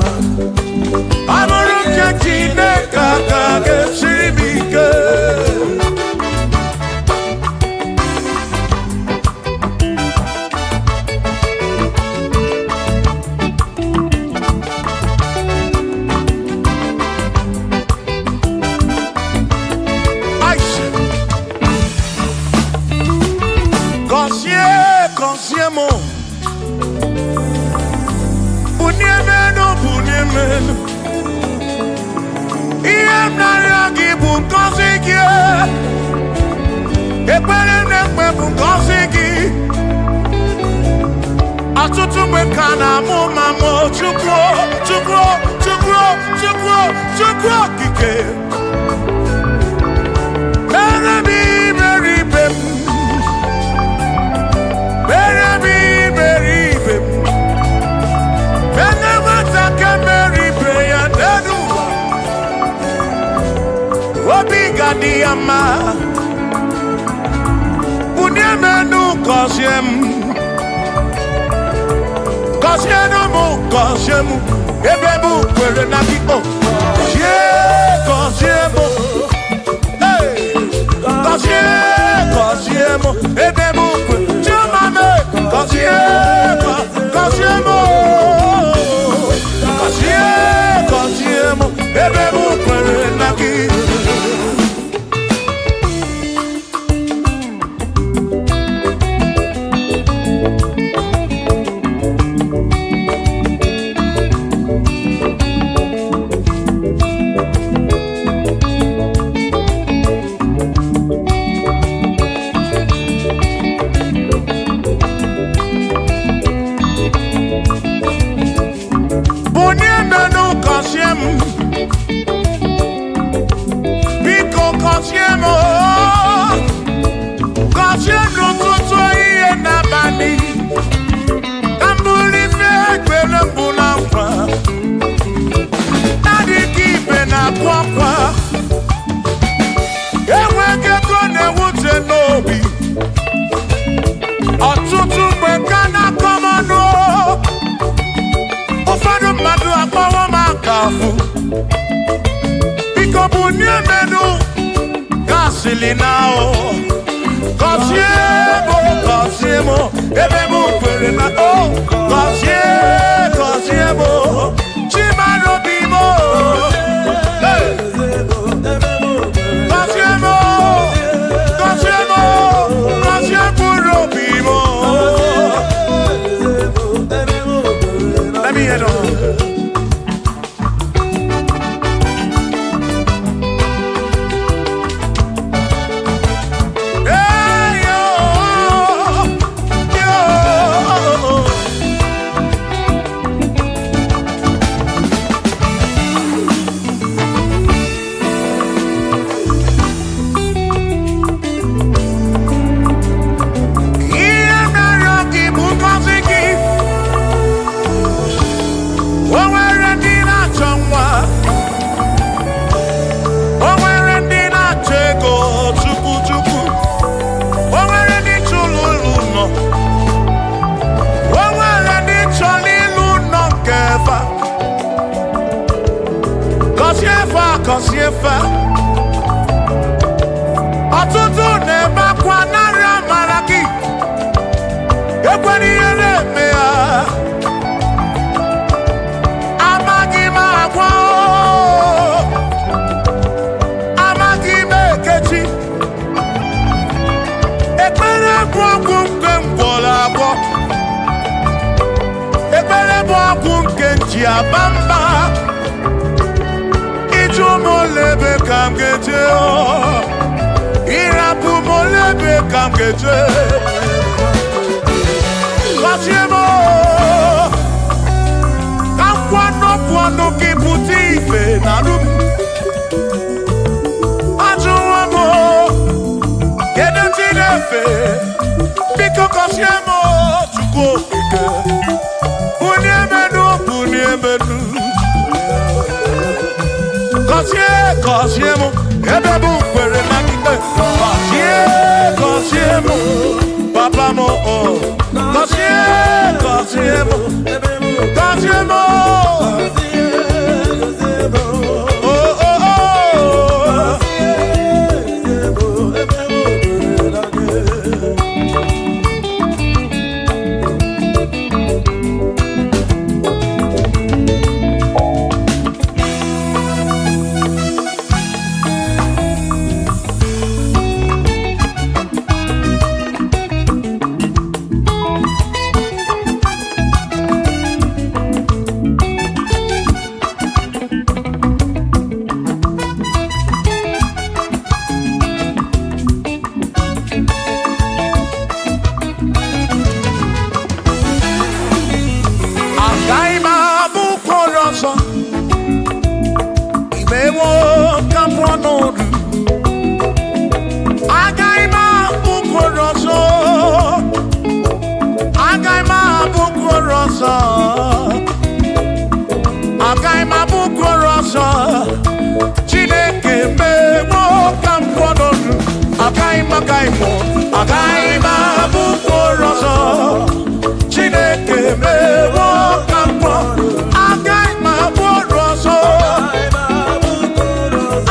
ọ bụrụ nke Chineke aka ga-esiri m ike. Aisha. Gọzie, gọzie m. Bunie m elu, bunie m elu. Ihe m na-arịọ gị bụ ngọzi gị. Ekpere m na-ekpe bụ ngọzi gị. Ọtụtụ mgbe ka na-amụ ma mụ Chukwu, Chukwu, Chukwu, Chukwu, Chukwu okike. Mere m iberibe m. Mere m iberibe m. Mere nwata ka mere ibe ya n'elu ụwa. Obi ga-adị ya mma. Bunie m enu, gọzie m. Gọzienụ m, gọzie m. Ebe m kwere na gị o. Gọzie, gọzie m. Hey! Gọzie, gọzie m. Ebe m kwere. Chioma m, gọzie, gọzie m. Gọzie, gọzie m. Ebe m kwere na gị. Gọzili na o. Gọzie m, gọzie m, ebe m kwere na o. Gọzie, gọzie m, Chimarobi m. Hey! Gọzie m, gọzie m, gọzie mkpụrụ obi m. Let me hear them. Hey, yo, yo. Ihe mere gị bụ ngọzi gị. O nwere ndị na-achọ nwa. O nwere ndị na-achọ ego chukwu chukwu. O nwere ndị chọrọ ụlọ nọ. O nwere ndị chọrọ ịlụ nọ nke fa. Gọzie fa, gọzie fa. Ọtụtụ na-ebe akwa narị amara gị. Ekwela ihe na-eme ya. Amaghị m agwa o. Amaghị m ekechi. Ekpere bụ ọgwụ nke m gwọrọ agwọ. Ekpere bụ ọgwụ nke m ji aba mba. Ịjụ m ole ebe ka m ga-eje o. Ịrapụ m ole ebe ka m ga-eje. Gọzie m o. Ka nkwa n'okwu ọnụ gị pụta ife na arụ m. Ajụwo m o. Kedu ndị na-efe? Biko gọzie m o, Chukwu okike. Bulie m enu, bulie m enu. Gọzie, gọzie m, ebe m kwere na gị. Gọzie, gọzie m, papa m o. Gọzie, gọzie m, gọzie m o. Oh, oh, oh. Agaghị m abụ ụkwụ ọzọ. Imewo ka m pụọ n'ọdụ. Agaghị m abụ ụkwụ ọzọ. Agaghị m abụ ụkwụ ọzọ. Agaghị m abụ ụkwụ ọzọ. Chineke mewo ka m pụọ n'ọdụ. Agaghị m, agaghị m, agaghị m abụ ụkwụ ọzọ. Chineke mewo ka m pụọ. Agaghị m abụ ọrụ ọzọ.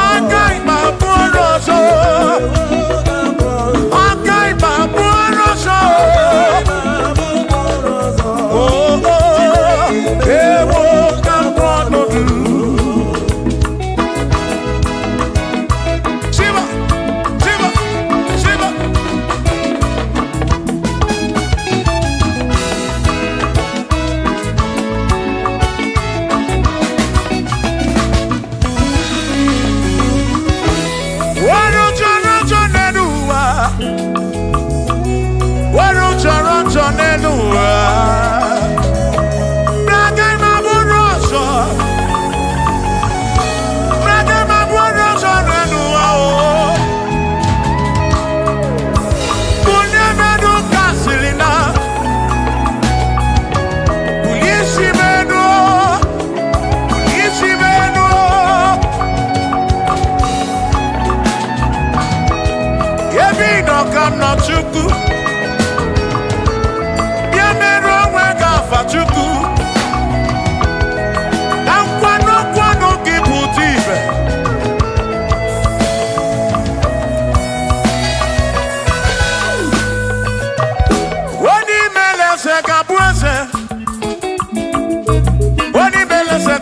Agaghị m abụ ọrụ ọzọ. Agaghị m abụ ọrụ ọzọ. Oh, oh, ewo ka m pụọ n'ọdụ. Shiva, Shiva, Shiva.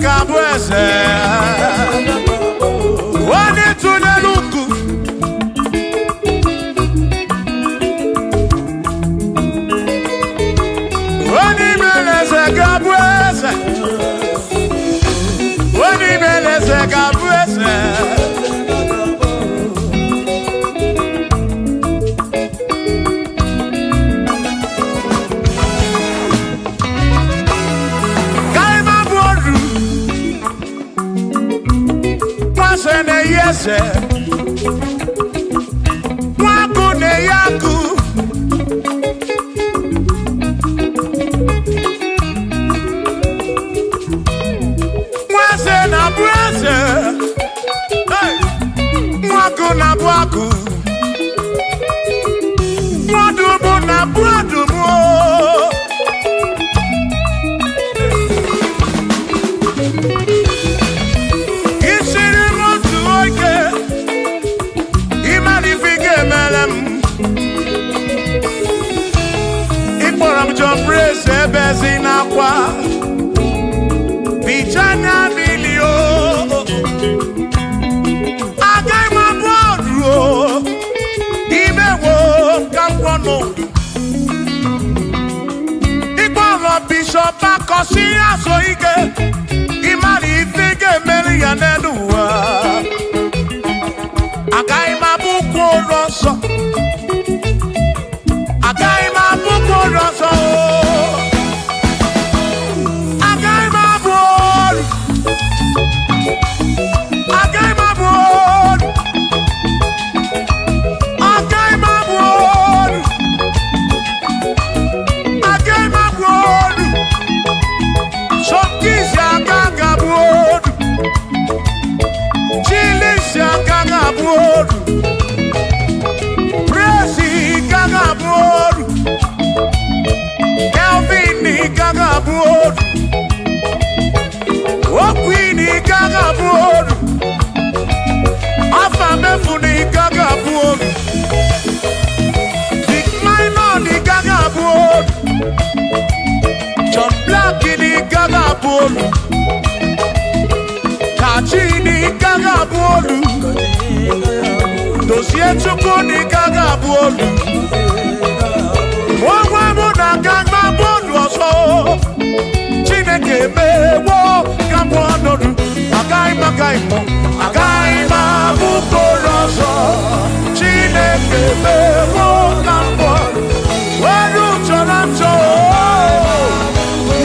ga-abụ eze. Onye tụnyere ukwu onye mere eze ga-abụ eze. Onye mere eze ga-abụ eze. Kaima bụ oru nwase na-eyi eze, nwakụ na-eyi akụ. Nweze na-abụ eze. Hey! Nwakụ na-abụ akụ. Nwadụmụ na-abụ adụmụ o. Isiri m otu oge, ịmara ife ị ga-emere m. Ịkpọrọ m John Praise ebe ezi n'akwa. Bicha anya mmiri o. Agaghị m abụ ọrụ o. Imewo ka m gwọnụ. Ịkpọrọ Bishọp Akọsị azụ ike. Ịmara ife ị ga-emere ya n'elu ụwa. Agaghị m abụ ụkwụ ụlọ nsọ. Agaghị m abụ ụkwụ ụlọ nsọ. Agaghị m abụ ọrụ. Agaghị m abụ ọrụ. Agaghị m abụ ọrụ. Agaghị m abụ ọrụ. Sọkịsị aka ga-abụ ọrụ. Chilisi aka ga-abụ ọrụ. Presi ka ga-abụ ọrụ. Kelvin ka ga-abụ ọrụ. Okwini ka ga-abụ ọrụ. Afa mefuni ka ga-abụ ọrụ. Big Minor ka ga-abụ ọrụ. John Black ka ga-abụ ọrụ. Kachi ka ga-abụ ọrụ. Dozie Chukwu ka ga-abụ ọrụ. Onwe mụ na aga mma bọọlụ ọzọ. Chineke mewo ka m ọnọdụ. Agaghị m agaghị m agaghị m abụ bọọlụ ọzọ. Chineke mewo ka m ọnọdụ. Were chọrọ nchọ.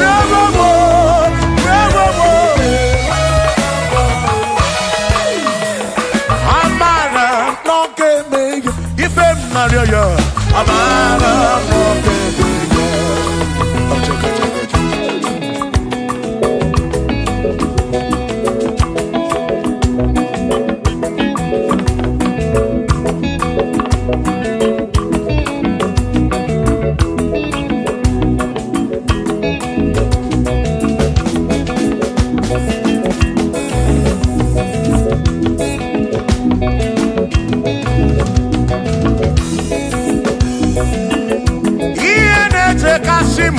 Rewo m, rewo m. Amara n'oge eme ya, ife m narịọ ya. Amara n'oge eme ya. Ọchọkọ, ọchọkọ, ọchọkọ. Ihe na-echekasị m,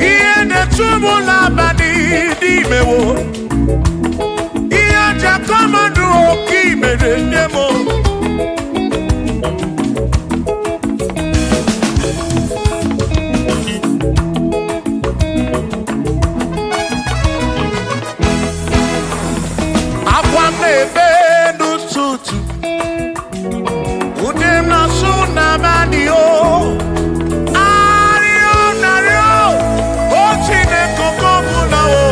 ihe na-echu m n'abalị n'imewo, ihe ji akọmọdụ oke imere nne m. Akwa m na-ebe n'ụtụtụ, ụdị m na-asụ n'abalị o. Arịọ narịọ, o Chineke ọbụla o,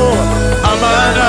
amara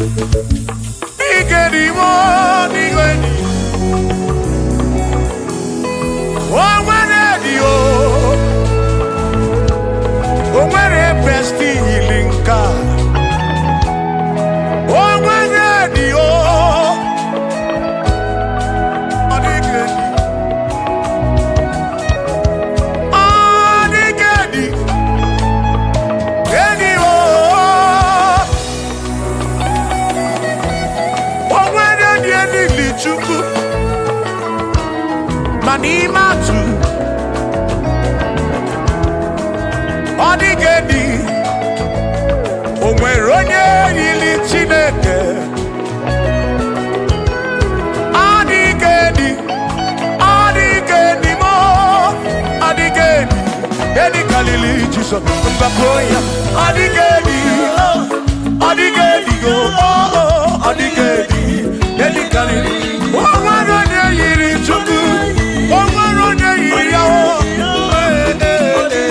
Ike dị m n'igwe dị. O nwere dị o. O nwere besti yiri nke a. O nwere dị o. Ọ dịghị dị. Ọ dịghị dị. Enyi o. O nwere dị elili Chukwu. Ma n'ime atụ. Ọ dịghị dị. O nwere onye yiri Chineke. Ọ dịghị dị. Ọ dịghị dị mo. Ọ dịghị dị. Edi kalili Jisọs mgbakọ ya. Ọ dịghị dị. Ọ dịghị dị o. Ọ dịghị dị. Edi kalili. O nwere onye yiri Chukwu. O nwere onye yiri ya o. Ee, ee, ee.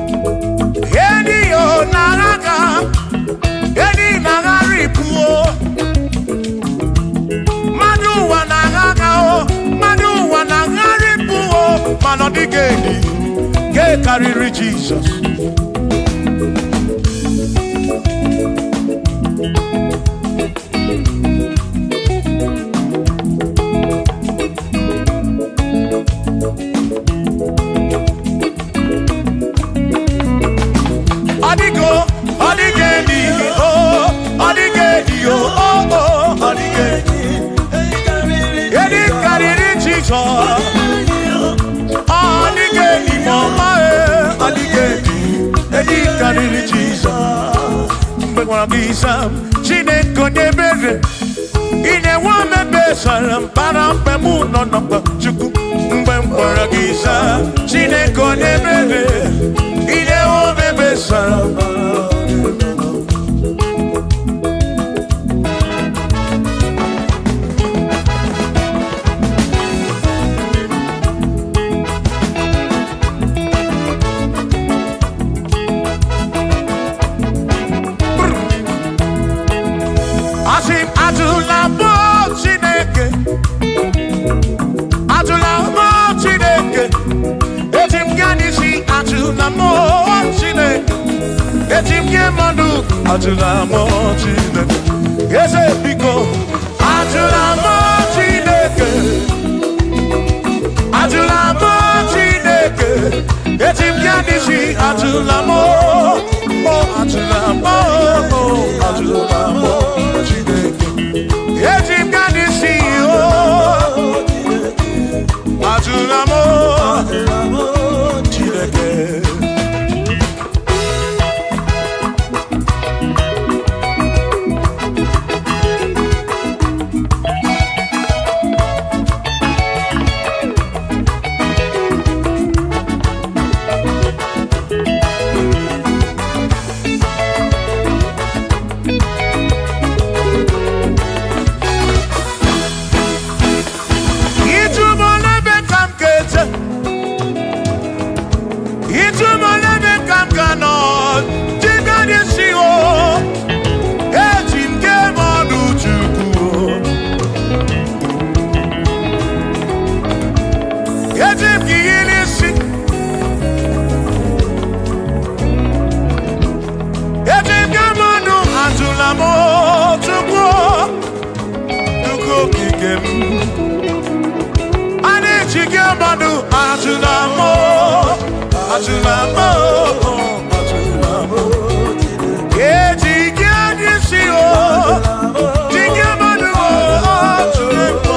Edi yo naraga, edi nagaripuo. Mmadụ ụwa na-agha o, mmadụ ụwa na-agharịpụ o, mana ọ dịghị edi, nke karịrị Jizọs. Ọ dịgo, ọ dịghị edi, o, ọ dịghị edi, o, o, o, ọ dịghị edi. Edi karịrị Jizọs. Ọ dịghị edi ma ọma e, ọ dịghị edi, edi karịrị Jizọs. Mgbe gwara gị zaa m, Chineke onye ebere, ị na-enwe omebe sara mbara mgbe mụ nọ n'ọkpa Chukwu. Mgbe m gwara gị zaa, Chineke onye ebere, ị na-enwe omebe sara mbara. Asị m ajụla mụ Chineke, ajụla mụ Chineke, eji m gaa n'isi ajụla mụ Chineke, eji m nye mmadụ ajụla mụ Chineke, eze biko ajụla mụ Chineke, ajụla mụ Chineke, eji m gaa n'isi ajụla mụ, o ajụla mụ, o ajụla mụ Chineke. Eji m gaa n'isi o, ajụla m Chineke. Ịjụ m n'ebe ka m ga-eje, ịjụ m n'ebe ka m ga-anọ, jiga n'isi o, eji m gee m ọnụ Chukwu o. Eji m gị yi n'isi, eji m gee m ọnụ ajụla m o, Chukwu o, Chukwu okike m. A na-eji gị mmadụ ajụla m o, ajụla m o, ajụla m o. Eji gị n'isi o, ji gị mmadụ o, ajụla m o.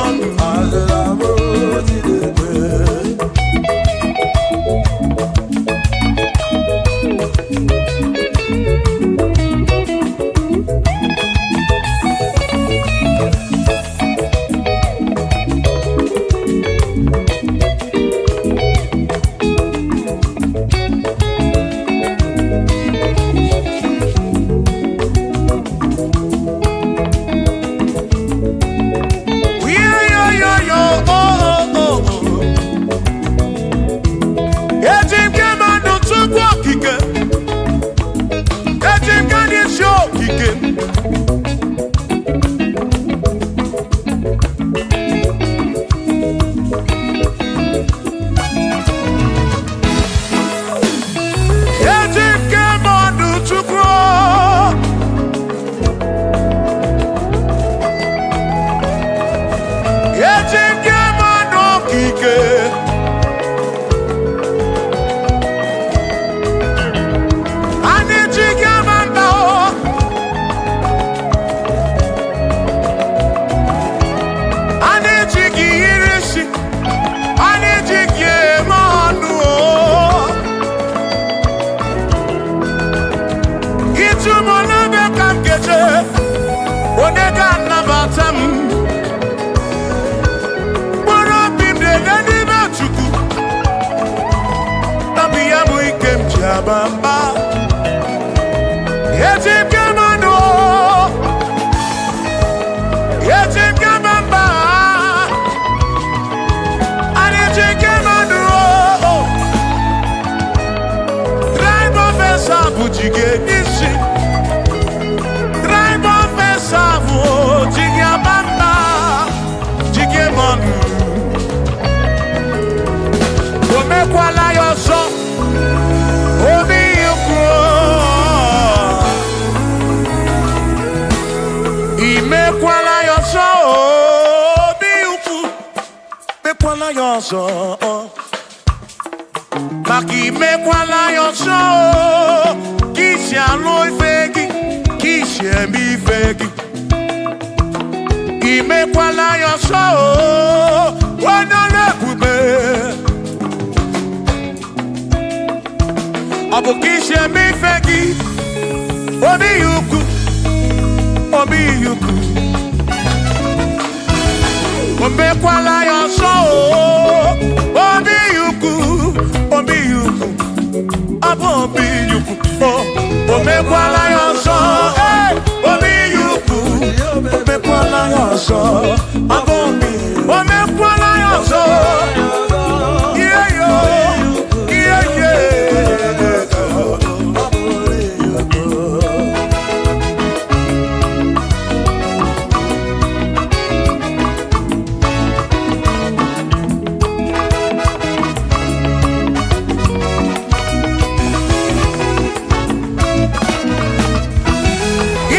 aba mba. Eji m gị mmanụ, eji m gị mba, anyị ji gị mmanụ. Tribe of Esau ji gị n'isi. Tribe of Esau ji gị aba mba, ji gị mmanụ. O mekwala ya ọzọ, obi ukwu. Imekwala ya ọzọ, obi ukwu. Mekwala ya ọzọ, maka imekwala ya ọzọ, ka isi alụ ife gị, ka isi eme ife gị. Imekwala ya ọzọ, onye ọrụ ebube. Ọ bụ ka isi eme ife gị, obi ukwu, obi ukwu. O mekwala ya ọzọ, obi ukwu, obi ukwu, ọ bụ obi ukwu. O mekwala ya ọzọ, ee, obi ukwu. O mekwala ya ọzọ, ọ bụ obi. O mekwala ya ọzọ. Ihe yo, ihe ye.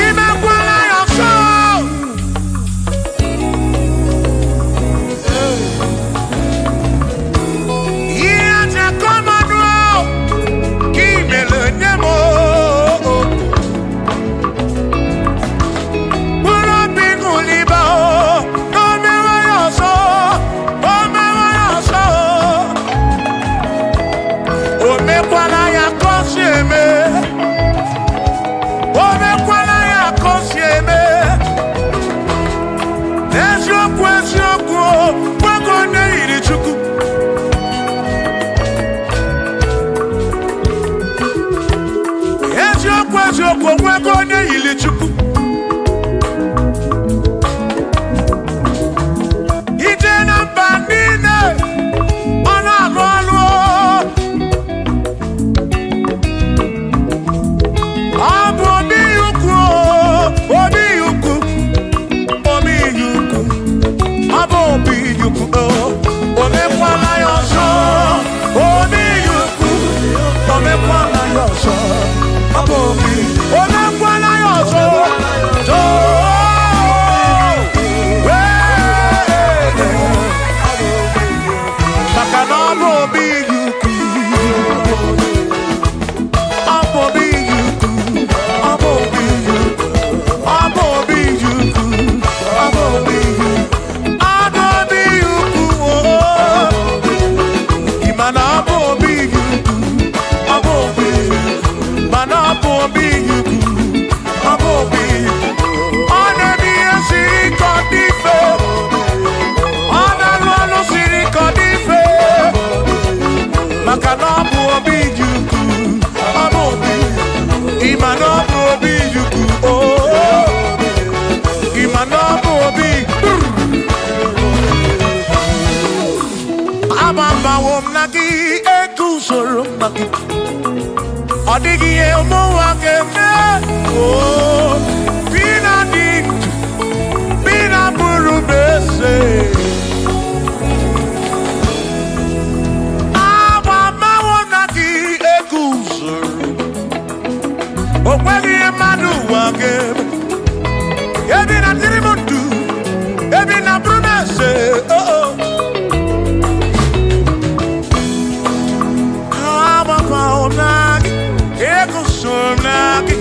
Imekwala ya ọzọ. Ihe aja kọmanụ ka imere nye m, o mkpụrụ obi ṅụliba o mewe ya ọzọ, o mewe ya ọzọ. O mekwala ya ka o si eme, o mekwala ya ka o si eme. N'eziokwu, eziokwu, nwoke onye yiri Chukwu. Eziokwu, eziokwu, onwego onye yiri Chukwu. Ije na mba niile, ọ na-alụ ọlụ. Ọ bụ obi ukwu, obi ukwu, obi ukwu, ọ bụ obi ukwu. O mekwala ya ọzọ, obi ukwu. O mekwala ya ọzọ, ọ bụ obi. O mekwala ya ọzọ. Too. Wee. Maka na ọ bụ obi ukwu, ọ bụ obi ukwu, ọ bụ obi ukwu, ọ bụ obi ukwu, ọ bụ obi ukwu, ọ bụ obi ukwu. Ị ma na ọ bụ obi ukwu, ọ bụ obi ukwu, mana ọ bụ obi ukwu, ọ bụ obi ukwu. Ọ na-eme ihe siri ike ọ dị mfe, ọ na-alụ ọlụ siri ike ọ dị mfe, maka na ọ bụ obi ukwu, ọ bụ obi. Ị ma na ọ bụ obi ukwu, oh. Ị ma na ọ bụ obi. Agbabawo m na gị, eguzoro m na gị, ọ dịghị ihe ụmụnwa ga-eme. Oh, bi na dị ndụ, bi na bụrụ m eze. Agbabawo na gị, eguzoro, o nweghị ihe mmadụ ụwa ga-eme. Ebi na dịrị m ndụ, ebi na bụrụ m eze. Oh, oh. Agbabawo m na gị, eguzoro m na gị,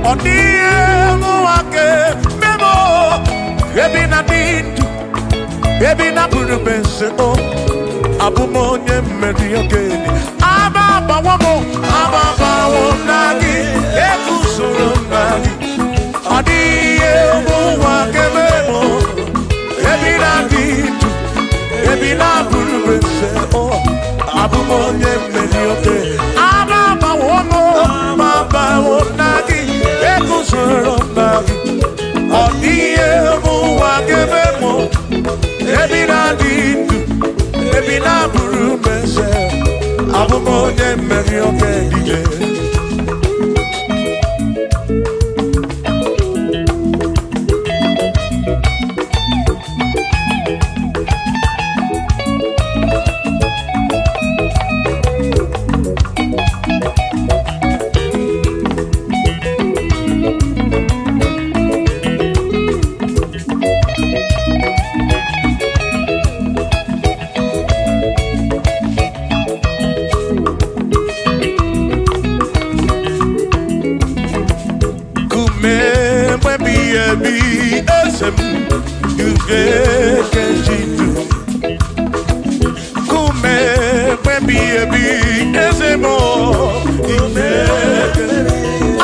ọ dịghị ihe mụnwa ga-eme m. Ebi na dị ndụ, ebi na bụrụ m eze, o abụ m onye mmeri okenye. Aba agbawo m, aba agbawo m na gị, eguzoro m na gị, ọ dịghị ihe ụwa ga-eme m. Ebi na dị ndụ, ebi na bụrụ m eze, o abụ m onye mmeri okenye. Aba agbawo na-abụrụ m eze, abụ m onye mmeri oke dike. Kume mgbe ebi eze m ugekejidu. Kume mgbe ebi eze m imeke.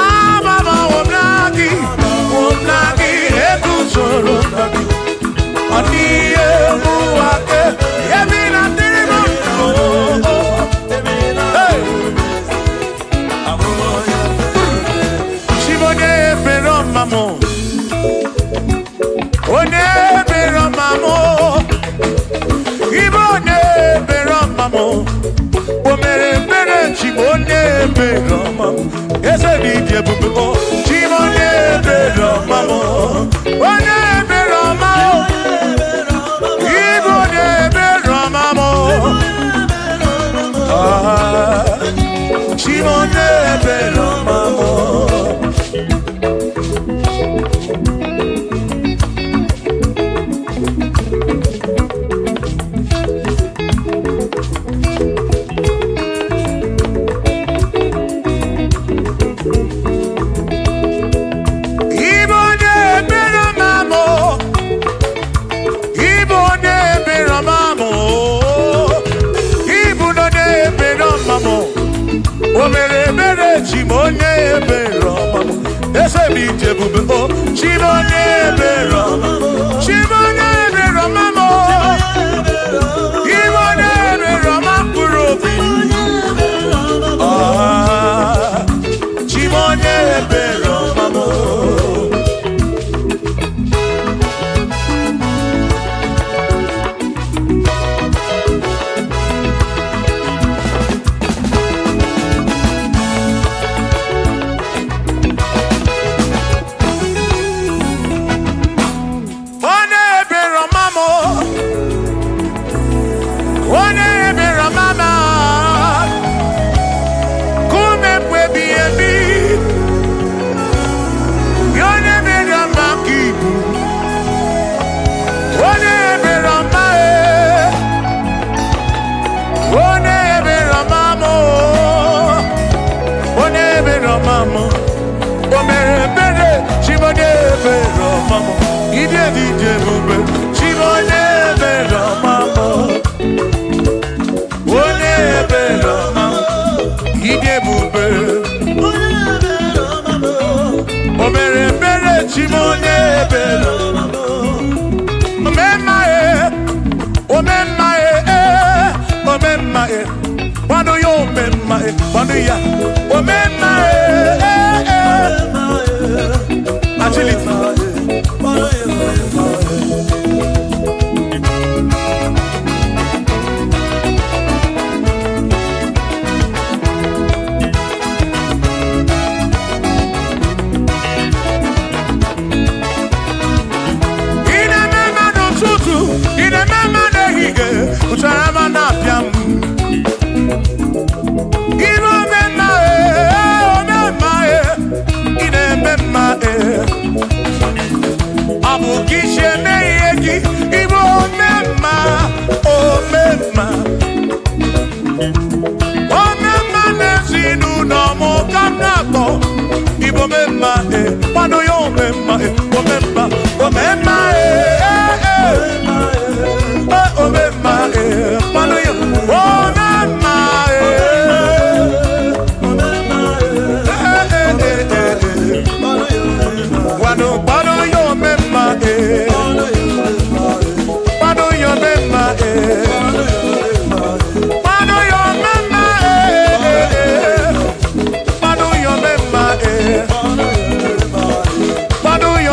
Amama womnagi, womnagi eguzoro na gị. Ọ dịghị egwu ake, ebi na dịrị m ndụ. Hey! Chibonye ebere ọma m, onye ebere ọma m, ibe onye ebere ọma m, o mere ebere chibo onye ebere ọma m, eze dị dị ebube o, chibo onye ebere ọma m, onye ebere ọma m, ibe onye ebere ọma m, ah, chibo onye ebere ọma m. Ibo onye ebere ọma m, Ibo onye ebere ọma m, Ibu onye ebere ọma m, o mere ebere chi m onye ebere ọma m, eze m ije ebube o, chi m onye ebere ọma m, chi m onye ebere ọma m, Ibo onye ebere ọma mkpụrụ obi, ah, chi m onye ebere ọma m. Onye ebere ọma m, onye ebere ọma m, kume mgbe ebighị ebi, ya onye ebere ọma ka ibu, onye ebere ọma e, onye ebere ọma m, onye ebere ọma m, o mere ebere chi m onye ebere ọma m, ịdị dị dị ebube chi m onye ebere ọma m, onye ebere ọma m, ịdị ebube, o mere ebere chi m onye ebere ọma m, omemma e, omemma e, e, omemma e, kwado ya omemma e, kwado ya omemma e, e, e. Agility. Ị na-eme mma n'ụtụtụ, ị na-eme mma n'ehihie, ụtara ma na-apịa m. Ị na-eme mma ee, omemma ee, ị na-eme mma ee. Ọ bụ ka isi eme ihe gị, ịbụ omemma, omemma. Omemma n'ezinụlọ m ka m na-akpọ. Ịbụ omemma ee, kwado ya omemma ee, omemma, omemma ee, ee, ee. Eh, omemma ee, kwado ya omemma ee. Eh, eh, eh, eh, eh. Kwado, kwado ya omemma ee. Kwado ya omemma ee. Kwado ya omemma ee, ee, ee. Kwado ya omemma ee. Kwado ya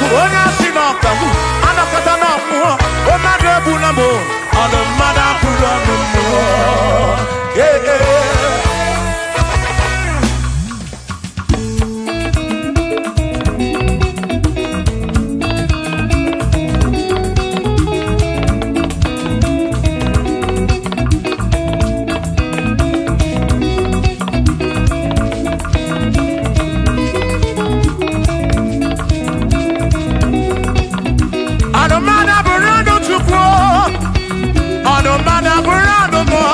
bụ onye asị na ọkagbu anọkọta na ọmụọ mmadụ egbula m ọnụ mmadụ abụrụ ọnụ mmụọ. Ee, ee. Anụmanụ abụrụ anụ Chukwu, ọnụmanụ abụrụ anụ mmụọ.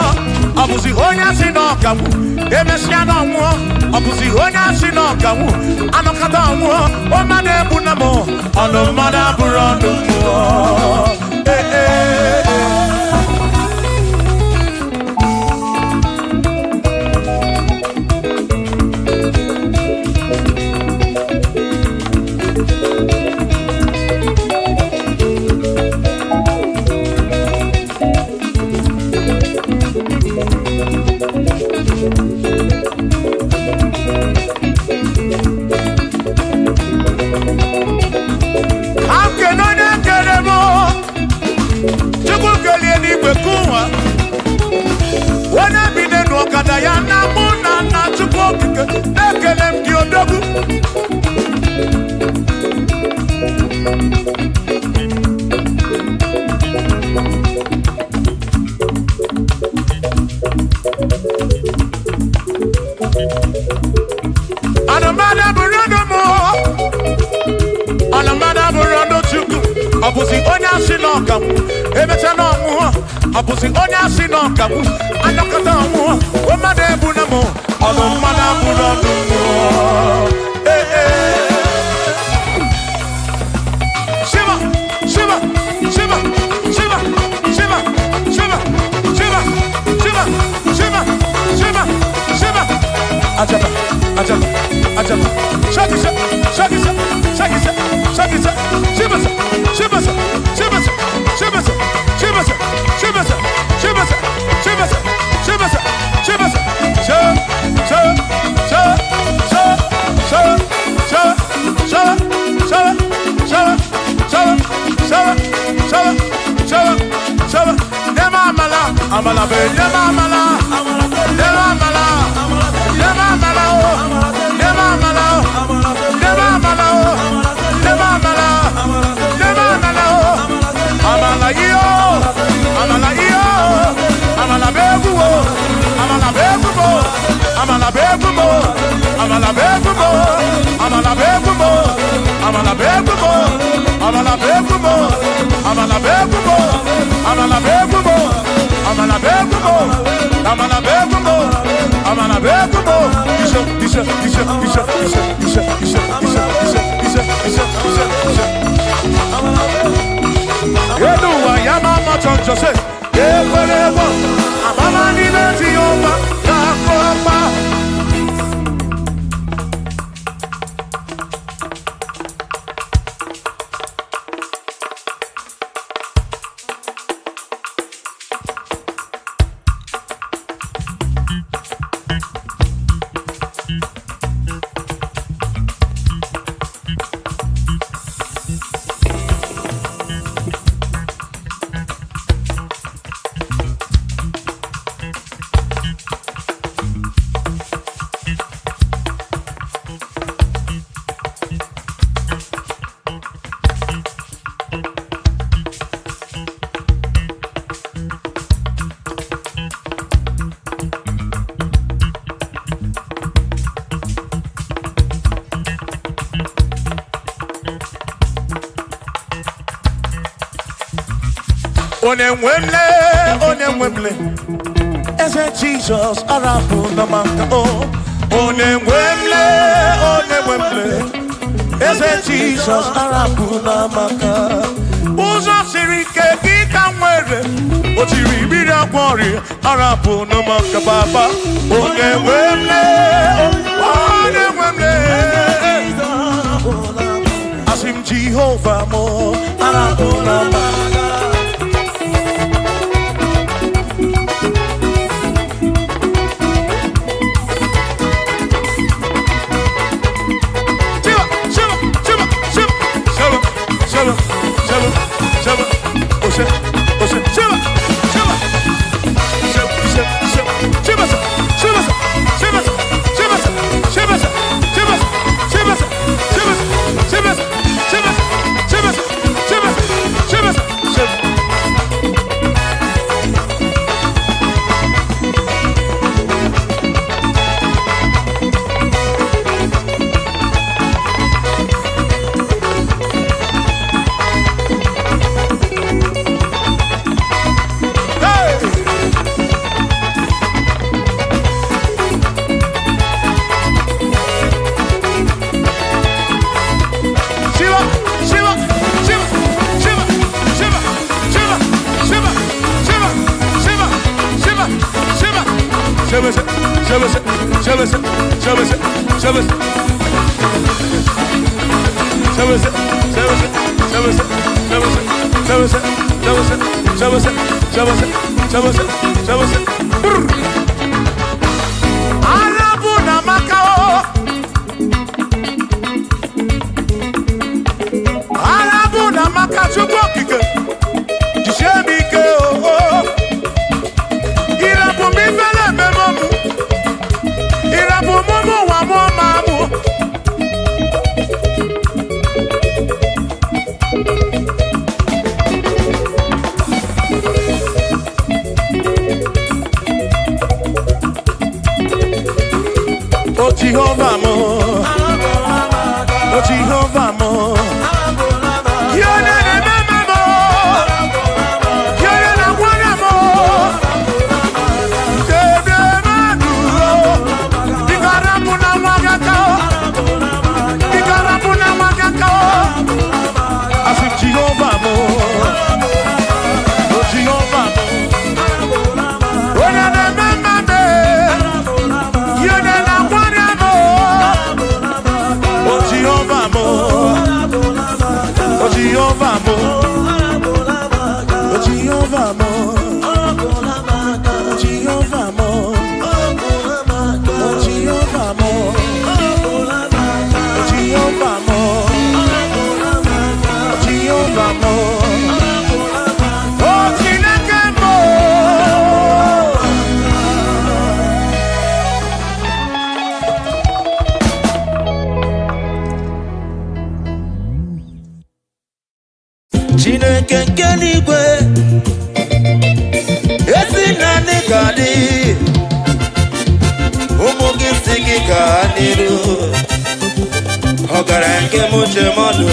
Ọ bụzi onye asị na ọkagbu emesịa na ọnwụọ. Ọ bụzi onye asị na ọkagbu anọkọta ọnwụọ. Ọmmadụ egbu na m, ọnụmmadụ abụrụ ọnụ mmụọ. Ee, ee, ee. Akene onye kere m, Chukwu kelie n'igwe kụwa, onye bi n'elu ọkada ya na mụ na nna Chukwu okike na-ekele m gị odogwu. Anụmanụ abụrụ ọnụ mụ, ọnụmmadụ abụrụ ọnụ Chukwu. Ọ bụzi onye asị na ọkagbu emecha na ọnwụọ. Ọ bụzi onye asị na ọkagbu anọkọta ọnwụọ. Mmadụ egbu na mụ, ọnụ mmadụ abụrụ ọnụ mmụọ. Ee, ee. Shiva, shiva, shiva, shiva, shiva, shiva, shiva, shiva, shiva, shiva, shiva. Ajaba, ajaba, ajaba. Shaki, shaki, shaki, shaki, shaki, shiva, shiva, shiva, shiva, shiva, shiva, shiva, shiva, shiva, shiva, sha, sha, sha, sha, sha, sha, sha, sha, sha, sha, sha, sha, sha, sha. Nema amala, amala be, nema amala, nema amala, nema amala o, nema amala o, nema amala o, nema amala, nema amala o, amala iyo, amala iyo, amala be egwu o, amala be egwu mo, amala be egwu mo, amala be egwu mo, amala be egwu mo, amala be egwu mo, amala be egwu mo, amala be egwu mo, amala be egwu mo, amala be egwu mo, amala be egwu mo, amala be egwu mo. Ishe, ishe, ishe, ishe, ishe, ishe, ishe, ishe, ishe, ishe, ishe, ishe, ishe. Elu ụwa ya ma ama chọnchọ se ekwere egbo amama n'ime Jehova ga-akụ ọkpa. Onye nwemle, onye nwemle, eze Jizọs arapụ na maka o. Onye nwemle, onye nwemle, eze Jizọs arapụ na maka. Ụzọ siri ike gị ka m nwere, o tiri mmiri agwọ ọrịa arapụ na maka baba. Onye nwemle, onye nwemle, asị m Jehova mụ arapụ na maka. Shiva, Shiva, Shiva, Shiva, Shiva, Chebese, chebese, chebese, chebese. Chebese, chebese, chebese, chebese, chebese, chebese, chebese, chebese, chebese, chebese. Brr. Arabu na maka o. Arabu na maka Chukwu okike. Jisie m ike o. Irapụ m ifele ememe mụ. Irapụ m ụmụ ụwa mụọ ma mụ. O Jehovah mo. O Jehovah mo. Yone na mama mo. Yone na mwana mo. Dede madu. Bikarabu na mwagaka. Bikarabu na mwagaka. Asị Jehova mụ, o Jehova mụ, Onye na mama me. Yone na mwana mo. o Jehova mụ, o Jehova mụ, o Jehova mụ, o Jehova mụ, o Jehova mụ, o Jehova mụ, o Jehova mụ. O Chineke mo. Chineke nke n'igwe ezi naanị ka dị ụmụ gị si gị gaa n'iru ọgaranya nke m uche mọdụ.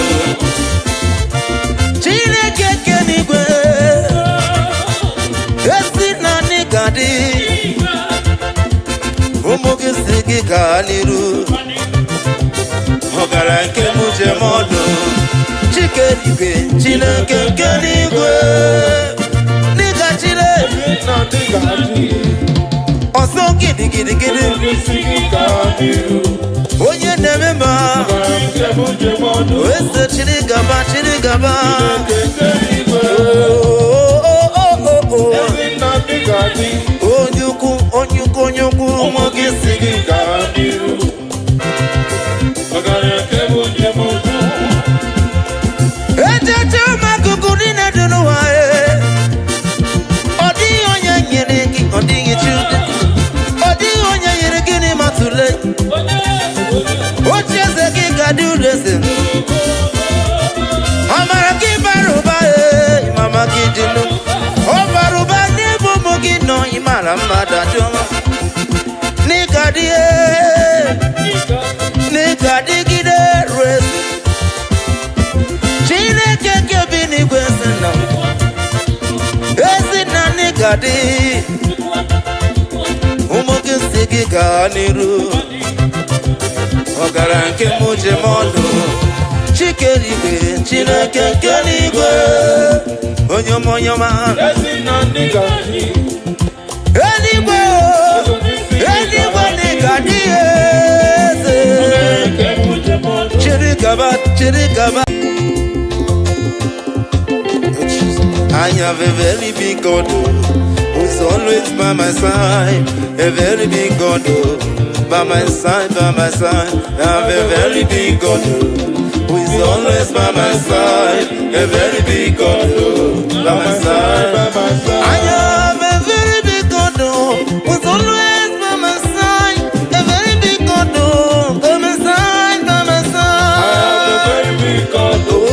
Chineke nke n'igwe ezi naanị ka dị ụmụ gị si gị gaa n'iru ọgaranya nke m uche mọdụ. Chike igwe, Chineke nke n'igwe n'ịga Chineke ọsọ gidigidigidi onye na-eme ma eze chiri gaba chiri gaba. Oh, oh, oh, oh, oh. Onye ukwu, onye ukwu, onye ukwu, ụmụ gị si gị. Echeche ụmụ akụkụ niile dị n'ụwa e. Ọ dịghị onye nyere gị, ọ dịghị chi ụdị. Ọ dịghị onye nyere gị n'ịma tụle. Oche eze gị ga-adị ụlọ eze. Amara gị bara ụba e, mama gị dị nụ. Ọ bara ụba n'ebe ụmụ gị nọ, ịmara mmadụ adịọma. N'ịga dị e, n'ịga dịgide ruo eze. Chineke nke bi n'igwe sị na ezi na n'ịga dị ụmụ gị si gị gaa n'iru ọgara nke m ji m ọdụ Chike igwe, Chineke nke n'igwe, onye ọma, onye ọma, eluigwe o, eluigwe n'ịga dị eze chiri gaba chiri gaba. I have a very big God oh, who's always by my side. A very big God oh, by my side, by my side. I have a very big God oh, who is always by my side. A very big God oh, by my side. I have a very big God oh, who's always by my side. A very big God oh, by my side, by my side. Oh,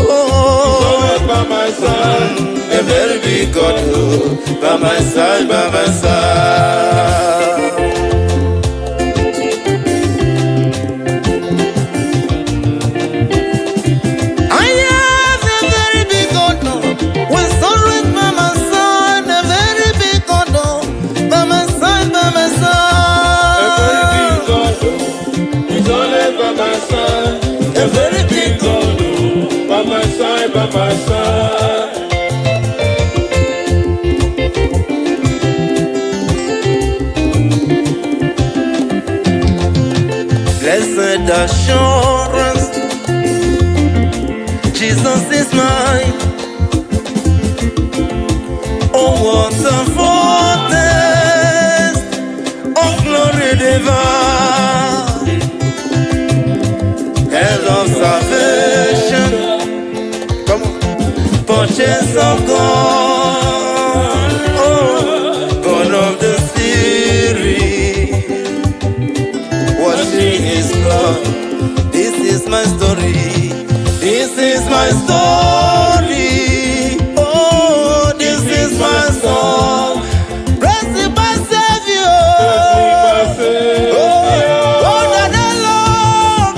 a very big God oh, by my side, by my side. I have a very big God oh, who's always by my side. A very big God oh, by my side, by my side. A very big God. By my side, by my side. Blessed assurance, Jesus is mine. Oh, what a foretaste of glory divine, head of salvation, come on, purchase of God, oh, born of the Spirit, washed in His blood. This is my story. This is my story. Oh, this is my song. Praising my Savior. Oh, oh, the Lord.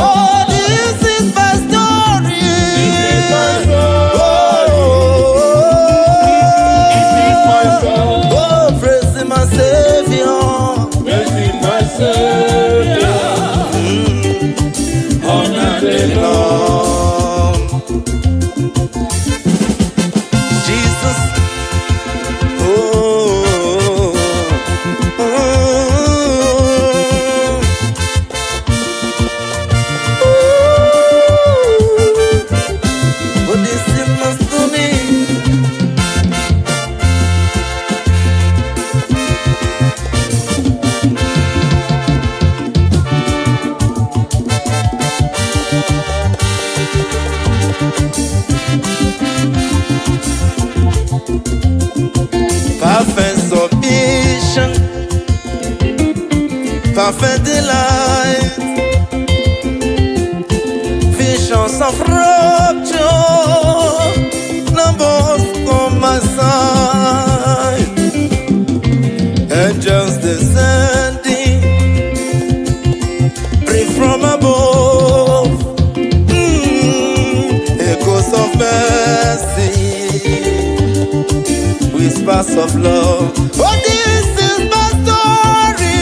Oh, this is my story. Oh, oh, praising my Savior. Praising my Savior. All day long. Lord. Jesus. Oh, oh, oh. Oh, this is my story. Perfect submission, perfect delight, visions of rapture, numbers on my side, angels descending, bring from above, echoes of mercy, whispers of love. Oh, this is my story.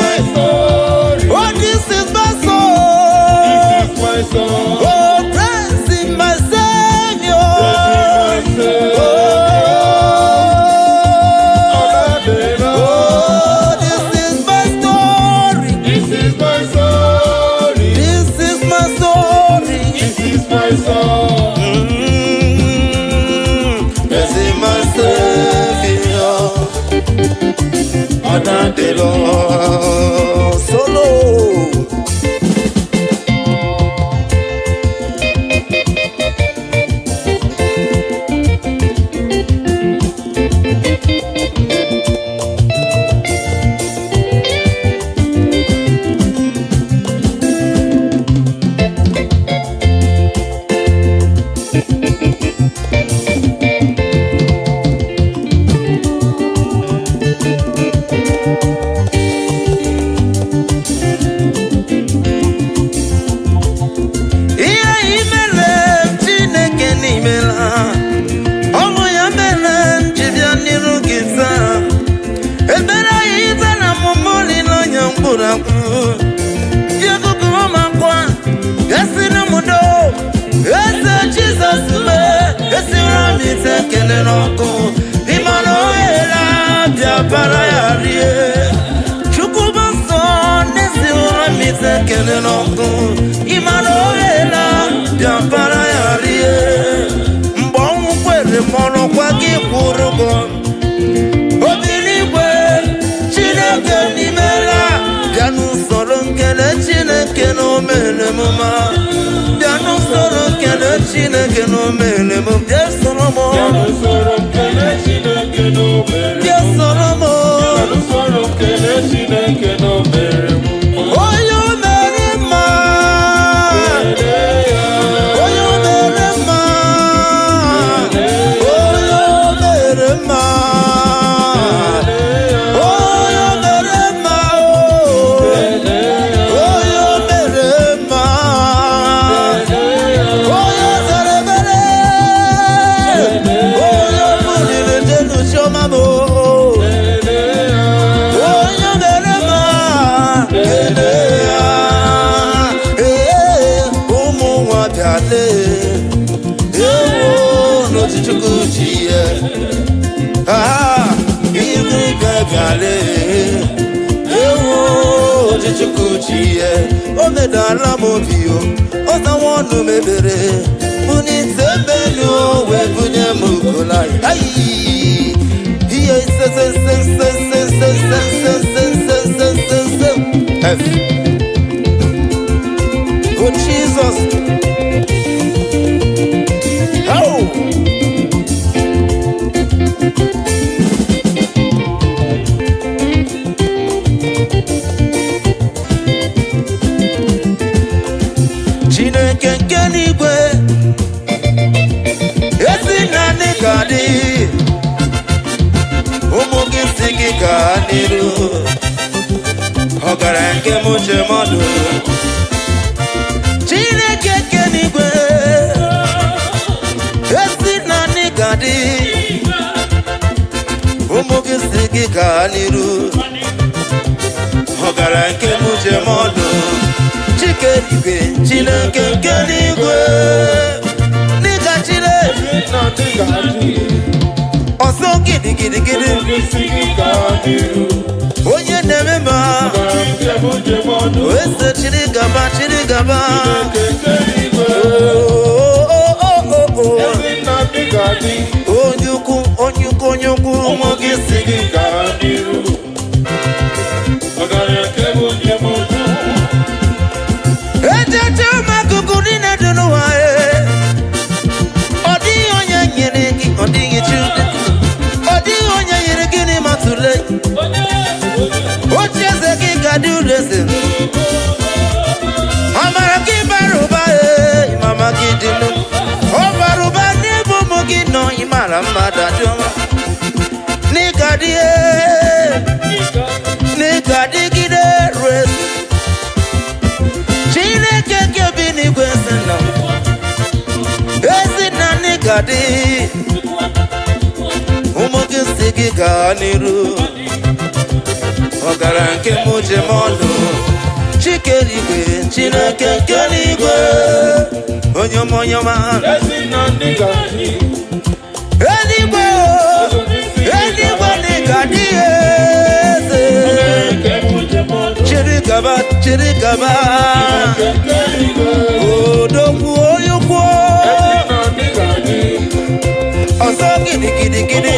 My story. Oh, this is my song. This is my song. Oh, praising my Savior. Praising my Savior. Oh, All day long. oh, this is my story. This is my story. This is my story. This is my song. Praising my Savior. All day long. Solo. Ihe imere Chineke n'imela, ọ bụ ya mere m ji bịa n'iru gị taa. Ebere ya ite na mụmụ olileanya mkpụrụ akwụ ji ọkụkụ m akwa esiri m do eze Jizọs mee esiri m ite ekele n'ọkụ ịmara ohere bịa bara ya rie. Chukwu bụ nsọ n'ezi ụra m ite ekele n'ọkụ ịmara ohere bịa bara ya rie. Mgbe ọnwụ kwere m ọrụkwa gị kwụrụ ụgwọ obi n'igwe. Chineke n'imela, bịa n'usoro nkele Chineke na o mere m mma. Bịa n'usoro nkele Chineke na o mere m. Bịa soro m. Bịa n'usoro nkele Chineke na o mere. Bịa soro m. Bịa n'usoro nkele Chineke na o mere m mma. Onye o mere mma. Kelee ya. Onye o mere mma. Onye o mere mma. Kelee ya. Onye o mere mma o. Kelee ya. Onye o mere mma. Kelee ya. Onye o zere ebere. Onye o buliri jelu chioma m o. Kelee ya. Onye o mere Ewedala m obi o, ọzawa ọnụ mebere bunite melu, wee bunye m ukolai. Ihe ise se se se se se se se se se se se se F. Oh Jesus! Oh! Chineke nke n'igwe, ezi naanị ka dị ụmụ gị si gị gaa n'iru, ọgaranya nke m uche mmadụ. Chineke nke n'igwe, ezi naanị ka dị ụmụ gị si gị gaa n'iru, ọgaranya nke m uche mmadụ. Chike igwe, Chineke nke n'igwe, n'ịga chile ọsọ gidigidigidi, onye na-eme ma eze, chiri gaba, chiri gaba. Oh, oh, oh, oh, oh. Onye ukwu, onye ukwu, onye ukwu, ụmụ gị si gị. Ejeje m akụkụ niile dị n'ụwa, ee. Ọ dịghị onye nyere gị, ọ dịghị chi, ọ dịghị onye nyere gị n'ịma tụle. Oche eze gị ga-adị ụlọ eze. Amara gị bara ụba, ee, mama gị dị nụ. Ọ bara ụba n'ebe ụmụ gị nọ, ịmara mmadụ adị ọma. N'ịga dị, ee, n'ịga dịgide ruo eze. Chineke nke bi n'igwe sị nọ, ezi na n'ịga dị ụmụ gị si gị gaa n'iru, ọgara nke m ji m ọnụ. Chike n'igwe, Chineke nke n'igwe, onye ọma, onye ọma. Eluigwe o, eluigwe n'ịga dị eze. Chiri gaba, chiri gaba. Odogwu, onye ukwu, ọzọ gidigidigidi.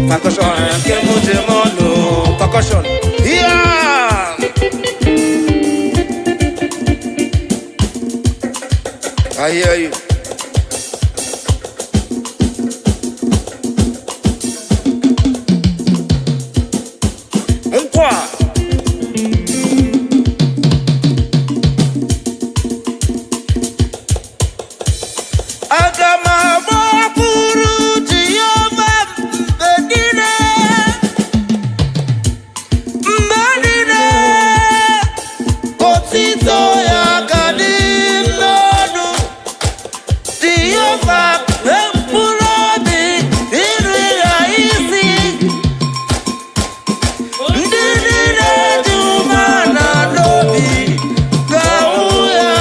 Percussion nke m ji m ọnụ, percussion. Yeah! I hear you. Nkwa. Aga m agbakwuru Jehova mgbe niile, mgbe niile, otito ya ga dị m n'ọnụ. Jehova, mkpụrụ obi iri ya isi, ndị niile dị umeala n'obi ga-ahụ ya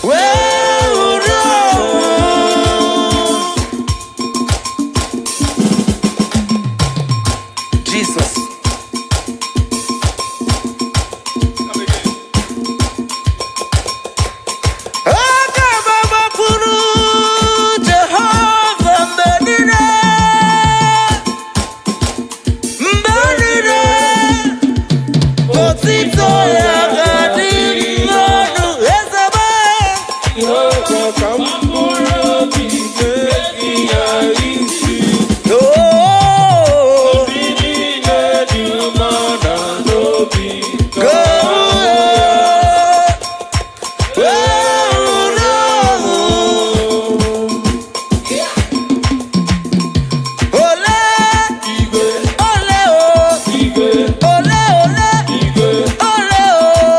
wee hụrụ ọhụ. Jesus. Aga m agbakwuru Jehova mgbe niile, mgbe niile, otito ya ga-adị m n'ọnụ. Eze m. Ka mkpụrụ obi na-esi ya isi. Oh, ndị niile dị umeala n'obi go wee hụrụ ọhụ. Ole, igwe ole o, igwe ole, ole, igwe ole o.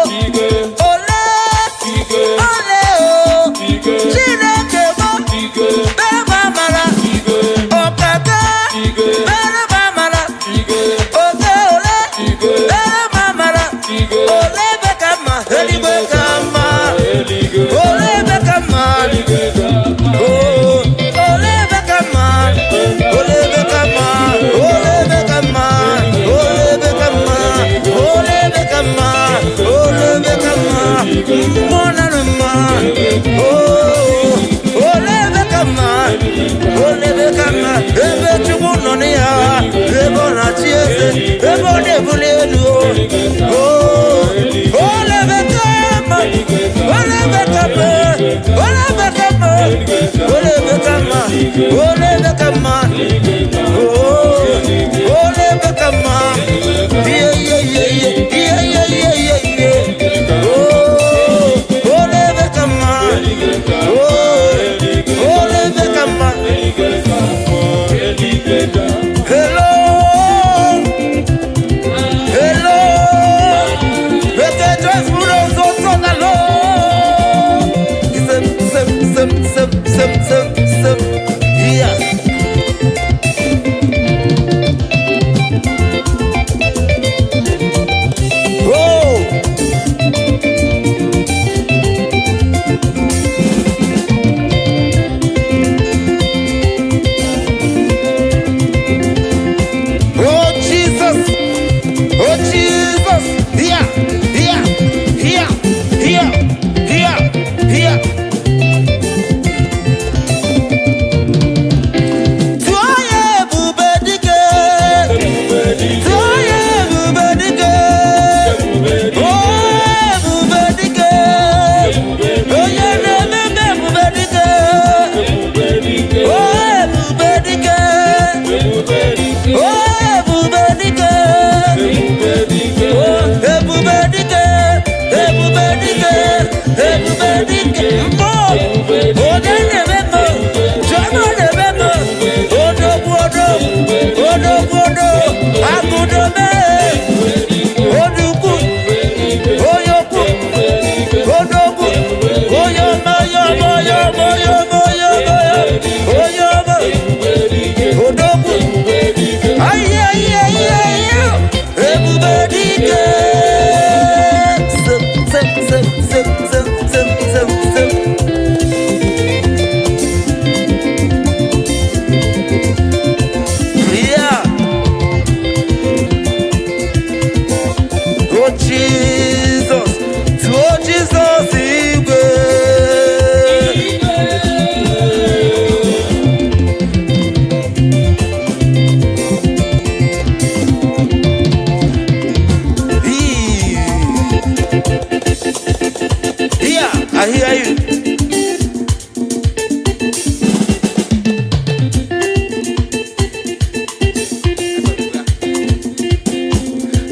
I hear you.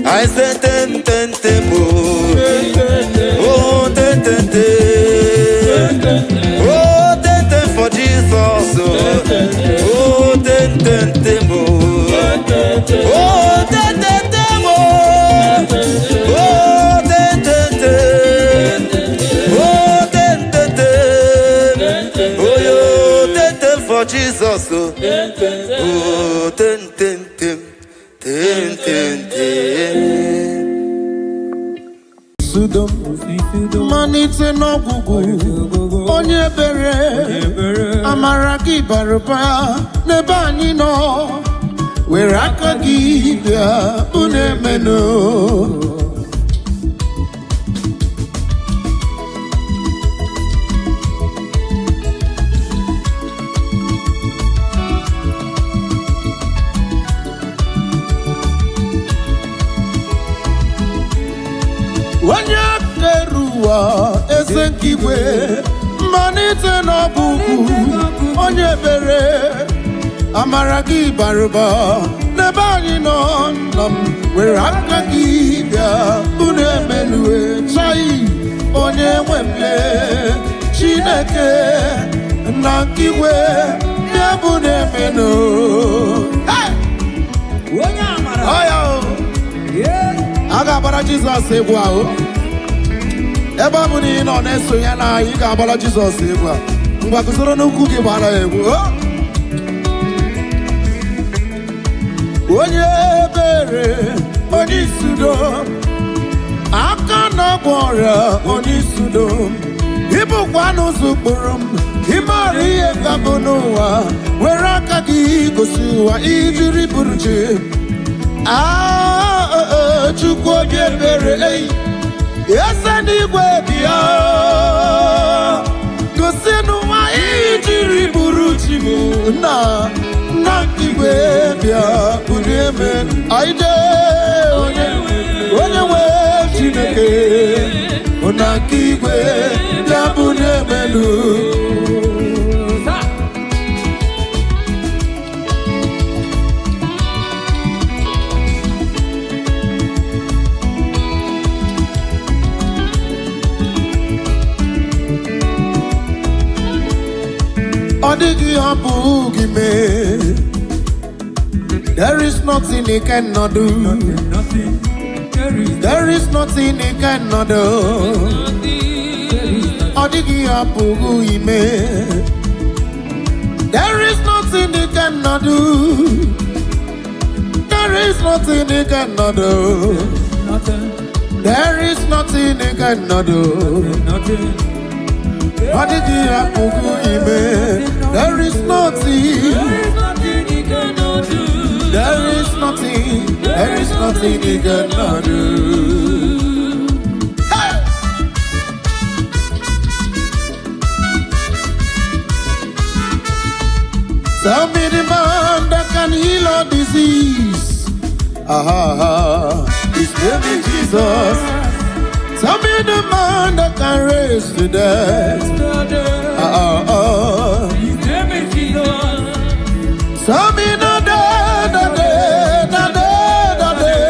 I say ten ten ten oh, oh ten ten ten, oh ten ten for Jesus, oh, oh ten ten ten oh, oh ten ten ten oh, oh ten ten ten, oh ten ten ten, oh yo ten ten for Jesus, oh, oh ten ten ten, ten ten ten. Sudo malite n'ọgwụgwụ onye ebere amara gị bara ụba n'ebe anyị nọ were aka gị bịa unu emenụ. Onye kere ụwa, eze nke igwe, mmalite n'ọgwụgwụ onye ebere amara gị bara ụba n'ebe anyị nọ nna m were aka gị bịa unu emelue chai onye nwe mle Chineke na nke igwe bịa bụ na-emenụ. Hey! Onye amara. Ọ ya o. A ga-agbara Jizọs egwu ahụ ebe ọ bụ na ị nọ na-eso ya na anyị ga-agbara Jizọs egwu a. Ngwa guzoro n'ukwu gị gbara ya egwu o. Onye ebere, onye isudo aka na-agwọ ọrịa, onye isudo ịbụkwa n'ụzọ ụkpụrụ m ịmara ihe ga-abụ n'ụwa were aka gị gosi ụwa ijiri bụrụ chi. Ah, oh, oh, Chukwu onye ebere ei eze n'igwe bịa gosi n'ụwa ijiri bụrụ chi m nna nna nke igwe bịa bulie eme anyị jee onye onye nwe Chineke nna nke igwe bịa bulie emelu. Ọ dịghị hapụ gị mee. There is nothing he cannot do. Nothing. There is There is nothing he cannot do. Ọ dịghị hapụ gị mee. There is nothing he cannot do. There is nothing he cannot do. Nothing. There is nothing he cannot do. Nothing. Ọ dịghị hapụ gị mee. There is nothing. There is nothing he cannot do. There is nothing, there is nothing he cannot do. Hey! Tell me the man that can heal all disease. Ah, his name is Jesus. Tell me the man that can raise the dead. Ah, ah, ah. His name is Jesus. Tell me the day, the day, the day, the day,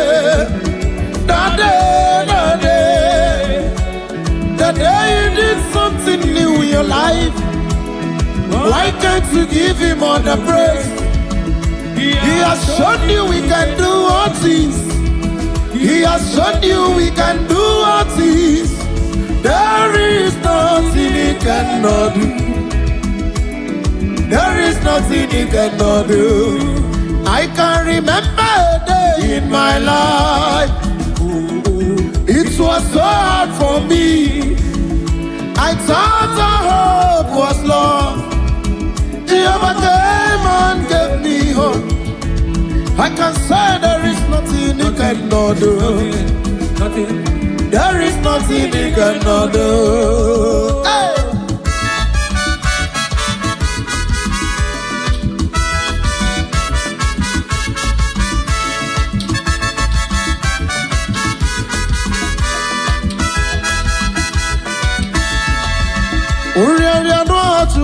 the day, the day, the day you did something new in your life. Why can't you give him all the praise? He has shown you we can do all things. He has shown you we can do all things. There is nothing he cannot do. There is nothing he cannot do. I can remember a day in my life. It was so hard for me. I thought our hope was lost. Jehovah came and gave me hope. I can say there is nothing he cannot do. Nothing. There is nothing he cannot do. Hey!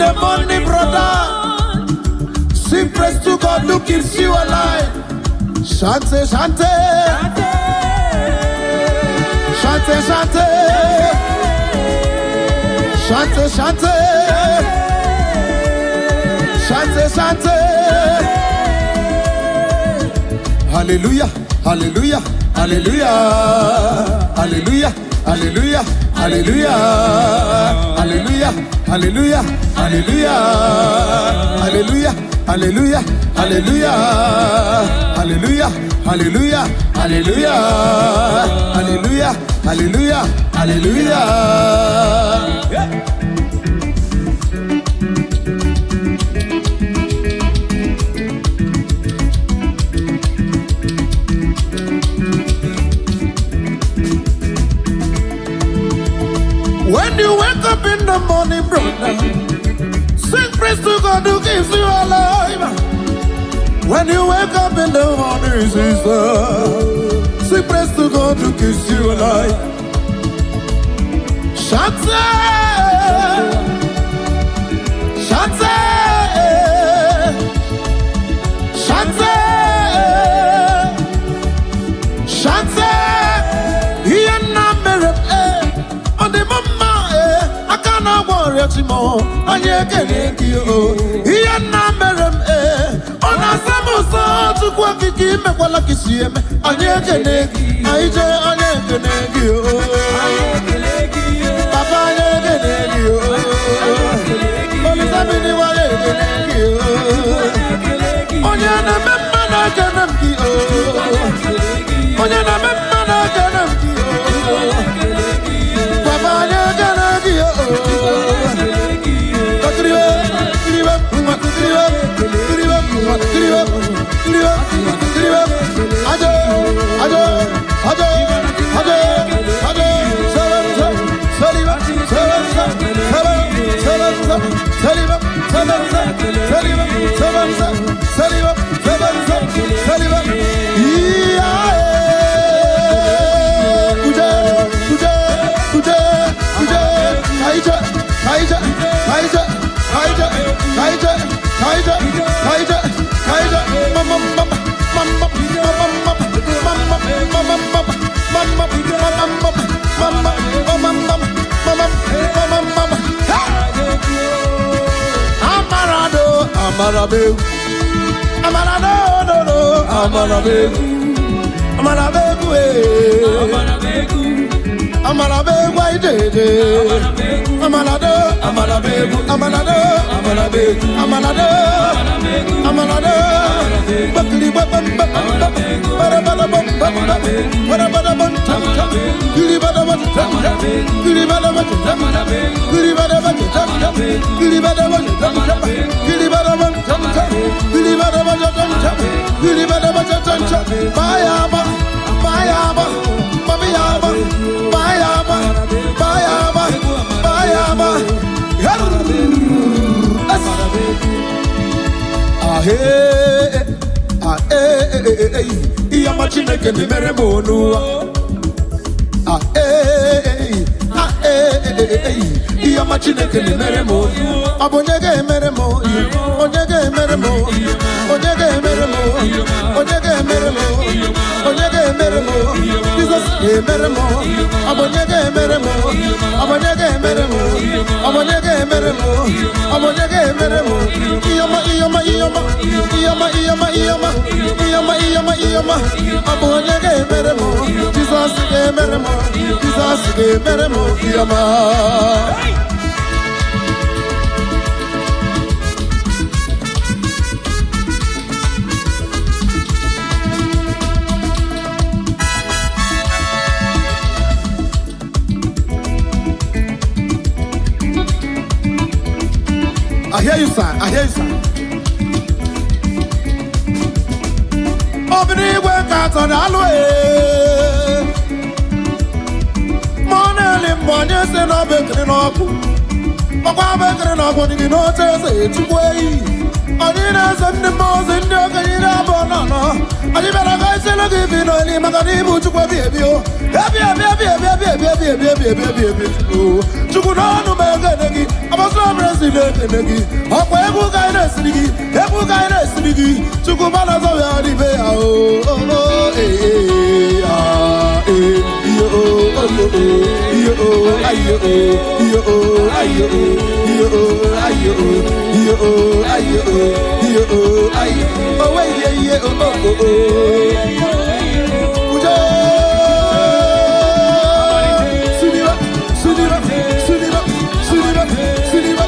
the morning, brother, sing praise to God who keeps you alive. Chante, chante, chante, chante, chante, chante, chante, chante. Hallelujah, hallelujah, hallelujah, hallelujah, hallelujah, hallelujah, hallelujah, hallelujah, hallelujah, hallelujah, hallelujah, hallelujah, hallelujah, hallelujah, hallelujah, hallelujah, hallelujah, hallelujah. When you wake up in the morning, brother, sing praise to God who keeps you alive. When you wake up in the morning, sister, sing praise to God who keeps you alive. Chante, chante, chante, chante. Ihe nna mere m, ee, ọ dị m mma, ee, aka na-agwọ ọrịa chi m, anyị ekele gị o. Ihe nna mere m, ee, ọ na-asa m ụsọ. Chukwu Okike, imekwala ka isi eme, anyị ekele gị. Anyị jee, anyị ekele gị o. Papa, anyị ekele gị o. Olisamini, anyị ekele gị o. Onye na-eme mma, na-ekele m gị o. Onye na-eme mma, na-ekele m gị o. Papa, anyị ekele gị o. Kiriwe, kiriwe, nwa, kiriwe, kiriwe, nwa, kiriwe, kiriwe, nwa, kiriwe. Aje, aje, aje, aje, aje. Seven, seven, seliba, seven, seven, seven, seven, seven, seliba, seven, seven, seliba, seven, seven, seliba, seven, seven, seliba. Iya, eh. Uje, uje, uje, uje. Kaije, kaije, kaije, kaije, kaije, kaije, kaije, kaije. Mama, mama, mama, mama, mama, mama, mama, mama, mama, mama, mama, mama, mama, mama, mama. Hey! Amarado, amarabe, amarado, no, no, amarabe, amarabe, eh. Amarabe, why did amarado, amarabe, amarado, amarabe, amarado, amarado. Bakili, ba bam ba bam ba, bara bara bam bam bam, bara bara bam tam tam, gili bara bam tam tam, gili bara bam tam tam, gili bara bam tam tam, gili bara bam tam tam, gili bara bam tam tam, gili bara bam tam tam, gili bara bam tam tam. Bayaba, bayaba, bayaba, bayaba, bayaba, bayaba. Herr. Es. Ahe, ah, eh, eh, eh, eh, ihe ọma Chineke na-emere m n'ụwa. Ah, eh, eh, ah, eh, eh, eh, ihe ọma Chineke na-emere m. Ọ bụ onye ga-emere m? Onye ga-emere m? Onye ga-emere m? Onye ga-emere m? Onye ga-emere m? Jizọs ga-emere m. Ọ bụ onye ga-emere m? Ọ bụ onye ga-emere m? Ọ bụ onye ga-emere m? Ọ bụ onye ga-emere m? Ihe ọma, ihe ọma, ihe ọma, ihe ọma, ihe ọma, ihe ọma, ihe ọma, ihe ọma, ihe ọma. Ọ bụ onye ga-emere m? Jizọs ga-emere m. Jizọs ga-emere m ihe ọma. I hear you, sir. I hear you, sir. Obi n'igwe ka atọ na-alụ ee. Ma ọ na-eli mbọ onye si na ọbụ ekiri n'ọkụ. Ọkwa bụ ekiri n'ọkụ dị gị n'oche eze Chukwu eyi. Anyị na-eze ndị mmụọ ozi, ndị okenye 24. Anyị bịara ka anyị sịrị gị bi n'oli maka na ịbụ Chukwu ebi ebi o. Ebi ebi ebi ebi ebi ebi ebi ebi ebi ebi ebi ebi Chukwu. Chukwu n'ọnụ m ekene gị, agbasara president ekene gị. Ọkwa egwu ka anyị na-esiri gị, egwu ka anyị na-esiri gị. Chukwu mana zọbịa n'ibe ya o. O, o, ee, ee, ah, ee, iyo, o, o, o, o, iyo, o, ayo, o, iyo, o, ayo, o, iyo, o, ayo, o, iyo, o, ayo, o, iyo, o, ayo, o, we, iye, iye, o, o, o, o. Ujo! Suniba, suniba, suniba, suniba, suniba,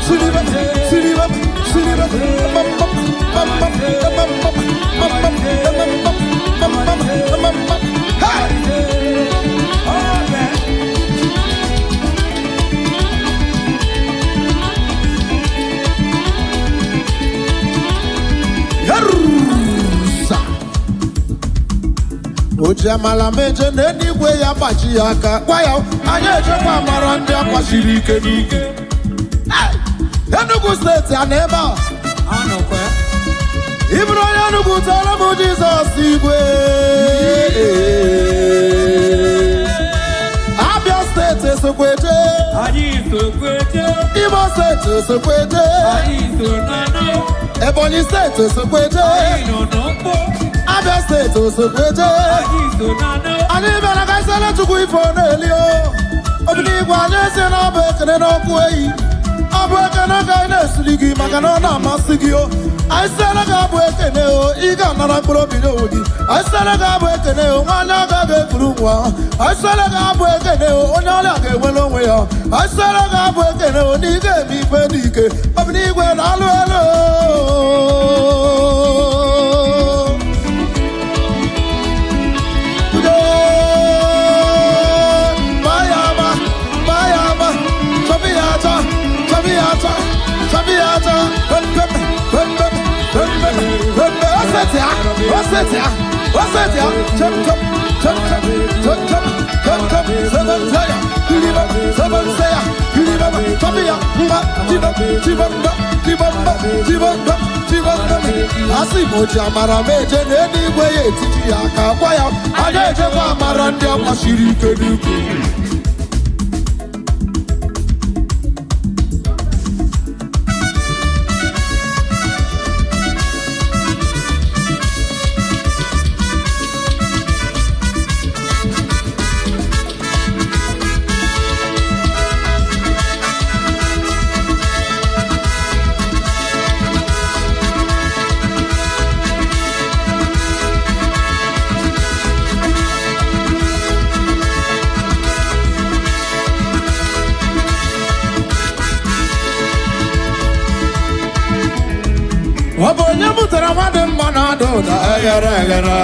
suniba, suniba, suniba, bam, bam, bam, bam, bam, bam, bam, bam, bam, bam, bam, bam, bam. Hey! Yerusa. O ji amala meje n'eluigwe ya gbaji ya aka gwa ya anyị echekwa amara ndị akwasiri ike n'ike. Hey! Enugu Steeti a na ebe a. Ị bụrụ onye Enugu, tọrọ m Jizọs igwe. Abia Steeti esokweje. Anyị sokweje. Imo Steeti esokweje. Anyị so nana. Ebonyi Steeti esokweje. Anyị nọ n'ọkpọ. Abia Steeti osokweje. Anyị so nana. Anyị bịara ka isele Chukwu ife ọ na-eli o obido igwe. Anyị esi na ọbụ ekene n'ọkụ eyi, ọ bụ ekene ka anyị na-esiri gị maka na ọ na-amasị gị o. Anyị siere gị abụ ekene o, ị ga-anara mkpụrụ obi n'onwe gị. Anyị siere gị abụ ekene o, nwaanyị agaghị ekuru nwa. Anyị siere gị abụ ekene o, onye ọrịa ga-enwere onwe ya. Anyị siere gị abụ ekene o, na ị ga-eme ife n'ike obido igwe na-alụ elu o. Udo! Mayama, mayama, chabiata, chabiata, chabiata, pem pem pem pem pem pem pem pem. Osetia, osetia, osetia, chum chum chum chum chum chum chum chum. Seven seya, kiliba, seven seya, kiliba, chabia, mba, chiba, chiba, mba, chiba, mba, chiba, mba, chiba, mba. Asị m oji amara m eje n'eluigwe ya etiti ya aka gwa ya anyị ejekwa amara ndị akwasiri ike n'ukwu. Ọ bụ onye butere nwa dị mma na-ada ụda eghere eghere.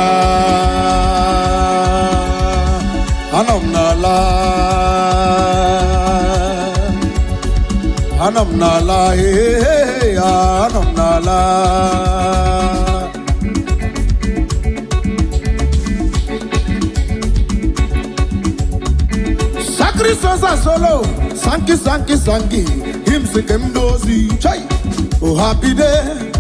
Anọ m n'ala, anọ m n'ala, ee, anọ m n'ala. Sacrifice solo, sanki sanki sanki, hymns dozi chai. Oh, happy day,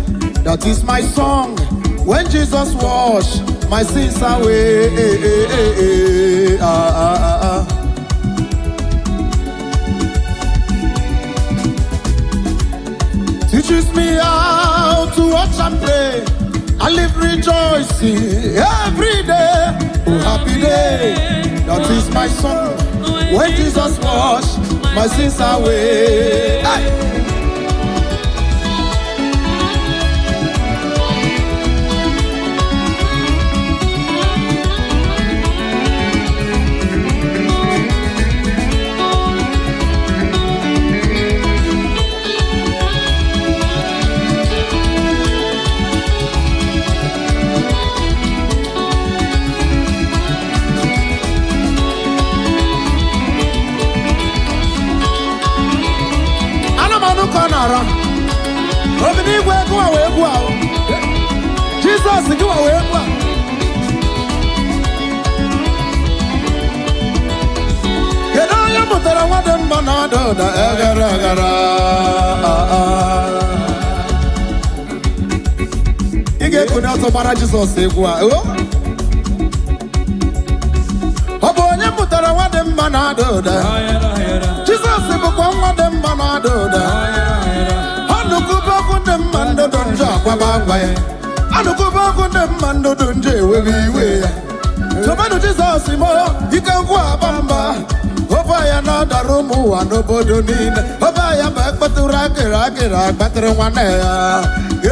that is my song. When Jesus wash my sins away, eh, eh, eh, eh, ah, ah, ah, ah. Teaches me how to watch and pray. I live rejoicing every day. Oh, happy day, that is my song. When Jesus wash my sins away. Hey! Ana m anụ ka ọ na-ara obi n'igwe gụwa wee gwu ahụ. Jizọs gụwa wee gwu a. Kedu onye mụtara nwa dị mma na ada ụda eghere eghere? Ah, ah. ọtọ gbara Jizọs egwu a o. Ọ bụ onye mụtara nwa dị mma na-ada ụda. Jizọs bụkwa nwa dị mma na-ada ụda. Anụkụba okwu dị mma, ndụdụ njọ akwaba akwa ya. Anụkụba okwu dị mma, ndụdụ njọ ewewe iwe ya. Tomanụ Jizọs mo ike nkwụ aba mba. Ofe ya na-adara ụmụ ụwa n'obodo niile. Ofe ya bụ ekpetụrụ akịrị akịrị akpatịrị nwanne ya.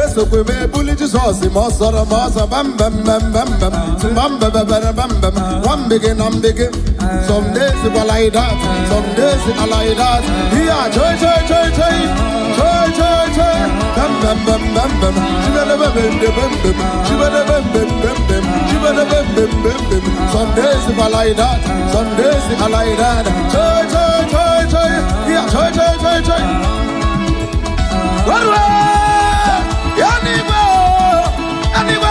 Esokwe m ebuli Jizọs ma ọ sọrọ ma ọsọ bambambambambam tụmbambebebere bambam nwambigi na mbigi. Some days it like that, some days it like that. Yeah, choi choi choi choi choi choi choi. Bam bam bam bam bam. Chibele bam bam bam bam. Chibele bam bam bam bam. Chibele bam bam bam bam. Some days it like that, some days it like that. Choi choi choi choi. Yeah, choi choi choi choi. Warwe! Eluigwe o! Eluigwe o!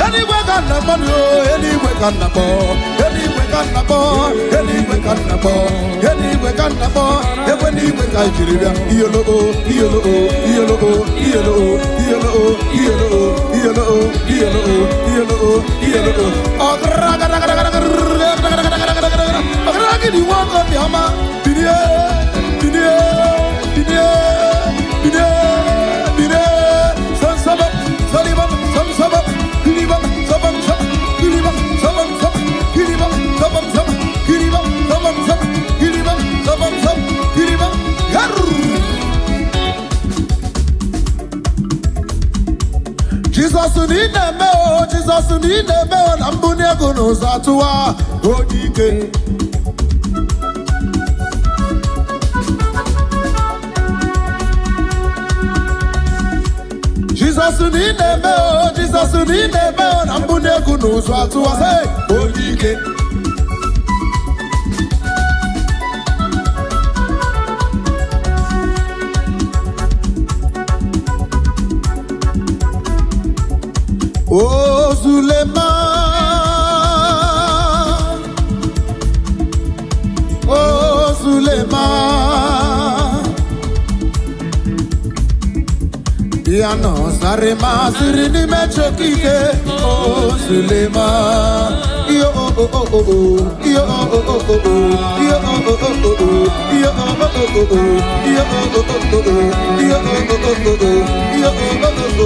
Eluigwe ka nna mmadụ o! Eluigwe ka nna kpọ! Eluigwe ka nna kpọ! Eluigwe ka nna kpọ! Eluigwe ka nna kpọ! Ekwe n'igwe ka jiri bịa. Iyolo o, iyolo o, iyolo o, iyolo o, iyolo o, iyolo o, iyolo o, iyolo o, iyolo o, iyolo o. Ọgịrịgịrịgịrịgịrịgịrịgịrịgịrịgịrị nwoke obiọma, bilie, bilie, bilie, bilie, bilie. Sọnsọbọ, sọlịbọ, sọmsọbọ, kilibọ, sọbọm sọm, kilibọ, sọbọm sọm, kilibọ, sọbọm sọm, kilibọ, sọbọm sọm, kilibọ, sọbọm sọm, kilibọ. Yarr! Jizọs na ị na-eme o, Jizọs na ị na-eme o, na mbunye ego n'ụzọ atụwa onye ike. Jizọs na ị na-eme o, Jizọs na ị na-eme o, na mbunye ego n'ụzọ atụwa, hey, onye ike. O Zulema, O Zulema, ya nọ sarima siri n'ime chokike. O Zulema, iyo o o o o o, iyo o o o o o, iyo o o o o o, iyo o o o o o, iyo o o o o o, iyo o o o o o, iyo o o o o o,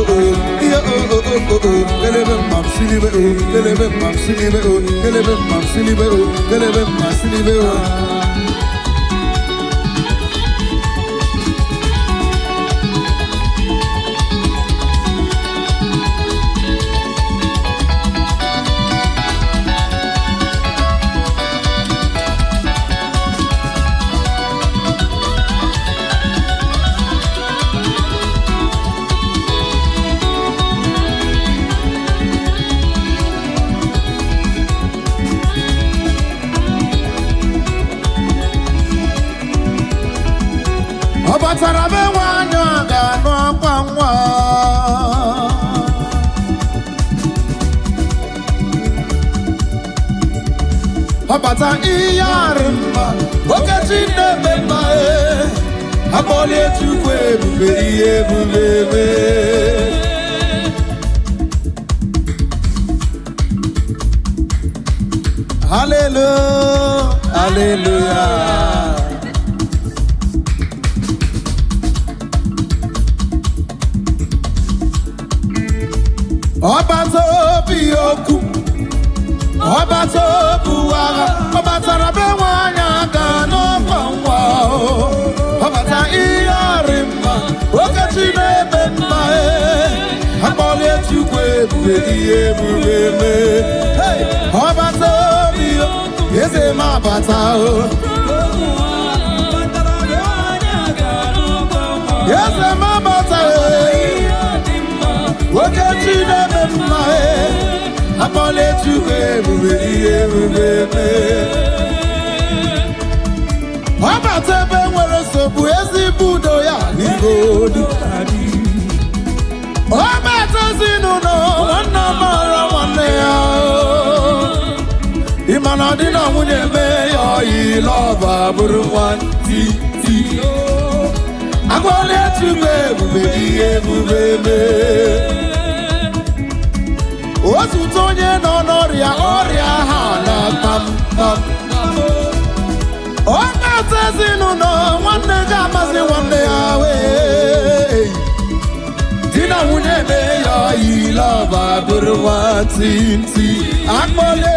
iyo o o o o o. Kelebe mam silibe o, kelebe mam silibe o, kelebe mam silibe o, kelebe mam silibe o. Ọ batara be nwaanyị a ga-anụ akwa nwa. Ọ bata ihe arị mma, okechi na-eme mma e. Akpọlie Chukwu ebube, ihe ebube eme. Hallelujah, hallelujah. Ọba tó bí okwu, ọba tó bu agha, ọ batara be nwaanyị aga n'ọkwa nwa o. Ọ bata ihe ọrị mma, okechi na-eme mma e. Akpọlie Chukwu ebube, ihe ebube mee. Hey! Ọba tó bí okwu, eze m abata o. Eze m abata e. Okechi na-eme mma e. Akpọlie Chukwu ebube, ihe ebube mee. Ọ bata ebe nwere nsogbu, ezigbo udo ya n'igodu. Ọ bata ezinụlọ, nwanne mara nwanne ya. Ịma na di na nwunye mee ya ọyị lọba bụrụ nwa ti ti. Agwọla Chukwu ebube, ihe ebube mee. Ozute onye nọ n'ọrịa, ọrịa ha na kpamkpam. Ọ ga-ata ezinụlọ, nwanne gị amazi nwanne ya wee. Di na nwunye mee ya ilọba bụrụ nwa tinti akpọle.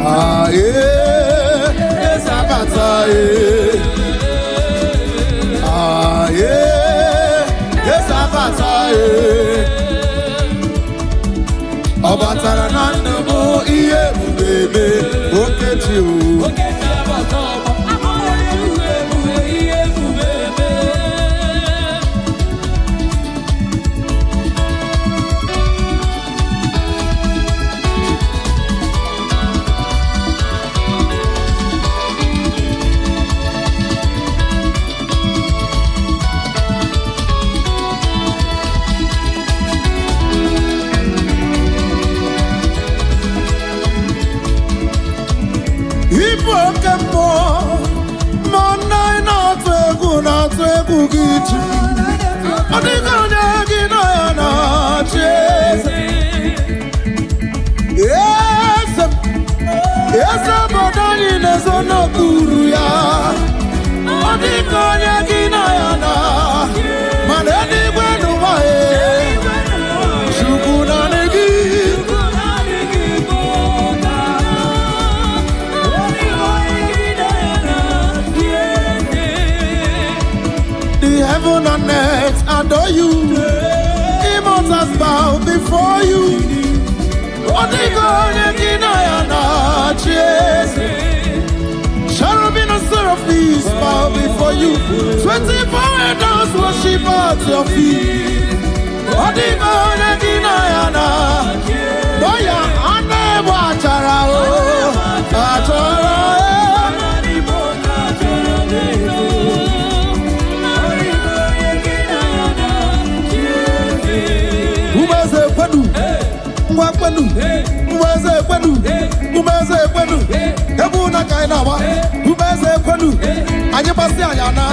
Ah, eh, eze abata, eh. Ah, eh, eze abata, eh. Ọ batara na ndụ m ihe ebube eme okechi o. Ịbụ oke mmụọ, mmụọ nna anyị na-atụ egwu na-atụ egwu gị chi. Ọ dịghị onye gị na ya na-achị eze. Eze m, eze obodo anyị na-ezo n'okpuru ya. Ọ dịghị onye gị na ya na, mana eluigwe n'ụwa ya, Chukwu naanị gị. The heaven and earth adore you. Immortals bow before you. Ọ dịghị onye gị na ya na-achị eze. Cherubim and seraphims bow before you. 24 elders worship at your feet. Ọ dịghị onye gị na ya na. Bọya anụ egbu achara o. Achara e. Umeze kwenu, ngwa kwenu, umeze kwenu, umeze kwenu, egwu na ka anyị na-agba, umeze kwenu, anyị gbasị anya na,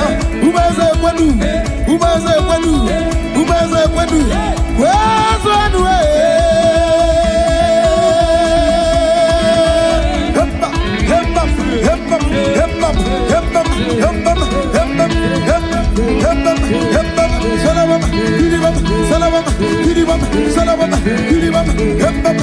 umeze kwenu, umeze kwenu, umeze kwenu, kwezuenu ee. Hemba, hemba, hemba, hemba, hemba, hemba, hemba, hemba, hemba, hemba, salamam, kiribam, salamam, kiribam, salamam, kiribam, hembam,